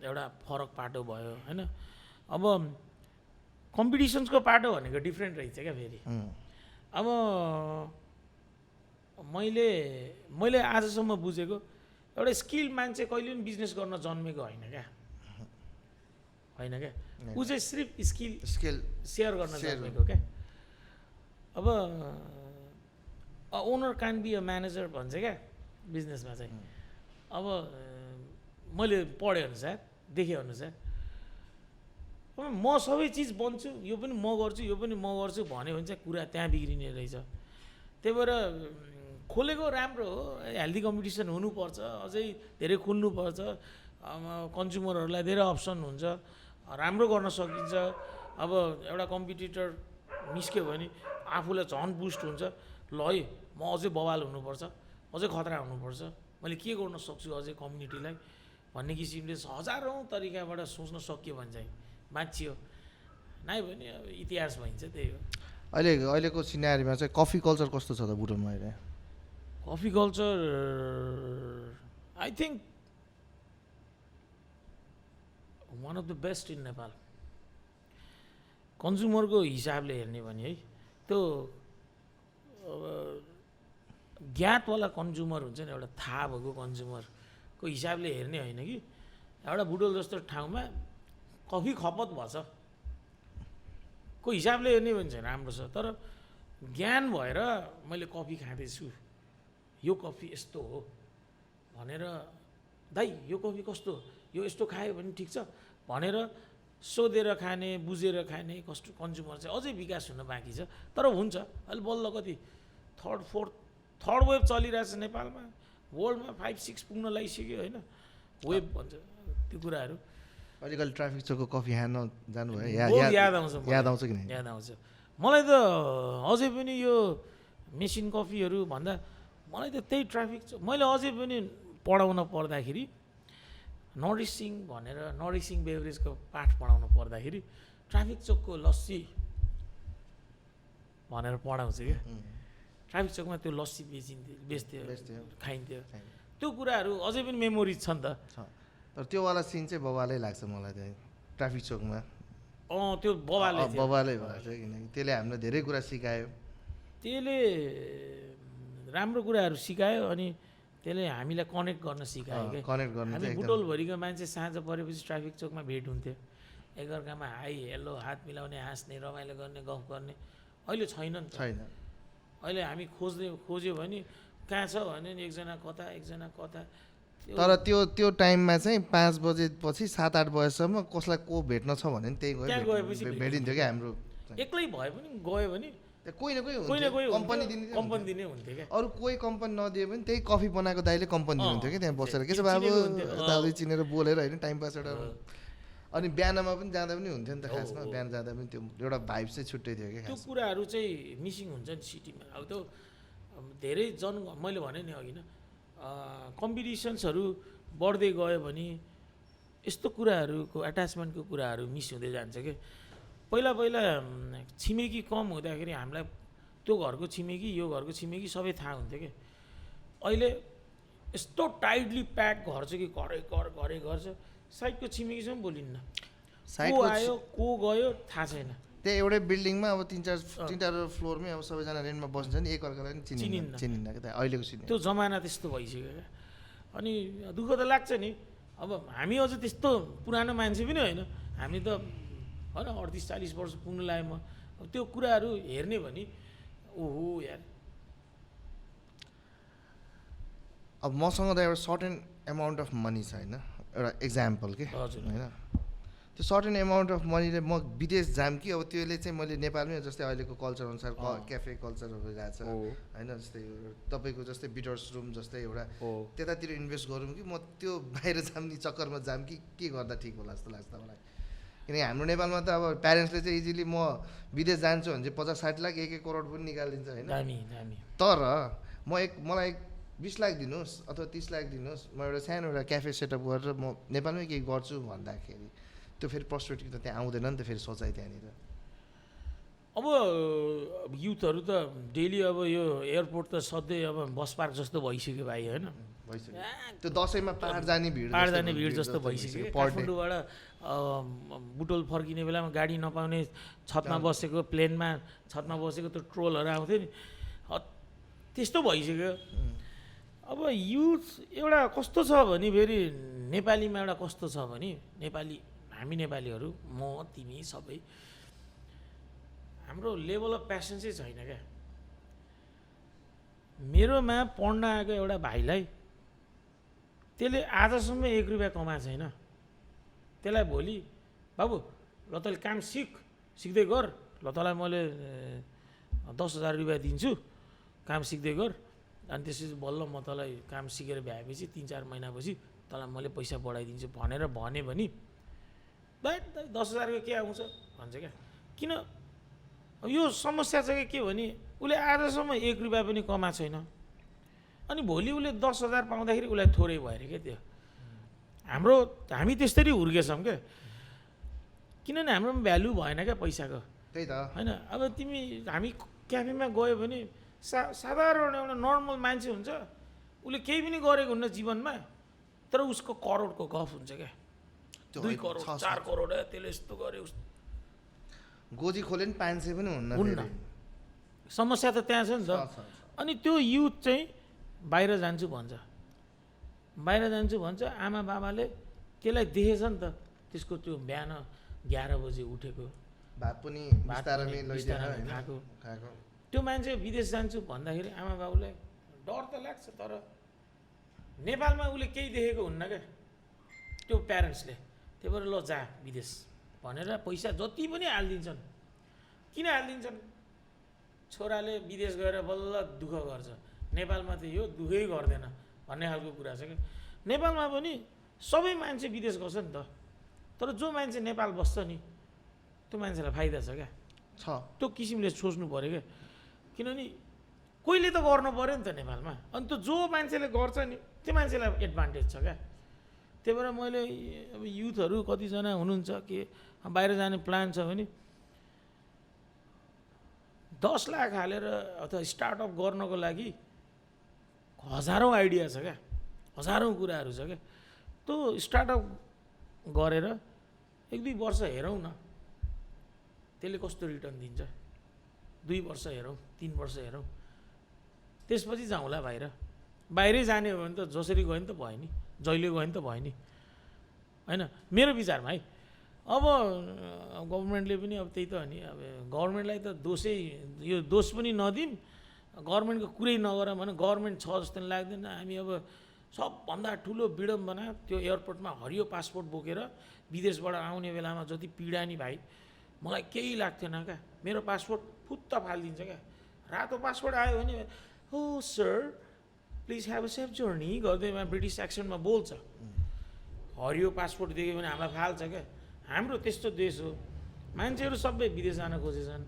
एउटा फरक पाटो भयो होइन। अब कम्पिटिसन्सको पाटो भनेको डिफ्रेन्ट रहेछ क्या फेरि। अब मैले आजसम्म बुझेको एउटा स्किल मान्छे कहिले पनि बिजनेस गर्न जन्मेको होइन क्या, ऊ चाहिँ सिर्फ स्किल सेयर गर्न जन्मेको क्या। अब owner can be a manager भन्छ क्या बिजनेसमा चाहिँ। अब मैले पढेँ अनुसार, देखेँ अनुसार, म सबै चिज बन्छु, यो पनि म गर्छु, यो पनि म गर्छु भन्यो भने चाहिँ कुरा त्यहाँ बिग्रिने रहेछ। त्यही भएर खोलेको राम्रो हो, हेल्दी कम्पिटिसन हुनुपर्छ, अझै धेरै खुल्नुपर्छ, कन्ज्युमरहरूलाई धेरै अप्सन हुन्छ, राम्रो गर्न सकिन्छ। अब एउटा कम्पिटिटर निस्क्यो भने आफूलाई झन् बुस्ट हुन्छ, ल है म अझै बवाल हुनुपर्छ, अझै खतरा हुनुपर्छ, मैले के गर्न सक्छु अझै कम्युनिटीलाई भन्ने किसिमले हजारौँ तरिकाबाट सोच्न सकियो भने चाहिँ बाँचियो, नाइ भने अब इतिहास भइन्छ। त्यही हो। अहिलेको सिनेरीमा चाहिँ कफी कल्चर कस्तो छ त बुटोलमा अहिले? Coffee culture I think one of the best in Nepal. कन्ज्युमरको हिसाबले हेर्ने भने है, त्यो ज्ञातवाला कन्ज्युमर हुन्छ नि, एउटा थाहा भएको कन्ज्युमरको हिसाबले हेर्ने होइन कि। एउटा बुटोल जस्तो ठाउँमा कफी खपत भएछ को हिसाबले हेर्ने भने चाहिँ राम्रो छ, तर ज्ञान भएर मैले कफी खाँदैछु, यो कफी यस्तो हो भनेर, दाइ यो कफी कस्तो, यो यस्तो खायो भने ठिक छ भनेर सोधेर खाने, बुझेर खाने कन्ज्युमर चाहिँ अझै विकास हुन बाँकी छ। तर हुन्छ, अहिले बल्ल कति थर्ड वेभ चलिरहेछ नेपालमा, वर्ल्डमा 5-6 पुग्न लागिसक्यो होइन, वेभ भन्छ त्यो कुराहरू। अलिकति ट्राफिक चोकको कफी खान जानुभयो? याद आउँछ कि नै? याद आउँछ मलाई त अझै पनि यो मेसिन कफीहरू भन्दा मलाई त त्यही ट्राफिक चोक। मैले अझै पनि पढाउन पर्दाखेरि नरिसिङ बेभरेजको पाठ पढाउन पर्दाखेरि ट्राफिक चोकको लस्सी भनेर पढाउँछु क्या। ट्राफिक चोकमा त्यो लस्सी बेच्थ्यो, खाइन्थ्यो, त्यो कुराहरू अझै पनि मेमोरिज छ नि त। तर त्योवाला सिन चाहिँ बवालै लाग्छ मलाई चाहिँ ट्राफिक चोकमा। त्यो बवालै भएको छ, किनकि त्यसले हामीलाई धेरै कुरा सिकायो, त्यसले राम्रो कुराहरू सिकायो, अनि त्यसले हामीलाई कनेक्ट गर्न सिकायो क्या। हामी बुटोलभरिको मान्छे साँझ परेपछि ट्राफिक चोकमा भेट हुन्थ्यो, एकअर्कामा हाई हेलो, हात मिलाउने, हाँस्ने, रमाइलो गर्ने, गफ गर्ने। अहिले छैन नि त। अहिले हामी खोज्यो भने कहाँ छ भने एकजना कता। तर त्यो टाइममा चाहिँ 5 बजेपछि 7-8 बजेसम्म कसलाई को भेट्न छ भने त्यही भेटिन्थ्यो क्या। हाम्रो एक्लै भए पनि गयो भने कोही न कोही कम्पनी दिने हुन्थ्यो क्या। अरू कोही कम्पनी नदिए पनि त्यही कफी बनाएको दाइले कम्पनी दिनुहुन्थ्यो कि त्यहाँ बसेर, के छ बाबु यताउति चिनेर बोलेर होइन, टाइम पास एउटा। अनि बिहानमा पनि जाँदा पनि हुन्थ्यो नि त, खासमा बिहान जाँदा पनि त्यो एउटा भाइब चाहिँ छुट्टै थियो क्या। त्यो कुराहरू चाहिँ मिसिङ हुन्छ नि सिटीमा। अब त्यो धेरै मैले भने नि अघि न, कम्पिटिसन्सहरू बढ्दै गयो भने यस्तो कुराहरूको एट्याचमेन्टको कुराहरू मिस हुँदै जान्छ कि। पहिला छिमेकी कम हुँदाखेरि हामीलाई त्यो घरको छिमेकी, यो घरको छिमेकी सबै थाहा हुन्थ्यो कि। अहिले यस्तो टाइटली प्याक घर छ कि घरै घर छ, साइडको छिमेकीसँग बोलिन्न, को आयो को गयो थाहा छैन। त्यही एउटै बिल्डिङमा अब 3-4 फ्लोरमै अब सबैजना रेन्टमा बस्छ नि, एकअर्कालाई पनि चिनिन्न क्या अहिलेको सिन। त्यो जमाना त्यस्तो भइसक्यो क्या। अनि दुःख त लाग्छ नि। अब हामी अझ त्यस्तो पुरानो मान्छे पनि होइन, हामी त होइन 38-40 वर्ष पुग्नु लाग्यो म। अब त्यो कुराहरू हेर्ने भने ओहो यार अब मसँग त एउटा सर्टेन एमाउन्ट अफ मनी छ होइन, एउटा इक्जाम्पल के हजुर होइन, त्यो सर्टेन एमाउन्ट अफ मनीले म विदेश जाम कि अब त्यसले चाहिँ मैले नेपालमै जस्तै अहिलेको कल्चर अनुसार क्याफे कल्चरहरू गएको छ होइन, जस्तै तपाईँको जस्तै बिटर्स रुम जस्तै एउटा त्यतातिर इन्भेस्ट गरौँ कि म त्यो बाहिर जाम नि चक्करमा जाम कि के गर्दा ठिक होला जस्तो लाग्छ मलाई। किनकि हाम्रो नेपालमा त अब प्यारेन्ट्सले चाहिँ इजिली म विदेश जान्छु भने चाहिँ 50-60 लाख 1-1 करोड पनि निकालिदिन्छ होइन। तर मलाई 20 लाख दिनुहोस् अथवा 30 लाख दिनुहोस्, म एउटा सानो एउटा क्याफे सेटअप गरेर म नेपालमै केही गर्छु भन्दाखेरि त्यो फेरि पर्सपेक्टिभ त त्यहाँ आउँदैन नि त फेरि सोचाइ त्यहाँनिर। अब युथहरू त डेली अब यो एयरपोर्ट त सधैँ अब बस पार्क जस्तो भइसक्यो भाइ होइन, भइसक्यो त्यो दसैँमा पाहाड जाने भिड जस्तो भइसक्यो। काठमाडौँबाट बुटोल फर्किने बेलामा गाडी नपाउने छतमा बसेको, प्लेनमा छतमा बसेको त्यो ट्रोलहरू आउँथ्यो नि, त्यस्तो भइसक्यो। अब युथ एउटा कस्तो छ भने फेरि नेपालीमा एउटा कस्तो छ भने हामी नेपालीहरू म तिमी सबै हाम्रो लेभल अफ प्यासन चाहिँ छैन क्या। मेरोमा पढ्न आएको एउटा भाइलाई त्यसले आजसम्म 1 रुपियाँ कमाएको छैन, त्यसलाई भोलि बाबु ल तैँले काम सिक्दै गर, ल तँलाई मैले 10,000 रुपियाँ दिन्छु काम सिक्दै गर, अनि त्यसपछि बल्ल म तँलाई काम सिकेर भ्याएपछि 3-4 महिनापछि तँलाई मैले पैसा बढाइदिन्छु भनेर भने भने 10,000 के आउँछ भन्छ क्या। किन अब यो समस्या चाहिँ के भने उसले आजसम्म 1 रुपियाँ पनि कमाएको छैन, अनि भोलि उसले 10,000 पाउँदाखेरि उसलाई थोरै भएर क्या त्यो। हामी त्यसरी हुर्केछौँ क्या, किनभने हाम्रोमा भ्यालु भएन क्या पैसाको, त्यही त होइन। अब हामी क्याफेमा गयो भने साधारण एउटा नर्मल मान्छे हुन्छ, उसले केही पनि गरेको हुन्न जीवनमा, तर उसको करोडको गफ हुन्छ क्या, 2 करोड 4 करोड त्यसले यस्तो गर्यो गोजी खोले नि 500 पनि हुन्न। समस्या त त्यहाँ छ नि त। अनि त्यो युथ चाहिँ बाहिर जान्छु भन्छ, आमा बाबाले त्यसलाई देखेछ नि त, त्यसको त्यो बिहान 11 बजे उठेको, भात पनि खाएको, त्यो मान्छे विदेश जान्छु भन्दाखेरि आमा बाबुलाई डर त लाग्छ, तर नेपालमा उसले केही देखेको हुन्न क्या त्यो प्यारेन्ट्सले, त्यही भएर ल जा विदेश भनेर पैसा जति पनि हालिदिन्छन्। किन हालिदिन्छन्? छोराले विदेश गएर बल्ल दुःख गर्छ, नेपालमा त यो दुःखै गर्दैन भन्ने खालको कुरा छ क्या। नेपालमा पनि सबै मान्छे विदेश गर्छ नि त, तर जो मान्छे नेपाल बस्छ नि त्यो मान्छेलाई फाइदा छ क्या, त्यो किसिमले सोच्नु पऱ्यो क्या। किनभने कोहीले त गर्नु पऱ्यो नि त नेपालमा, अनि त्यो जो मान्छेले गर्छ नि त्यो मान्छेलाई एडभान्टेज छ क्या। त्यही भएर मैले अब युथहरू कतिजना हुनुहुन्छ कि बाहिर जाने प्लान छ भने 10 लाख हालेर अथवा स्टार्टअप गर्नको लागि हजारौँ आइडिया छ क्या, हजारौँ कुराहरू छ क्या। त्यो स्टार्टअप गरेर 1-2 वर्ष हेरौँ न त्यसले कस्तो रिटर्न दिन्छ, 2 वर्ष हेरौँ, 3 वर्ष हेरौँ, त्यसपछि जाउँला बाहिरै जाने हो भने त जसरी गयो नि त भयो नि, जहिले गयो नि त भयो नि, होइन। मेरो विचारमा है, अब गभर्मेन्टले पनि अब त्यही त हो नि, अब गभर्मेन्टलाई त यो दोष पनि नदिउँ, गभर्मेन्टको कुरै नगर भने गभर्मेन्ट छ जस्तो लाग्दैन। हामी अब सबभन्दा ठुलो विडम्बना त्यो एयरपोर्टमा हरियो पासपोर्ट बोकेर विदेशबाट आउने बेलामा जति पीडा नि भाइ, मलाई केही लाग्थेन क्या। मेरो पासपोर्ट फुत्त फालिदिन्छ क्या, रातो पासपोर्ट आयो भने हो sir please have a safe journey गर्दैमा ब्रिटिस एक्सेन्टमा बोल्छ, हरियो पासपोर्ट देख्यो भने हामीलाई फाल्छ क्या। हाम्रो त्यस्तो देश हो, मान्छेहरू सबै विदेश जान खोजेछन्।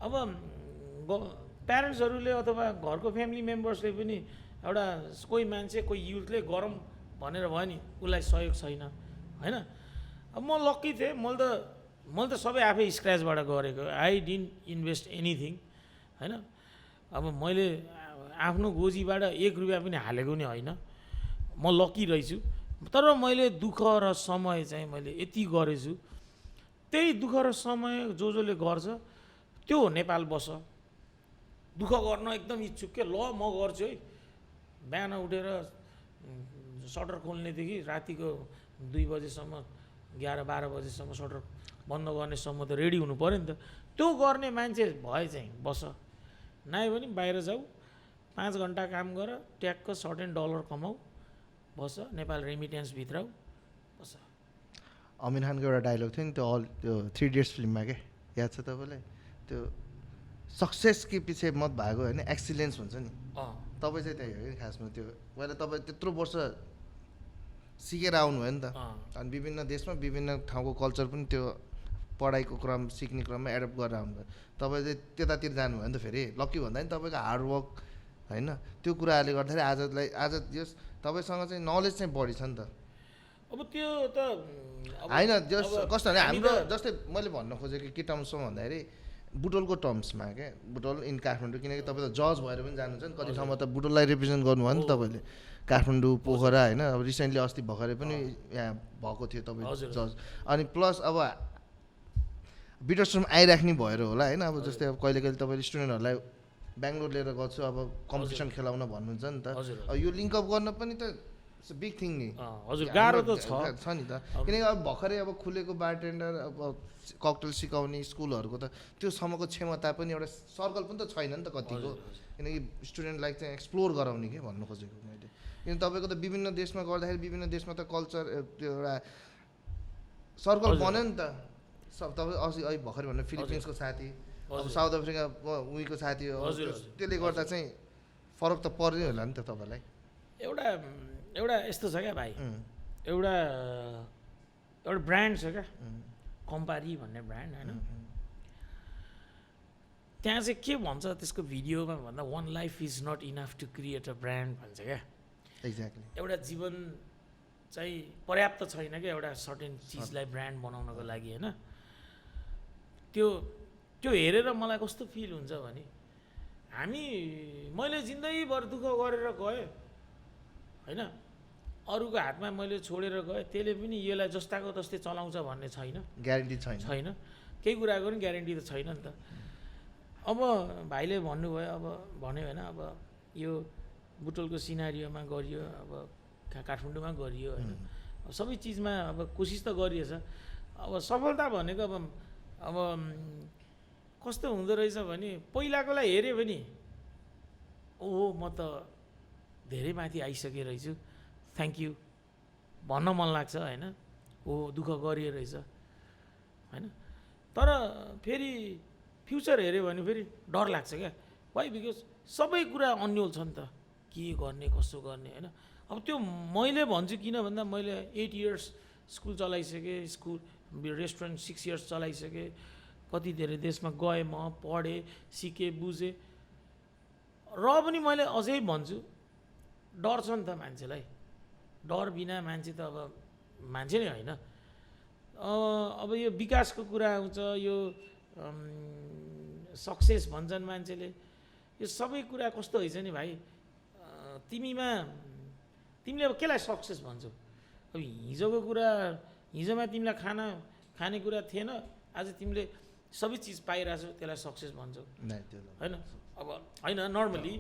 अब प्यारेन्ट्सहरूले अथवा घरको फ्यामिली मेम्बर्सले पनि एउटा कोही मान्छे कोही युथले गरौँ भनेर भयो नि उसलाई सहयोग छैन, होइन। अब म लक्की थिएँ, मैले त सबै आफै स्क्रैचबाट गरेको, आई डिन्ट इन्भेस्ट एनिथिङ, होइन। अब मैले आफ्नो गोजीबाट 1 रुपियाँ पनि हालेको नि होइन, म लक्की रहेछु। तर मैले दुःख र समय चाहिँ मैले यति गरेछु, त्यही दुःख र समय जसले गर्छ त्यो नेपाल बस, दुःख गर्न एकदम इच्छुक के, ल म गर्छु है, बिहान उठेर सटर खोल्नेदेखि रातिको 2 बजेसम्म 11-12 बजेसम्म सटर बन्द गर्नेसम्म त रेडी हुनु पऱ्यो नि त। त्यो गर्ने मान्छे भए चाहिँ बस, नआए पनि बाहिर जाऊ 5 घन्टा काम गर ट्याक्क $100 कमाऊ बस नेपाल रेमिटेन्स भित्राऊ बस अमिर खानको एउटा डायलग थियो नि त्यो 3 इडियट्स फिल्ममा के याद छ तपाईँलाई त्यो सक्सेस के पछि मत भएको होइन एक्सिलेन्स भन्छ नि तपाईँ चाहिँ त्यही हो कि खासमा त्यो पहिला तपाईँ त्यत्रो वर्ष सिकेर आउनुभयो नि त अनि विभिन्न देशमा विभिन्न ठाउँको कल्चर पनि त्यो पढाइको क्रम सिक्ने क्रममा एडप्ट गरेर आउनुभयो तपाईँ चाहिँ त्यतातिर जानुभयो नि त फेरि लक्की भन्दा नि तपाईँको हार्डवर्क होइन त्यो कुराहरूले गर्दाखेरि आज यस तपाईँसँग चाहिँ नलेज चाहिँ बढी छ नि त अब त्यो त होइन कस्तो भने हाम्रो जस्तै मैले भन्न खोजेको के टर्म्समा भन्दाखेरि बुटोलको टर्म्समा क्या बुटोल इन काठमाडौँ किनकि तपाईँ त जज भएर पनि जानुहुन्छ नि कति ठाउँमा त बुटोललाई रिप्रेजेन्ट गर्नुभयो नि तपाईँले काठमाडौँ पोखरा होइन अब रिसेन्टली अस्ति भर्खरै पनि यहाँ भएको थियो तपाईँ जज अनि प्लस अब बिटरस्टोरमा आइराख्ने भएर होला होइन अब जस्तै अब कहिले कहिले तपाईँले स्टुडेन्टहरूलाई बेङ्गलोर लिएर गर्छु अब कम्पिटिसन खेलाउन भन्नुहुन्छ नि त अब यो लिङ्कअप गर्न पनि त बिग थिङ नि हजुर गाह्रो त छ नि त किनकि अब भर्खरै अब खुलेको बारटेन्डर अब ककटेल सिकाउने स्कुलहरूको त त्योसम्मको क्षमता पनि एउटा सर्कल पनि त छैन नि त कतिको किनकि स्टुडेन्टलाई चाहिँ एक्सप्लोर गराउने के भन्नु खोजेको मैले किन तपाईँको त विभिन्न देशमा गर्दाखेरि विभिन्न देशमा त कल्चर त्यो एउटा सर्कल बन्यो नि त सब तपाईँ अहिले भर्खरै भन्नु फिलिपिन्सको साथी अब साउथ अफ्रिका उहीको साथी हो त्यसले गर्दा चाहिँ फरक त पर्ने होला नि त तपाईँलाई एउटा यस्तो छ क्या भाइ एउटा ब्रान्ड छ क्या कम्पारी भन्ने ब्रान्ड होइन त्यहाँ चाहिँ के भन्छ त्यसको भिडियोमा भन्दा 1 life is not enough to create a brand भन्छ क्या एक्ज्याक्टली एउटा जीवन चाहिँ पर्याप्त छैन क्या एउटा सर्टेन चिजलाई ब्रान्ड बनाउनको लागि होइन त्यो हेरेर मलाई कस्तो फिल हुन्छ भने मैले जिन्दगीभर दुःख गरेर गएँ होइन अरूको हातमा मैले छोडेर गएँ त्यसले पनि यसलाई जस्ताको तस्तै चलाउँछ भन्ने छैन ग्यारेन्टी छैन केही कुराको पनि ग्यारेन्टी त छैन नि त अब भाइले भन्नुभयो अब भन्यो होइन अब यो बुटोलको सिनारियोमा गरियो अब काठमाडौँमा गरियो होइन सबै चिजमा अब कोसिस त गरिएछ अब सफलता भनेको अब कस्तो हुँदो रहेछ भने पहिलाकोलाई हेऱ्यो भने ओहो म त धेरै माथि आइसकेँ रहेछु थ्याङ्क यू भन्न मन लाग्छ होइन ओ दुःख गरिए रहेछ होइन तर फेरि फ्युचर हेऱ्यो भने फेरि डर लाग्छ क्या वाइ बिकज सबै कुरा अन्यल छ नि त के गर्ने कसो गर्ने होइन अब त्यो मैले भन्छु किन भन्दा मैले 8 इयर्स स्कुल चलाइसकेँ रेस्टुरेन्ट 6 इयर्स चलाइसकेँ कति धेरै देशमा गएँ म पढेँ सिकेँ बुझेँ र पनि मैले अझै भन्छु डर छ नि त मान्छेलाई डर बिना मान्छे त अब मान्छे नै होइन अब यो विकासको कुरा आउँछ यो सक्सेस भन्छन् मान्छेले यो सबै कुरा कस्तो हुन्छ नि भाइ तिमीले अब केलाई सक्सेस भन्छौ अब हिजोमा तिमीलाई खाने कुरा थिएन आज तिमीले सबै चिज पाइरहेछौ त्यसलाई सक्सेस भन्छौ होइन अब होइन नर्मली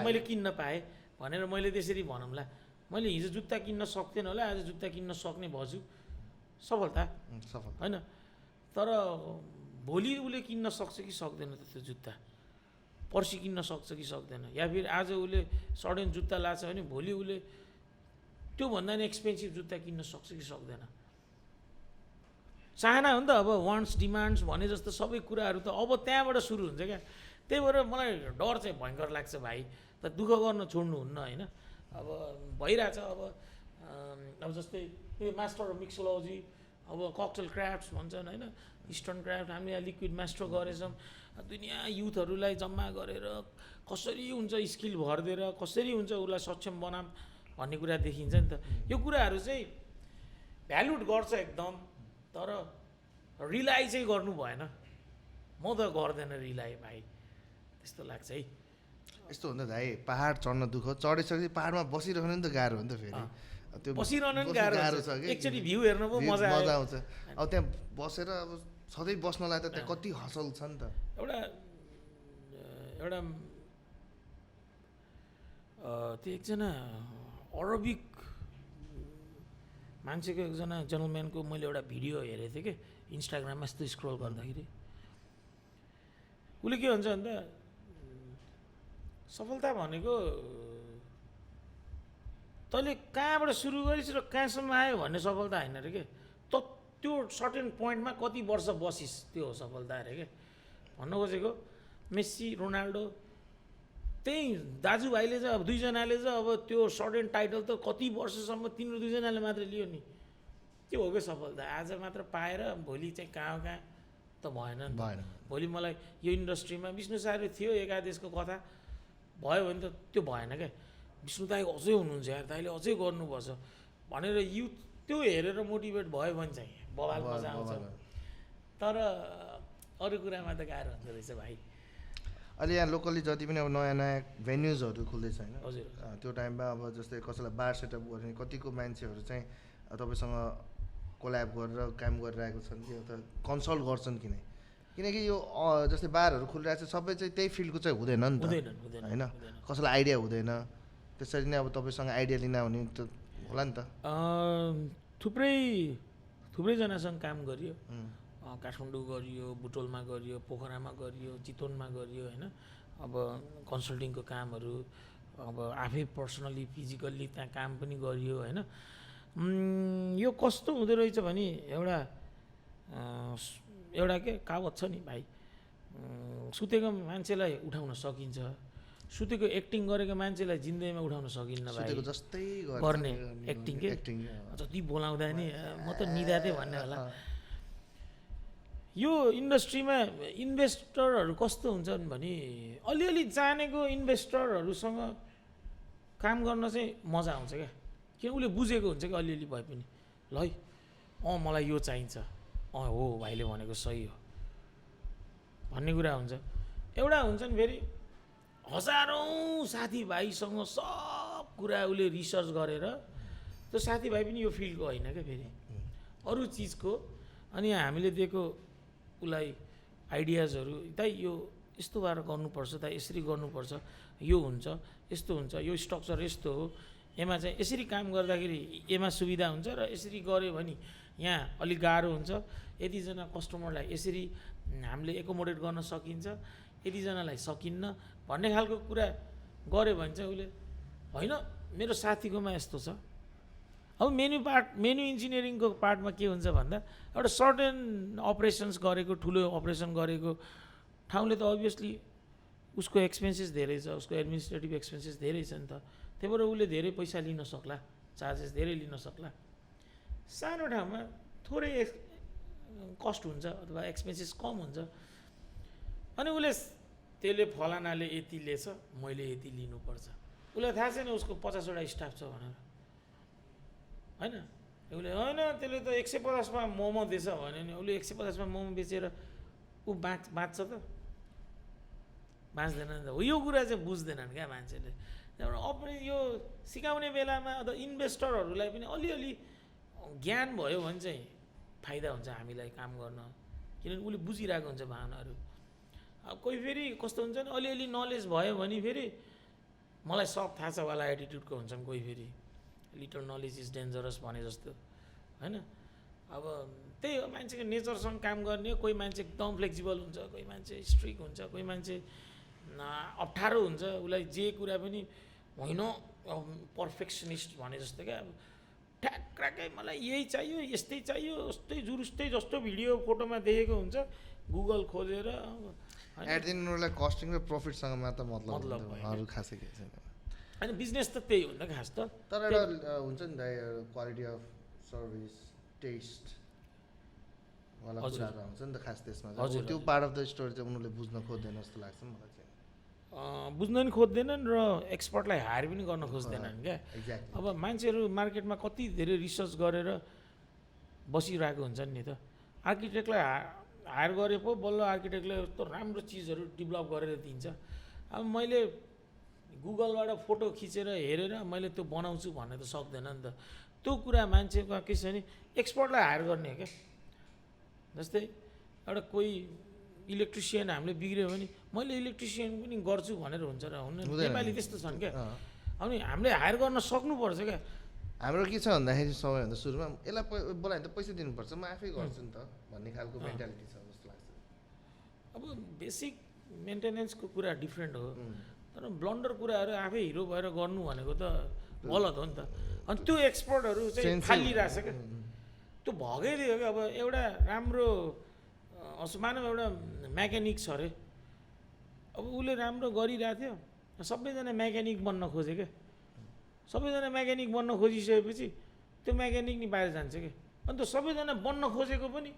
मैले किन्न पाएँ भनेर मैले त्यसरी भनौँला मैले हिजो जुत्ता किन्न सक्थेन होला आज जुत्ता किन्न सक्ने भएछु सफलता होइन तर भोलि उसले किन्न सक्छ कि सक्दैन त त्यो जुत्ता पर्सि किन्न सक्छ कि सक्दैन या फिर आज उसले सडन जुत्ता लाछ भने भोलि उसले त्योभन्दा नि एक्सपेन्सिभ जुत्ता किन्न सक्छ कि सक्दैन चाहना हो नि त अब वान्ट्स डिमान्ड्स भने जस्तो सबै कुराहरू त अब त्यहाँबाट सुरु हुन्छ क्या त्यही भएर मलाई डर चाहिँ भयङ्कर लाग्छ भाइ त दुःख गर्न छोड्नुहुन्न होइन अब भइरहेछ अब जस्तै यो मास्टर अफ मिक्सोलोजी अब ककटेल क्राफ्ट्स भन्छन् होइन इस्टर्न क्राफ्ट हामीले यहाँ लिक्विड मास्टर गरेछौँ दुनियाँ युथहरूलाई जम्मा गरेर कसरी हुन्छ स्किल भरिदिएर कसरी हुन्छ उसलाई सक्षम बनाम भन्ने कुरा देखिन्छ नि त यो कुराहरू चाहिँ भ्यालुड गर्छ एकदम तर रिलाइ चाहिँ गर्नु भएन म त गर्दैन रिलाइ भाइ त्यस्तो लाग्छ है यस्तो हुन्छ भाइ पहाड चढ्न दुःख चढिसकेपछि पहाडमा बसिरहनु नि त गाह्रो हो नि त फेरि त्यो बसिरहनु नि गाह्रो छ कि एकचोटि भ्यू हेर्नु पो मजा आउँछ अब त्यहाँ बसेर अब सधैँ बस्नलाई त त्यहाँ कति हसल छ नि त एउटा त्यो एकजना अरबिक मान्छेको एकजना जेनलम्यानको मैले एउटा भिडियो हेरेको थिएँ कि इन्स्टाग्राममा यस्तो स्क्रोल गर्दाखेरि उसले के भन्छ भन्दा सफलता भनेको तैँले कहाँबाट सुरु गरिस् र कहाँसम्म आयो भन्ने सफलता होइन अरे के त त्यो सर्टेन पोइन्टमा कति वर्ष बसिस् त्यो हो सफलता अरे के भन्नु खोजेको मेस्सी रोनाल्डो त्यही दाजुभाइले चाहिँ अब दुईजनाले चाहिँ अब त्यो सर्टेन टाइटल त कति वर्षसम्म तिनीहरू दुईजनाले मात्र लियो नि त्यो हो क्या सफलता आज मात्र पाएर भोलि चाहिँ कहाँ त भएन नि भोलि मलाई यो इन्डस्ट्रीमा विष्णु सारी थियो एकादेशको कथा भयो भने त त्यो भएन क्या विष्णु दाई अझै हुनुहुन्छ यार दाइले अझै गर्नुपर्छ भनेर युथ त्यो हेरेर मोटिभेट भयो भने चाहिँ बवाल मजा आउँछ तर अरू कुरामा त गाह्रो हुँदो रहेछ भाइ अहिले यहाँ लोकल्ली जति पनि अब नयाँ नयाँ भेन्युजहरू खुल्दैछ होइन हजुर त्यो टाइममा अब जस्तै कसैलाई बार सेटअप गर्ने कतिको मान्छेहरू चाहिँ तपाईँसँग कोल्याब गरेर काम गरिरहेको छन् कि त कन्सल्ट गर्छन् किनकि यो जस्तै बारहरू खुलिरहेको छ सबै चाहिँ त्यही फिल्डको चाहिँ हुँदैन नि त होइन कसैलाई आइडिया हुँदैन त्यसरी नै अब तपाईँसँग आइडिया लिन आउने त होला नि त थुप्रैजनासँग काम गरियो काठमाडौँ गरियो बुटोलमा गरियो पोखरामा गरियो चितवनमा गरियो होइन अब कन्सल्टिङको कामहरू अब आफै पर्सनली फिजिकल्ली त्यहाँ काम पनि गरियो होइन यो कस्तो हुँदो रहेछ भने एउटा के कहावत छ नि भाइ सुतेको मान्छेलाई उठाउन सकिन्छ सुतेको एक्टिङ गरेको मान्छेलाई जिन्दगीमा उठाउन सकिन्न भाइ जस्तै गर्ने एक्टिङ के जति बोलाउँदा नि म त निदाते भन्ने होला यो इन्डस्ट्रीमा इन्भेस्टरहरू कस्तो हुन्छन् भने अलिअलि जानेको इन्भेस्टरहरूसँग काम गर्न चाहिँ मजा आउँछ क्या किन उसले बुझेको हुन्छ कि अलिअलि भए पनि ल है मलाई यो चाहिन्छ हो भाइले भनेको सही हो भन्ने कुरा हुन्छ एउटा हुन्छन् फेरि हजारौँ साथीभाइसँग सब कुरा उसले रिसर्च गरेर त्यो साथीभाइ पनि यो फिल्डको होइन क्या फेरि अरू चिजको अनि हामीले दिएको उसलाई आइडियाजहरू दाइ यो यस्तो भएर गर्नुपर्छ दाइ यसरी गर्नुपर्छ यो हुन्छ यस्तो हुन्छ यो स्ट्रक्चर यस्तो हो यसमा चाहिँ यसरी काम गर्दाखेरि यसमा सुविधा हुन्छ र यसरी गऱ्यो भने यहाँ अलिक गाह्रो हुन्छ यतिजना कस्टमरलाई यसरी हामीले एकोमोडेट गर्न सकिन्छ यतिजनालाई सकिन्न भन्ने खालको कुरा गऱ्यो भने चाहिँ उसले होइन मेरो साथीकोमा यस्तो छ अब मेन्यु इन्जिनियरिङको पार्टमा के हुन्छ भन्दा एउटा सर्टेन अपरेसन्स गरेको ठुलो अपरेसन गरेको ठाउँले त अभियसली उसको एक्सपेन्सेस धेरै छ उसको एडमिनिस्ट्रेटिभ एक्सपेन्सेस धेरै छ नि त त्यही भएर उसले धेरै पैसा लिन सक्ला चार्जेस धेरै लिन सक्ला सानो ठाउँमा थोरै कस्ट हुन्छ अथवा एक्सपेन्सेस कम हुन्छ अनि उसले त्यसले फलानाले यति लिएछ मैले यति लिनुपर्छ उसलाई थाहा छैन उसको 50वटा स्टाफ छ भनेर होइन उसले होइन त्यसले त 150मा मोमो दिएछ भने नि उसले 150मा मोमो बेचेर ऊ बाँच्छ त बाँच्दैन नि त हो यो कुरा चाहिँ बुझ्दैनन् क्या मान्छेले त्यहाँबाट यो सिकाउने बेलामा अथवा इन्भेस्टरहरूलाई पनि अलिअलि ज्ञान भयो भने चाहिँ फाइदा हुन्छ हामीलाई काम गर्न किनभने उसले बुझिरहेको हुन्छ भावनाहरू अब कोही फेरि कस्तो हुन्छ नि अलिअलि नलेज भयो भने फेरि मलाई सब थाहा छ वाला एटिट्युडको हुन्छन् कोही फेरि लिटल नलेज इज डेन्जरस भने जस्तो होइन अब त्यही हो मान्छेको नेचरसँग काम गर्ने कोही मान्छे एकदम फ्लेक्सिबल हुन्छ कोही मान्छे स्ट्रिक हुन्छ कोही मान्छे अप्ठ्यारो हुन्छ उसलाई जे कुरा पनि होइन पर्फेक्सनिस्ट भने जस्तो क्या अब ठ्याक्कै मलाई यही चाहियो यस्तै चाहियो यस्तै जुरुस्तै जस्तो भिडियो फोटोमा देखेको हुन्छ गुगल खोजेर एट दिन उनीहरूलाई कस्टिङ र प्रफिटसँग मात्र मतलब अरू खासै केही छैन होइन बिजनेस त त्यही हो नि त खास त तर एउटा हुन्छ नि त क्वालिटी अफ सर्भिस टेस्ट वाला कुराहरू आउँछ नि त खास त्यसमा त्यो पार्ट अफ द स्टोरी चाहिँ उनीहरूले बुझ्न खोज्दैन जस्तो लाग्छ मलाई चाहिँ बुझ्न पनि खोज्दैनन् र एक्सपर्टलाई हायर पनि गर्न खोज्दैनन् क्या अब मान्छेहरू मार्केटमा कति धेरै रिसर्च गरेर बसिरहेको हुन्छन् नि त आर्किटेक्टलाई हायर गरे पो बल्ल आर्किटेक्टले यस्तो राम्रो चिजहरू डेभलप गरेर दिन्छ अब मैले गुगलबाट फोटो खिचेर हेरेर मैले त्यो बनाउँछु भन्ने त सक्दैन नि त त्यो कुरा मान्छेको के छ भने एक्सपर्टलाई हायर गर्ने हो क्या जस्तै एउटा कोही इलेक्ट्रिसियन हामीले बिग्रियो भने मैले इलेक्ट्रिसियन पनि गर्छु भनेर हुन्छ र हुन्न नेपाली त्यस्तो छन् क्या अनि हामीले हायर गर्न सक्नुपर्छ क्या हाम्रो के छ भन्दाखेरि सबैभन्दा सुरुमा यसलाई बोलायो भने त पैसा दिनुपर्छ म आफै गर्छु नि त भन्ने खालको मेन्टालिटी छ जस्तो लाग्छ अब बेसिक मेन्टेनेन्सको कुरा डिफ्रेन्ट हो तर ब्लन्डर कुराहरू आफै हिरो भएर गर्नु भनेको त गलत हो नि त अनि त्यो एक्सपर्टहरू चाहिँ फालिरहेछ क्या त्यो भगैदियो क्या अब एउटा राम्रो मानव एउटा मेकानिक छ अरे अब उसले राम्रो गरिरहेको थियो सबैजना मेकानिक बन्न खोजे क्या सबैजना मेकानिक बन्न खोजिसकेपछि त्यो मेकानिक नि बाहिर जान्छ क्या अन्त सबैजना बन्न खोजेको पनि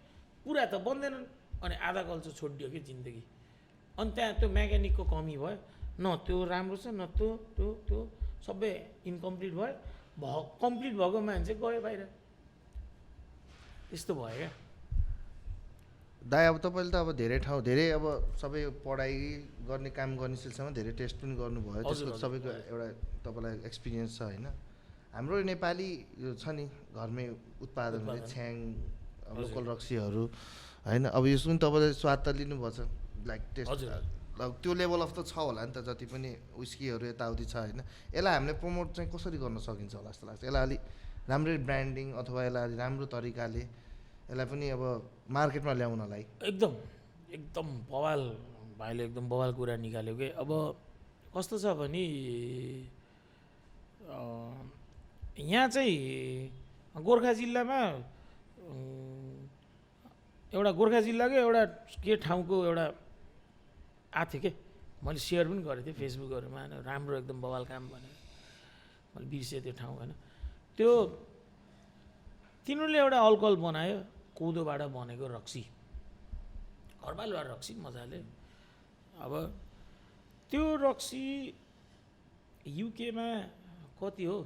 पुरा त बन्दैनन् अनि आधा कल्चर छोडिदियो कि जिन्दगी अनि त्यहाँ त्यो मेकानिकको कमी भयो न त्यो राम्रो छ न त्यो सबै इन्कम्प्लिट भयो कम्प्लिट भएको मान्छे गयो बाहिर यस्तो भयो क्या दाइ अब तपाईँले त अब धेरै ठाउँ धेरै अब सबै पढाइ गर्ने काम गर्ने सिलसिलामा धेरै टेस्ट पनि गर्नुभयो त्यसको सबैको एउटा तपाईँलाई एक्सपिरियन्स छ होइन हाम्रो नेपाली यो छ नि घरमै उत्पादन हुने छ्याङ लोकल रक्सीहरू होइन अब यसको पनि तपाईँले स्वाद त लिनुभएको छ लाइक टेस्ट त्यो लेभल अफ त छ होला नि त जति पनि विस्कीहरू यताउति छ होइन यसलाई हामीले प्रमोट चाहिँ कसरी गर्न सकिन्छ होला जस्तो लाग्छ यसलाई अलिक राम्ररी ब्रान्डिङ अथवा यसलाई अलिक राम्रो तरिकाले यसलाई पनि अब मार्केटमा ल्याउनलाई एकदम बवाल भाइले एकदम बवाल कुरा निकाल्यो कि अब कस्तो छ भने यहाँ चाहिँ गोर्खा जिल्लामा एउटा गोर्खा जिल्लाको एउटा के ठाउँको एउटा आएको थियो के मैले सेयर पनि गरेको थिएँ फेसबुकहरूमा होइन राम्रो एकदम बवाल काम भनेर मैले बिर्सेँ त्यो ठाउँ होइन त्यो तिनीहरूले एउटा अल्कोहल बनायो कोदोबाट बनेको रक्सी घरबालुवा रक्सी मजाले अब त्यो रक्सी युकेमा कति हो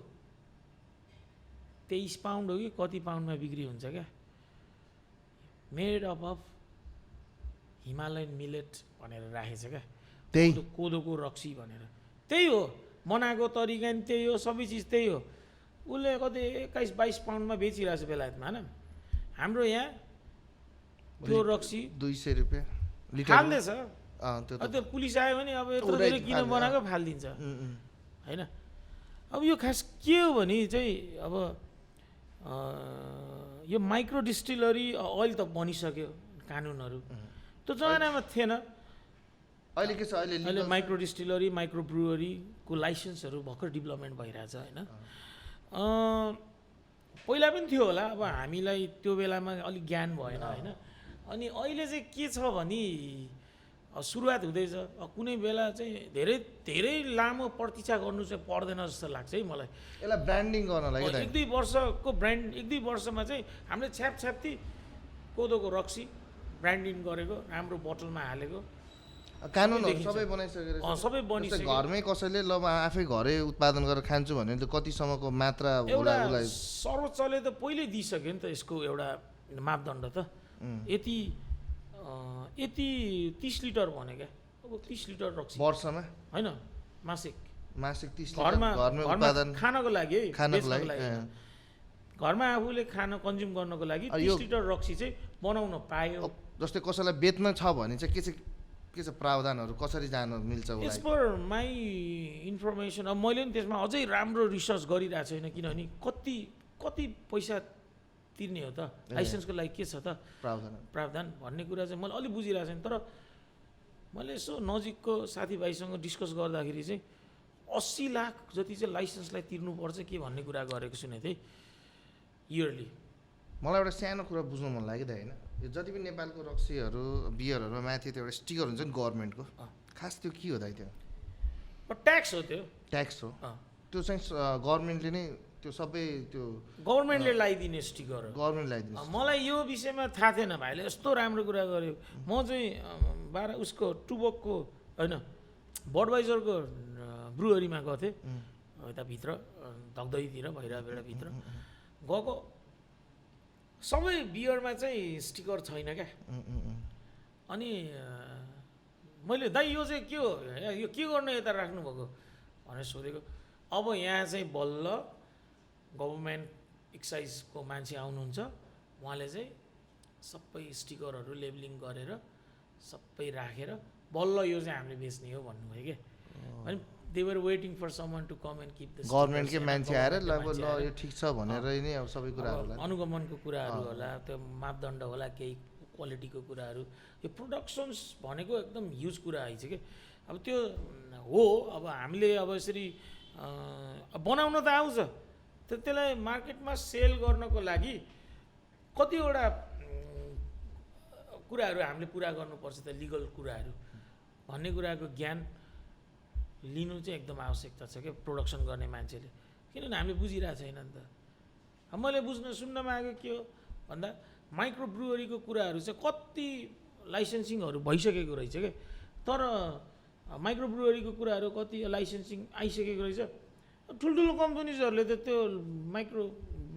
23 पाउन्ड हो कि कति पाउन्डमा बिक्री हुन्छ क्या मेड अफ हिमालयन मिलेट भनेर राखेछ क्या त्यही कोदोको रक्सी भनेर त्यही हो बनाएको तरिका नि त्यही हो सबै चिज त्यही हो उसले कति 21-22 पाउन्डमा बेचिरहेछ बेलायतमा होइन हाम्रो यहाँ त्यो रक्सी 200 रुपियाँ लिटर फाल्दैछ त्यो पुलिस आयो भने अब यत्रो धेरै किन बनाएको फालिदिन्छ होइन अब यो खास के हो भने चाहिँ अब यो माइक्रो डिस्टिलरी अहिले त बनिसक्यो कानुनहरू त्यो जमानामा थिएन अहिले के छ अहिले माइक्रो डिस्टिलरी माइक्रो ब्रुवरीको लाइसेन्सहरू भर्खर डेभलपमेन्ट भइरहेछ होइन पहिला पनि थियो होला अब हामीलाई त्यो बेलामा अलिक ज्ञान भएन होइन अनि अहिले चाहिँ के छ भने सुरुवात हुँदैछ कुनै बेला चाहिँ धेरै धेरै लामो प्रतीक्षा गर्नु चाहिँ पर्दैन जस्तो लाग्छ है मलाई यसलाई ब्रान्डिङ गर्नलाई 1-2 वर्षको ब्रान्ड 1-2 वर्षमा चाहिँ हामीले छ्यापछ्याप्ती कोदोको रक्सी ब्रान्डिङ गरेको राम्रो बोतलमा हालेको कानुनहरू सबै बनाइसकेर सबै बनिसक्यो घरमै कसैले ल आफै घरै उत्पादन गरेर खान्छु भने त कतिसम्मको मात्रा एउटा सर्वोच्चले त पहिल्यै दिइसक्यो नि त यसको एउटा मापदण्ड त यति 30 लिटर भने क्या अब 30 लिटर रक्सी वर्षमा होइन मासिक 30 लिटर घरमा उत्पादन खानको लागि है खानको लागि घरमा आफूले खान कन्ज्युम गर्नको लागि 30 लिटर रक्सी चाहिँ बनाउन पायो जस्तै कसैलाई बेच्न छ भने चाहिँ के छ प्रावधानहरू कसरी जान मिल्छ एज पर माई इन्फर्मेसन अब मैले पनि त्यसमा अझै राम्रो रिसर्च गरिरहेको छैन किनभने कति पैसा तिर्ने हो त लाइसेन्सको लागि के छ त प्रावधान भन्ने कुरा चाहिँ मैले अलिक बुझिरहेको छैन तर मैले यसो नजिकको साथीभाइसँग डिस्कस गर्दाखेरि चाहिँ 80 लाख जति चाहिँ लाइसेन्सलाई तिर्नुपर्छ के भन्ने कुरा गरेको सुनेको थिएँ इयरली मलाई एउटा सानो कुरा बुझ्नु मन लाग्यो त होइन यो जति पनि नेपालको रक्सीहरू बियरहरूमा माथि त्यो एउटा स्टिकर हुन्छ नि गभर्मेन्टको खास त्यो के हो दाइ त्यो ट्याक्स हो त्यो ट्याक्स हो त्यो चाहिँ गभर्मेन्टले नै त्यो सबै त्यो गभर्मेन्टले लगाइदिने स्टिकर हो गभर्मेन्ट लगाइदिने मलाई यो विषयमा थाहा थिएन भाइले यस्तो राम्रो कुरा गर्यो म चाहिँ उसको टुबकको होइन बडवाइजरको ब्रुवरीमा गएको थिएँ यताभित्र धक्दैतिर भैरहभित्र गएको सबै बियरमा चाहिँ स्टिकर छैन क्या अनि मैले दाइ यो चाहिँ के हो यो के गर्नु यता राख्नुभएको भनेर सोधेको अब यहाँ चाहिँ बल्ल गभर्मेन्ट एक्साइजको मान्छे आउनुहुन्छ उहाँले चाहिँ सबै स्टिकरहरू लेबलिङ गरेर सबै राखेर बल्ल यो चाहिँ हामीले बेच्ने हो भन्नुभयो क्या अनि they were waiting for someone to come and keep the गभर्मेन्टकै मान्छे आएर ल यो ठिक छ भनेर नै अब सबै कुराहरू होला अनुगमनको कुराहरू होला त्यो मापदण्ड होला केही क्वालिटीको कुराहरू यो प्रोडक्सन्स भनेको एकदम ह्युज कुरा आइछ कि अब त्यो हो अब हामीले अब यसरी बनाउन त आउँछ त्यसलाई मार्केटमा सेल गर्नको लागि कतिवटा कुराहरू हामीले पुरा गर्नुपर्छ त लिगल कुराहरू भन्ने कुराको ज्ञान लिनु चाहिँ एकदम आवश्यकता छ क्या प्रोडक्सन गर्ने मान्छेले किनभने हामीले बुझिरहेको छैन नि त मैले सुन्नमा आएको के हो भन्दा माइक्रो ब्रुवरीको कुराहरू चाहिँ कति लाइसेन्सिङहरू भइसकेको रहेछ क्या तर माइक्रो ब्रुवरीको कुराहरू कति लाइसेन्सिङ आइसकेको रहेछ ठुल्ठुलो कम्पनीजहरूले त त्यो माइक्रो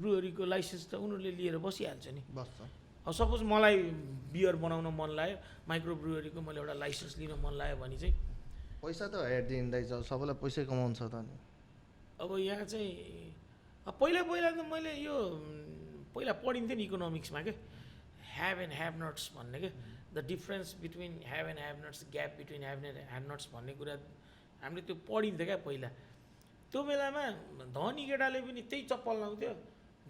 ब्रुवरीको लाइसेन्स त उनीहरूले लिएर बसिहाल्छ नि अब सपोज मलाई बियर बनाउन मन लाग्यो माइक्रो ब्रुवरीको मैले एउटा लाइसेन्स लिन मन लाग्यो भने चाहिँ पैसा त हेरिदिँदैछ सबैलाई पैसै कमाउँछ त नि अब यहाँ चाहिँ पहिला त मैले यो पहिला पढिन्थेँ नि इकोनोमिक्समा के ह्याभ एन्ड ह्याभ नट्स भन्ने के the difference between have and have nuts gap between have and have nuts भन्ने कुरा हामीले त्यो पढिन्थ्यो क्या पहिला त्यो बेलामा धनी केटाले पनि त्यही चप्पल लाउँथ्यो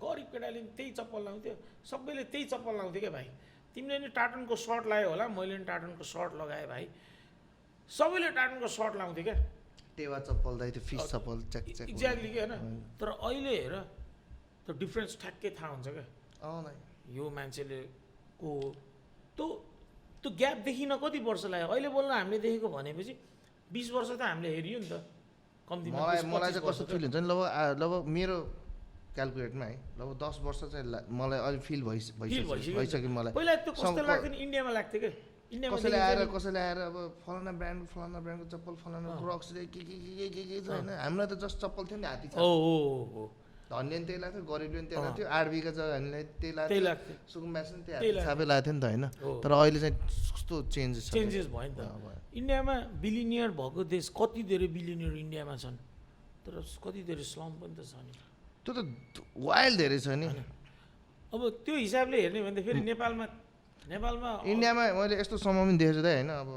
गरिब केटाले पनि त्यही चप्पल लाउँथ्यो सबैले त्यही चप्पल लाउँथ्यो क्या भाइ तिमीले नि टाटनको सर्ट लगायो होला मैले पनि टाटनको सर्ट लगाएँ भाइ सबैले टाटनको सर्ट लाउँथ्यो क्या टेवा चप्पल दाइ त्यो फिस चप्पल एक्ज्याक्टली के होइन तर अहिले हेर त्यो डिफ्रेन्स ठ्याक्कै थाहा हुन्छ क्या यो मान्छेले को त्यो ग्याप देखिन कति वर्ष लाग्यो अहिले बोल्न हामीले देखेको भनेपछि 20 वर्ष त हामीले हेरियो नि त कम्तीमा मलाई चाहिँ कस्तो फिल हुन्छ नि लगभग मेरो क्यालकुलेटमा है लगभग 10 वर्ष चाहिँ मलाई अहिले फिल भइसक्यो मलाई पहिला त्यो कस्तो लाग्थ्यो नि इन्डियामा लाग्थ्यो क्या कसैले आएर अब फलाना ब्रान्डको चप्पल फलाना क्रक्स के छ होइन हामीलाई त जस्ट चप्पल थियो नि हात्ती छ धनीले पनि त्यही लाग्थ्यो गरिबले पनि त्यही लाग्थ्यो 8 बिघा जग्गाहरूले त्यही लाग्थ्यो सुकुम्बास पनि त्यही सबै लाग्थ्यो नि त होइन तर अहिले चाहिँ कस्तो चेन्जेस भयो नि त इन्डियामा बिलिनियर भएको देश कति धेरै बिलिनियर इन्डियामा छन् तर कति धेरै स्लम पनि त छ नि त्यो त वाइल्ड धेरै छ नि अब त्यो हिसाबले हेर्ने भने त फेरि नेपालमा इन्डियामा मैले यस्तो समय पनि देखेको छु त होइन अब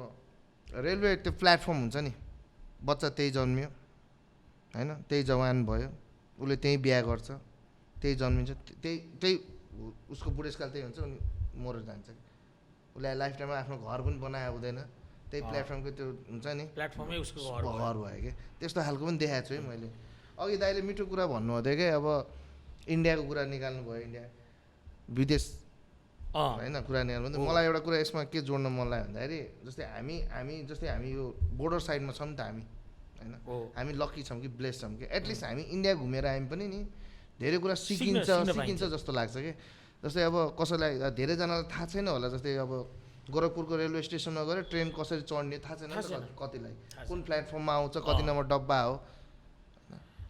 रेलवे त्यो प्लेटफर्म हुन्छ नि बच्चा त्यही जन्मियो होइन त्यही जवान भयो उसले त्यहीँ बिहा गर्छ त्यही जन्मिन्छ त्यही उसको बुढेसकाल त्यही हुन्छ उनी मरेर जान्छ उसलाई लाइफ टाइममा आफ्नो घर पनि बनाए हुँदैन त्यही प्लेटफर्मको त्यो हुन्छ नि प्लेटफर्मै उसको घर भयो क्या त्यस्तो खालको पनि देखाएको छु है मैले अघि दाइले मिठो कुरा भन्नुहुँदै क्या अब इन्डियाको कुरा निकाल्नु भयो इन्डिया विदेश होइन कुरा निकाल्नु मलाई एउटा कुरा यसमा के जोड्न मन लाग्यो भन्दाखेरि जस्तै हामी यो बोर्डर साइडमा छौँ नि त हामी होइन हामी लक्की छौँ कि ब्लेस छौँ कि एटलिस्ट हामी इन्डिया घुमेर आयौँ पनि नि धेरै कुरा सिकिन्छ जस्तो लाग्छ कि जस्तै अब कसैलाई धेरैजनालाई थाहा छैन होला जस्तै अब गोरखपुरको रेलवे स्टेसनमा गएर ट्रेन कसरी चढ्ने थाहा छैन कतिलाई कुन प्लेटफर्ममा आउँछ कति नम्बर डब्बा हो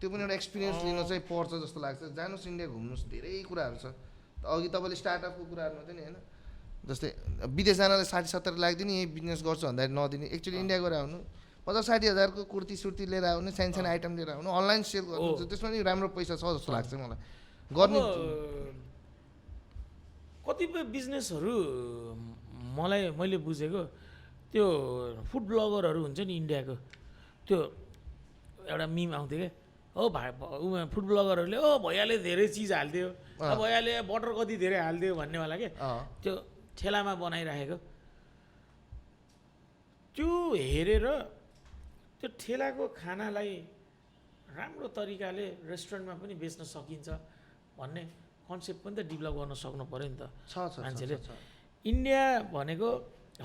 त्यो पनि एउटा एक्सपिरियन्स लिनु चाहिँ पर्छ जस्तो लाग्छ जानुहोस् इन्डिया घुम्नुहोस् धेरै कुराहरू छ अघि तपाईँले स्टार्टअपको कुराहरू मात्रै नि होइन जस्तै विदेश जानलाई 60-70 लाग्दैन यही बिजनेस गर्छु भन्दाखेरि नदिने एक्चुअली इन्डिया गएर आउनु 50-60 हजारको कुर्ती सुर्ती लिएर आउनु सानो आइटम लिएर आउनु अनलाइन सेल गर्नु त्यसमा नि राम्रो पैसा छ जस्तो लाग्छ मलाई गर्नु कतिपय बिजनेसहरू मैले बुझेको त्यो फुड ब्लगरहरू हुन्छ नि इन्डियाको त्यो एउटा मिम आउँथ्यो क्या फुड ब्लगरहरूले भैयाले धेरै चिज हालिदियो भैयाले बटर कति धेरै हालिदियो भन्नेवाला के त्यो ठेलामा बनाइराखेको त्यो हेरेर त्यो ठेलाको खानालाई राम्रो तरिकाले रेस्टुरेन्टमा पनि बेच्न सकिन्छ भन्ने कन्सेप्ट पनि त डेभलप गर्न सक्नु पऱ्यो नि त मान्छेले इन्डिया भनेको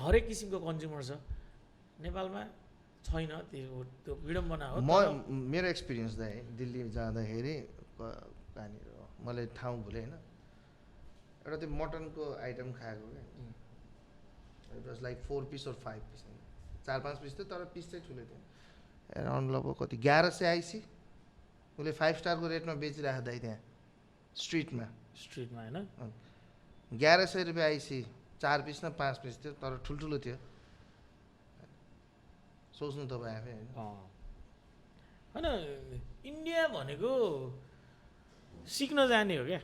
हरेक किसिमको कन्ज्युमर छ नेपालमा छैन त्यो विडम्बना हो मेरो एक्सपिरियन्स दाइ दिल्ली जाँदाखेरि कहाँनिर मैले ठाउँ भुलेँ होइन एउटा त्यो मटनको आइटम खाएको क्या इट वाज लाइक 4 पिस और 5 पिस 4-5 पिस थियो तर पिस चाहिँ ठुलो थियो एराउन्ड लगभग कति 1100 आइसी उसले 5 स्टारको रेटमा बेचिरहेको दाइ त्यहाँ स्ट्रिटमा होइन 1100 रुपियाँ आइसी 4 पिस न 5 पिस थियो तर ठुल्ठुलो थियो सोच्नु तपाईँ आफै होइन इन्डिया भनेको सिक्न जाने हो क्या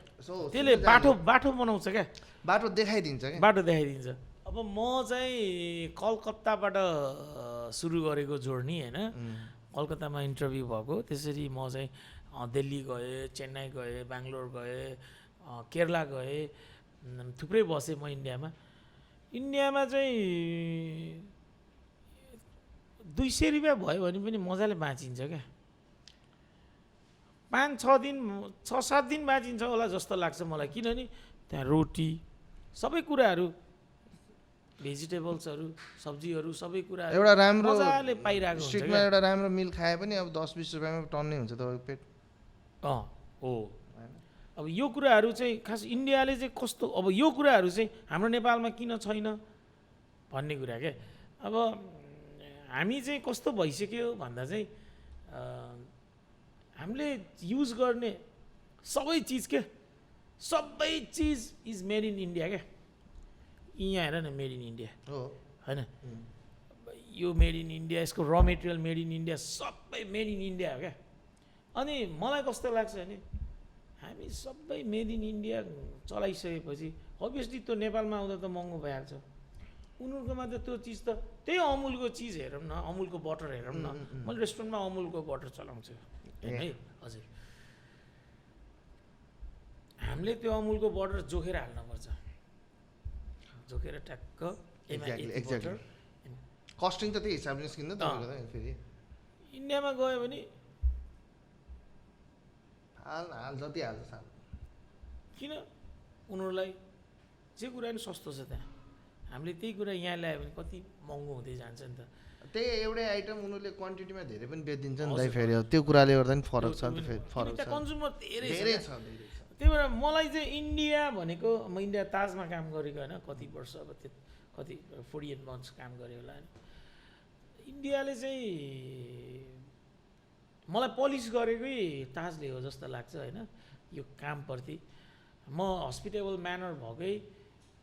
त्यसले बाटो बनाउँछ क्या बाटो देखाइदिन्छ क्या बाटो देखाइदिन्छ अब म चाहिँ कलकत्ताबाट सुरु गरेको जोर्नी होइन कलकत्तामा इन्टरभ्यू भएको त्यसरी म चाहिँ दिल्ली गएँ चेन्नई गएँ बेङ्गलोर गएँ केरला गएँ थुप्रै बसेँ म इन्डियामा इन्डियामा चाहिँ 200 रुपियाँ भयो भने पनि मजाले बाँचिन्छ क्या। 5-6 दिन 6-7 दिन बाँचिन्छ होला जस्तो लाग्छ मलाई, किनभने त्यहाँ रोटी सबै कुराहरू भेजिटेबल्सहरू सब्जीहरू सबै कुराहरू एउटा राम्रो मजाले पाइरहेको हुन्छ स्ट्रिटमा एउटा राम्रो मिल खाए पनि अब 10-20 रुपियाँमा टन्नै हुन्छ तपाईँको पेट। हो। अब यो कुराहरू चाहिँ खास इन्डियाले चाहिँ कस्तो, अब यो कुराहरू चाहिँ हाम्रो नेपालमा किन छैन भन्ने कुरा क्या। अब हामी चाहिँ कस्तो भइसक्यो भन्दा चाहिँ हामीले युज गर्ने सबै चिज के, सबै चिज इज मेड इन इन्डिया क्या। यहाँ हेर न, मेड इन इन्डिया हो होइन, यो मेड इन इन्डिया, यसको र मेटेरियल मेड इन इन्डिया, सबै मेड इन इन्डिया हो क्या। अनि मलाई कस्तो लाग्छ भने हामी सबै मेड इन इन्डिया चलाइसकेपछि अभियसली त्यो नेपालमा आउँदा त महँगो भइहाल्छ। उनीहरूकोमा त त्यो चिज त त्यही अमुलको चिज हेरौँ न, अमुलको बटर हेरौँ न। मैले रेस्टुरेन्टमा अमुलको बटर चलाउँछु है हजुर। हामीले त्यो अमुलको बटर जोखेर हाल्नुपर्छ, जोखेर ट्याक्क एक्ज्याक्टली कस्टिङ त त्यही हिसाबले निस्किन्छ तपाईँको त। फेरि इन्डियामा गयो भने हाल जति हाल्छ साल, किन उनीहरूलाई जे कुरा पनि सस्तो छ त्यहाँ, हामीले त्यही कुरा यहाँ ल्यायो भने कति महँगो हुँदै जान्छ नि त। त्यही एउटै आइटम उनीहरूले क्वान्टिटीमा धेरै पनि बेचिदिन्छ नि त। फेरि त्यो कुराले गर्दा पनि फरक छ, फरक छ, कन्ज्युमर धेरै छ। त्यही भएर मलाई चाहिँ इन्डिया भनेको, म इन्डिया ताजमा काम गरेको होइन कति वर्ष, अब त्यो कति 48 मन्थ्स काम गरेँ होला होइन। इन्डियाले चाहिँ मलाई पलिस गरेकै ताजले हो जस्तो लाग्छ होइन यो कामप्रति। म हस्पिटेबल म्यानर भएकै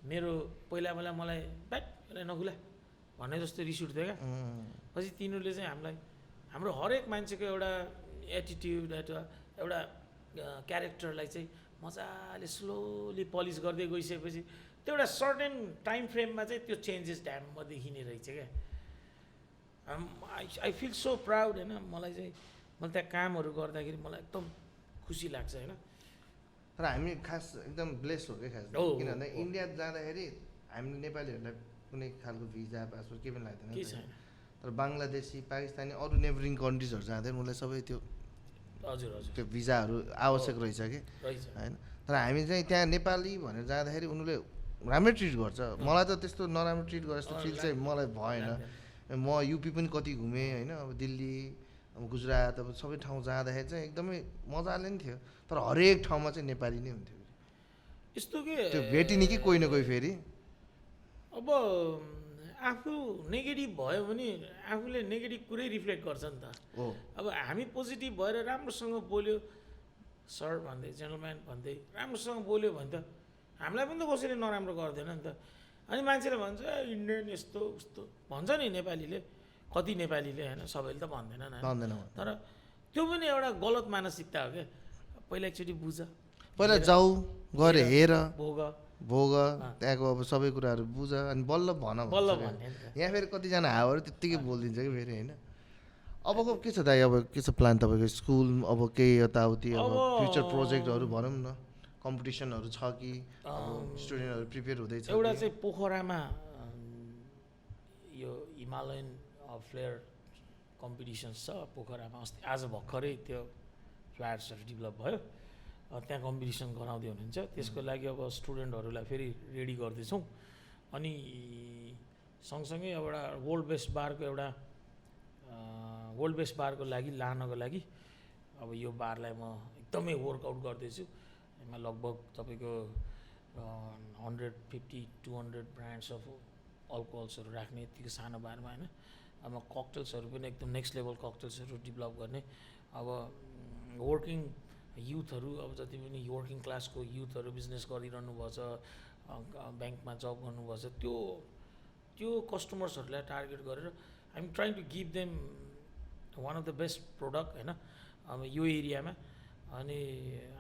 मेरो पहिला मलाई ब्याट नखुला भन्ने जस्तो रिस उठ्थ्यो क्या। पछि तिनीहरूले चाहिँ हामीलाई हाम्रो हरेक मान्छेको एउटा एटिट्युड एउटा क्यारेक्टरलाई चाहिँ मजाले स्लोली पलिस गर्दै गइसकेपछि त्यो एउटा सर्टेन टाइम फ्रेममा चाहिँ त्यो चेन्जेस ड्याममा देखिने रहेछ क्या। आई फिल सो प्राउड होइन। मलाई चाहिँ मैले त्यहाँ कामहरू गर्दाखेरि मलाई एकदम खुसी लाग्छ होइन। तर हामी खास एकदम ब्लेस हो क्या खास, किनभने इन्डिया जाँदाखेरि हामीले नेपालीहरूलाई कुनै खालको भिजा पासपोर्ट केही पनि लाग्दैन, केही छैन। तर बङ्गलादेशी पाकिस्तानी अरू नेबरिङ कन्ट्रिजहरू जाँदैन उनलाई सबै त्यो हजुर हजुर त्यो भिजाहरू आवश्यक रहेछ कि होइन। तर हामी चाहिँ त्यहाँ नेपाली भनेर जाँदाखेरि उनीहरूले राम्रै ट्रिट गर्छ। मलाई त त्यस्तो नराम्रो ट्रिट गरे जस्तो फिल चाहिँ मलाई भएन। म युपी पनि कति घुमेँ होइन, अब दिल्ली, अब गुजरात, अब सबै ठाउँ जाँदाखेरि चाहिँ एकदमै मजाले नि थियो। तर हरेक ठाउँमा चाहिँ नेपाली नै हुन्थ्यो यस्तो के, त्यो भेटिने कि कोही न कोही। फेरि अब आफू नेगेटिभ भयो भने आफूले नेगेटिभ कुरै रिफ्लेक्ट गर्छ नि त। अब हामी पोजिटिभ भएर राम्रोसँग बोल्यो, सर भन्दै जेन्टलम्यान भन्दै राम्रोसँग बोल्यो भने त हामीलाई पनि त कसैले नराम्रो गर्दैन नि त। अनि मान्छेले भन्छ इन्डियन यस्तो उस्तो भन्छ नि नेपालीले, कति नेपालीले होइन, सबैले त भन्दैनन् होइन। तर त्यो पनि एउटा गलत मानसिकता हो क्या। पहिला एकचोटि बुझ, पहिला जाऊ गएर हेर भोग त्यहाँको अब सबै कुराहरू बुझ अनि बल्ल भन। यहाँ फेरि कतिजना हावाहरू त्यत्तिकै बोलिदिन्छ कि फेरि होइन। अबको के छ दाइ, अब के छ प्लान तपाईँको? स्कुल अब केही यताउति अब फ्युचर प्रोजेक्टहरू भनौँ न, कम्पिटिसनहरू छ कि स्टुडेन्टहरू प्रिपेयर हुँदैछ? एउटा चाहिँ पोखरामा यो हिमालयन फ्लेयर कम्पिटिसन्स छ पोखरामा। अस्ति आज भर्खरै त्यो फ्ल्याट्सहरू डेभलप भयो, त्यहाँ कम्पिटिसन गराउँदै हुनुहुन्छ। त्यसको लागि अब स्टुडेन्टहरूलाई फेरि रेडी गर्दैछौँ। अनि सँगसँगै एउटा वर्ल्ड बेस्ट बारको लागि लानको लागि अब यो बारलाई म एकदमै वर्कआउट गर्दैछु। यसमा लगभग तपाईँको 150-200 ब्रान्ड्स अफ अल्कोहल्सहरू राख्ने यतिको सानो बारमा होइन। अब म ककटेल्सहरू पनि एकदम नेक्स्ट लेभल ककटेल्सहरू डेभलप गर्ने। अब वर्किङ युथहरू, अब जति पनि वर्किङ क्लासको युथहरू बिजनेस गरिरहनु भएको छ, ब्याङ्कमा जब गर्नुभएको छ, त्यो कस्टमर्सहरूलाई टार्गेट गरेर I'm trying to give them one of the best product होइन अब यो एरियामा। अनि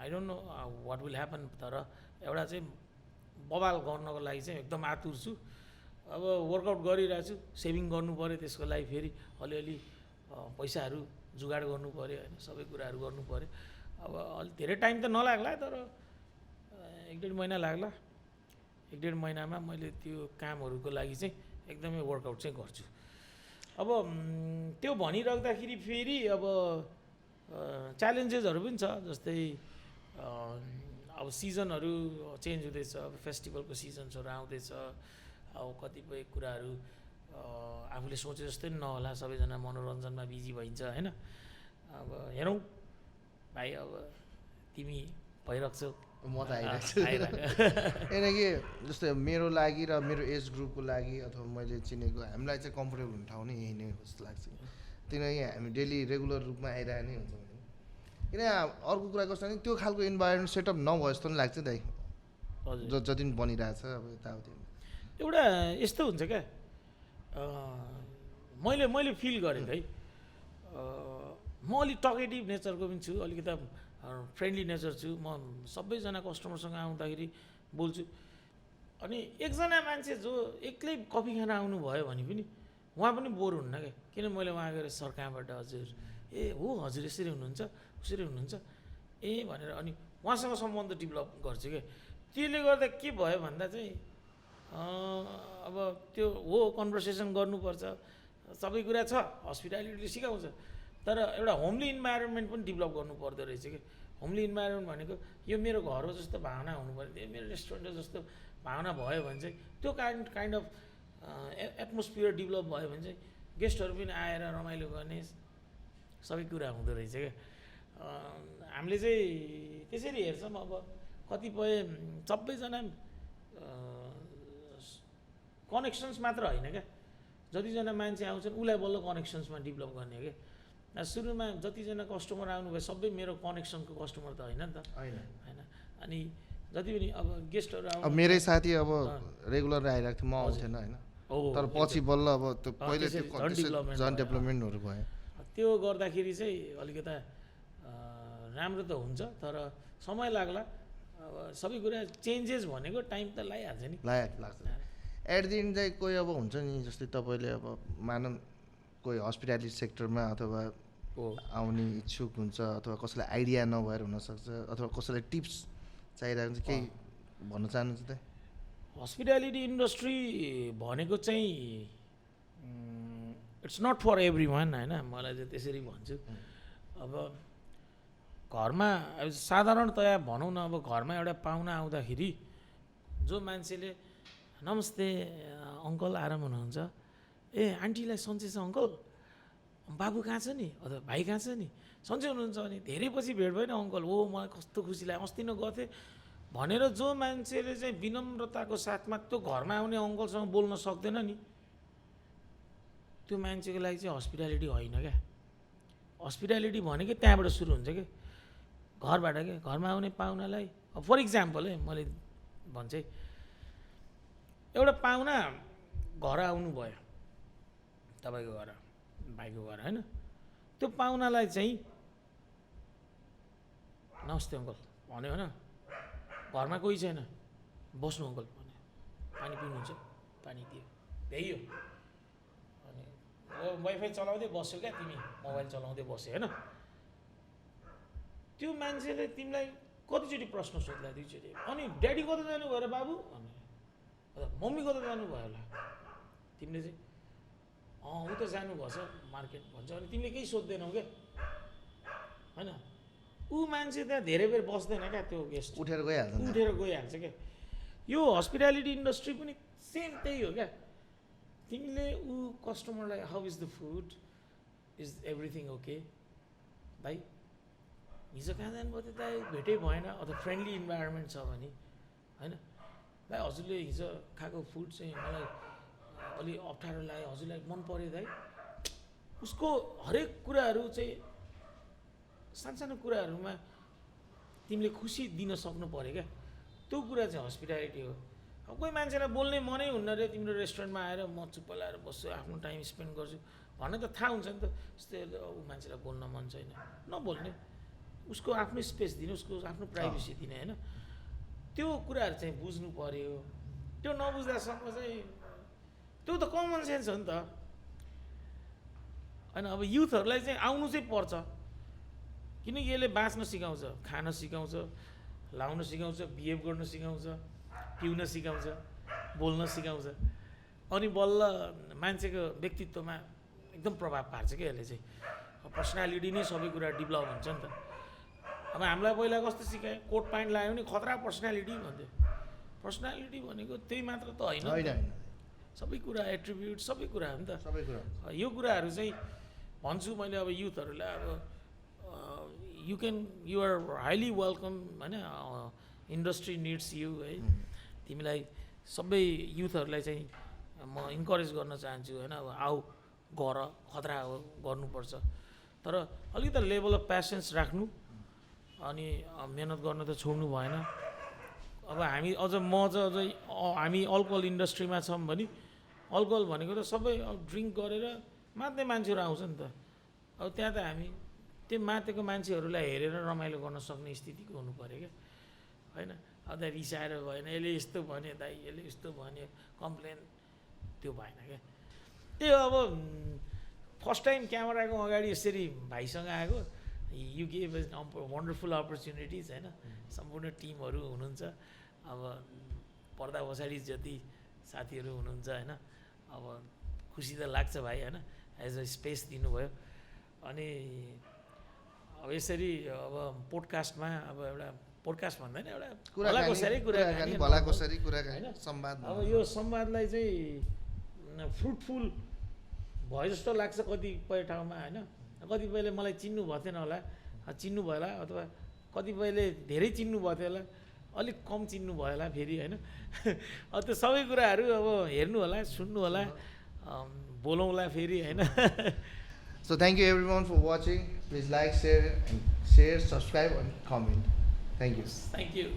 I don't know what will happen, तर एउटा चाहिँ बवाल गर्नको लागि चाहिँ एकदम आतुर छु। अब वर्कआउट गरिरहेको छु, सेभिङ गर्नु पऱ्यो, त्यसको लागि फेरि अलिअलि पैसाहरू जुगाड गर्नु पऱ्यो होइन, सबै कुराहरू गर्नु पऱ्यो। अब अलि धेरै टाइम त नलाग्ला, तर 1-1.5 महिना लाग्ला। 1.5 महिनामा मैले त्यो कामहरूको लागि चाहिँ एकदमै वर्कआउट चाहिँ गर्छु। अब त्यो भनिराख्दाखेरि फेरि अब च्यालेन्जेसहरू पनि छ, जस्तै अब सिजनहरू चेन्ज हुँदैछ, अब फेस्टिभलको सिजन्सहरू आउँदैछ, अब कतिपय कुराहरू आफूले सोचे जस्तै पनि नहोला, सबैजना मनोरञ्जनमा बिजी भइन्छ होइन। अब हेरौँ भाइ, अब तिमी भइरहेको म त आइरहेको छु किनकि जस्तै मेरो लागि र मेरो एज ग्रुपको लागि अथवा मैले चिनेको हामीलाई चाहिँ कम्फोर्टेबल हुने ठाउँ नै यही नै हो जस्तो लाग्छ। किनकि हामी डेली रेगुलर रूपमा आइरहेको नै हुन्छ। किन अर्को कुरा कस्तो भने त्यो खालको इन्भाइरोमेन्ट सेटअप नभए जस्तो पनि लाग्छ दाइ, जति पनि बनिरहेछ अब यताउति। एउटा यस्तो हुन्छ क्या, मैले फिल गरेँ है, म अलिक टकेटिभ नेचरको पनि छु, अलिकति फ्रेन्डली नेचर छु, म सबैजना कस्टमरसँग आउँदाखेरि बोल्छु। अनि एकजना मान्छे जो एक्लै कफी खान आउनुभयो भने पनि उहाँ पनि बोर हुन्न क्या, किन मैले उहाँ गएर सर कहाँबाट हजुर, ए हो हजुर यसरी हुनुहुन्छ उसरी हुनुहुन्छ ए भनेर अनि उहाँसँग सम्बन्ध डेभलप गर्छु क्या। त्यसले गर्दा के भयो भन्दा चाहिँ अब त्यो हो कन्भर्सेसन गर्नुपर्छ, सबै कुरा छ, हस्पिटालिटीले सिकाउँछ, तर एउटा होमली इन्भाइरोमेन्ट पनि डेभलप गर्नु पर्दो रहेछ कि। होमली इन्भाइरोमेन्ट भनेको यो मेरो घर हो जस्तो भावना हुनु पऱ्यो, यो मेरो रेस्टुरेन्ट हो जस्तो भावना भयो भने चाहिँ त्यो काइन्ड अफ एटमोस्फियर डेभलप भयो भने चाहिँ गेस्टहरू पनि आएर रमाइलो गर्ने सबै कुरा हुँदो रहेछ क्या। हामीले चाहिँ त्यसरी हेर्छौँ। अब कतिपय सबैजना कनेक्सन्स मात्र होइन क्या, जतिजना मान्छे आउँछन् उसलाई बल्ल कनेक्सन्समा डेभलप गर्ने क्या। सुरुमा जतिजना कस्टमर आउनुभयो सबै मेरो कनेक्सनको कस्टमर त होइन नि त, होइन। अनि जति पनि अब गेस्टहरू आउनु, अब मेरै साथी अब रेगुलर आइरहेको थियो, म आउँथेन होइन, तर पछि बल्ल अब त्यो पहिले त्यो झन् डेभलपमेन्टहरू भयो। त्यो गर्दाखेरि चाहिँ अलिकता राम्रो त हुन्छ, तर समय लाग्ला। अब सबै कुरा चेन्जेस भनेको टाइम त लागिहाल्छ नि, लाग्छ। एट दि एन्ड चाहिँ कोही अब हुन्छ नि, जस्तै तपाईँले अब मानौँ कोही हस्पिटालिटी सेक्टरमा अथवा आउने इच्छुक हुन्छ, अथवा कसैलाई आइडिया नभएर हुनसक्छ, अथवा कसैलाई टिप्स चाहिरहेको हुन्छ, केही भन्न चाहनुहुन्छ त? हस्पिटालिटी इन्डस्ट्री भनेको चाहिँ it's not for everyone होइन, मलाई चाहिँ त्यसरी भन्छु। अब घरमा साधारणतया भनौँ न, अब घरमा एउटा पाहुना आउँदाखेरि जो मान्छेले नमस्ते अङ्कल आराम हुनुहुन्छ, ए आन्टीलाई सन्चै छ अङ्कल, बाबु कहाँ छ नि अथवा भाइ कहाँ छ नि, सन्चै हुनुहुन्छ भने धेरै पछि भेट भयो नि अङ्कल, हो मलाई कस्तो खुसी लाग्यो अस्ति न गर्थेँ भनेर जो मान्छेले चाहिँ विनम्रताको साथमा त्यो घरमा आउने अङ्कलसँग बोल्न सक्दैन नि, त्यो मान्छेको लागि चाहिँ हस्पिटालिटी होइन क्या। हस्पिटालिटी भनेकै त्यहाँबाट सुरु हुन्छ क्या, घरबाट क्या। घरमा आउने पाहुनालाई फर इक्जाम्पल है मैले भन्छ, एउटा पाहुना घर आउनु भयो तपाईँको घर, भाइको घर होइन, त्यो पाहुनालाई चाहिँ नमस्ते अङ्कल भन्यो होइन, घरमा कोही छैन, बस्नु अङ्कल भन्यो, पानी पिउनुहुन्छ पानी दियो, त्यही हो। अनि वाइफाई चलाउँदै बस्यो क्या, तिमी मोबाइल चलाउँदै बस्यो होइन, त्यो मान्छेले तिमीलाई कतिचोटि प्रश्न सोध्ला, दुईचोटि, अनि ड्याडी कता जानुभयो र बाबु भन्यो, मम्मी कता जानुभयो होला, तिमीले चाहिँ ऊ त जानुभएछ मार्केट भन्छ, अनि तिमीले केही सोध्दैनौ क्या होइन। ऊ मान्छे त्यहाँ धेरै बेर बस्दैन क्या, त्यो गेस्ट उठेर गइहाल्छ क्या। यो हस्पिटालिटी इन्डस्ट्री पनि सेम त्यही हो क्या। तिमीले ऊ कस्टमरलाई how is the food, is everything okay भाइ, हिजो कहाँ जानुभयो त दाइ भेटै भएन, अथवा फ्रेन्डली इन्भाइरोमेन्ट छ भने होइन, भाइ हजुरले हिजो खाएको फुड चाहिँ मलाई अलि अप्ठ्यारो लाग्यो, हजुरलाई मन पऱ्यो दाइ, उसको हरेक कुराहरू चाहिँ सानसानो कुराहरूमा तिमीले खुसी दिन सक्नु पऱ्यो क्या। त्यो कुरा चाहिँ हस्पिटालिटी हो। अब कोही मान्छेलाई बोल्ने मनै हुन्न रे, तिम्रो रेस्टुरेन्टमा आएर म चुप्प लाएर बस्छु, आफ्नो टाइम स्पेन्ड गर्छु भन्ने त थाहा हुन्छ नि त। यस्तै ऊ मान्छेलाई बोल्न मन छैन, नबोल्ने, उसको आफ्नो स्पेस दिने, उसको आफ्नो प्राइभेसी दिने होइन। त्यो कुराहरू चाहिँ बुझ्नु पऱ्यो। त्यो नबुझ्दासम्म चाहिँ त्यो त कमन सेन्स हो नि त होइन। अब युथहरूलाई चाहिँ आउनु चाहिँ पर्छ, किनकि यसले बाँच्न सिकाउँछ, खान सिकाउँछ, लाउन सिकाउँछ, बिहेभ गर्न सिकाउँछ, पिउन सिकाउँछ, बोल्न सिकाउँछ, अनि बल्ल मान्छेको व्यक्तित्वमा एकदम प्रभाव पार्छ क्या यसले चाहिँ। पर्सनालिटी नै सबै कुरा डेभलप हुन्छ नि त। अब हामीलाई पहिला कस्तो सिकायो, कोट प्यान्ट लगायो भने खतरा पर्सनालिटी भन्थ्यो। पर्सनालिटी भनेको त्यही मात्र त होइन, सबै कुरा एट्रिब्युट सबै कुरा हो नि त। सबै कुरा यो कुराहरू चाहिँ भन्छु मैले अब युथहरूलाई, अब यु आर हाइली वेलकम होइन, इन्डस्ट्री निड्स यु है। तिमीलाई सबै युथहरूलाई चाहिँ म इन्करेज गर्न चाहन्छु होइन। अब आऊ गर, खतरा हो, गर्नुपर्छ, तर अलिकति लेभल अफ प्यासेन्स राख्नु, अनि मेहनत गर्न त छोड्नु भएन। अब हामी अझै हामी अल्कोहल इन्डस्ट्रीमा छौँ भने अल्कोहल भनेको त सबै ड्रिङ्क गरेर मात्ने मान्छेहरू आउँछ नि त। अब त्यहाँ त हामी त्यो मातेको मान्छेहरूलाई हेरेर रमाइलो गर्न सक्ने स्थितिको हुनु पऱ्यो क्या होइन। अब त रिसाएर भएन, यसले यस्तो भन्यो दाइ, यसले यस्तो भन्यो, कम्प्लेन त्यो भएन क्या। त्यो अब फर्स्ट टाइम क्यामेराको अगाडि यसरी भाइसँग आएको, यु गेभ वन्डरफुल अपर्च्युनिटिज होइन। सम्पूर्ण टिमहरू हुनुहुन्छ, अब पर्दा पछाडि जति साथीहरू हुनुहुन्छ होइन, अब खुसी त लाग्छ भाइ होइन, एज अ स्पेस दिनुभयो। अनि अब यसरी अब पोडकास्टमा अब एउटा पोडकास्ट भन्दैन, एउटा भलाकोसारी कुराकानी संवाद। अब यो संवादलाई चाहिँ फ्रुटफुल भयो जस्तो लाग्छ कतिपय ठाउँमा होइन। कतिपयले मलाई चिन्नु भएको थिएन होला, चिन्नु भयो होला, अथवा कतिपयले धेरै चिन्नु भएको थियो होला, अलिक कम चिन्नु भयो होला फेरि होइन। अब त्यो सबै कुराहरू अब हेर्नु होला, सुन्नु होला, बोलौँला फेरि होइन। So thank you everyone for watching. Please like, share, subscribe and comment. Thank you. Thank you.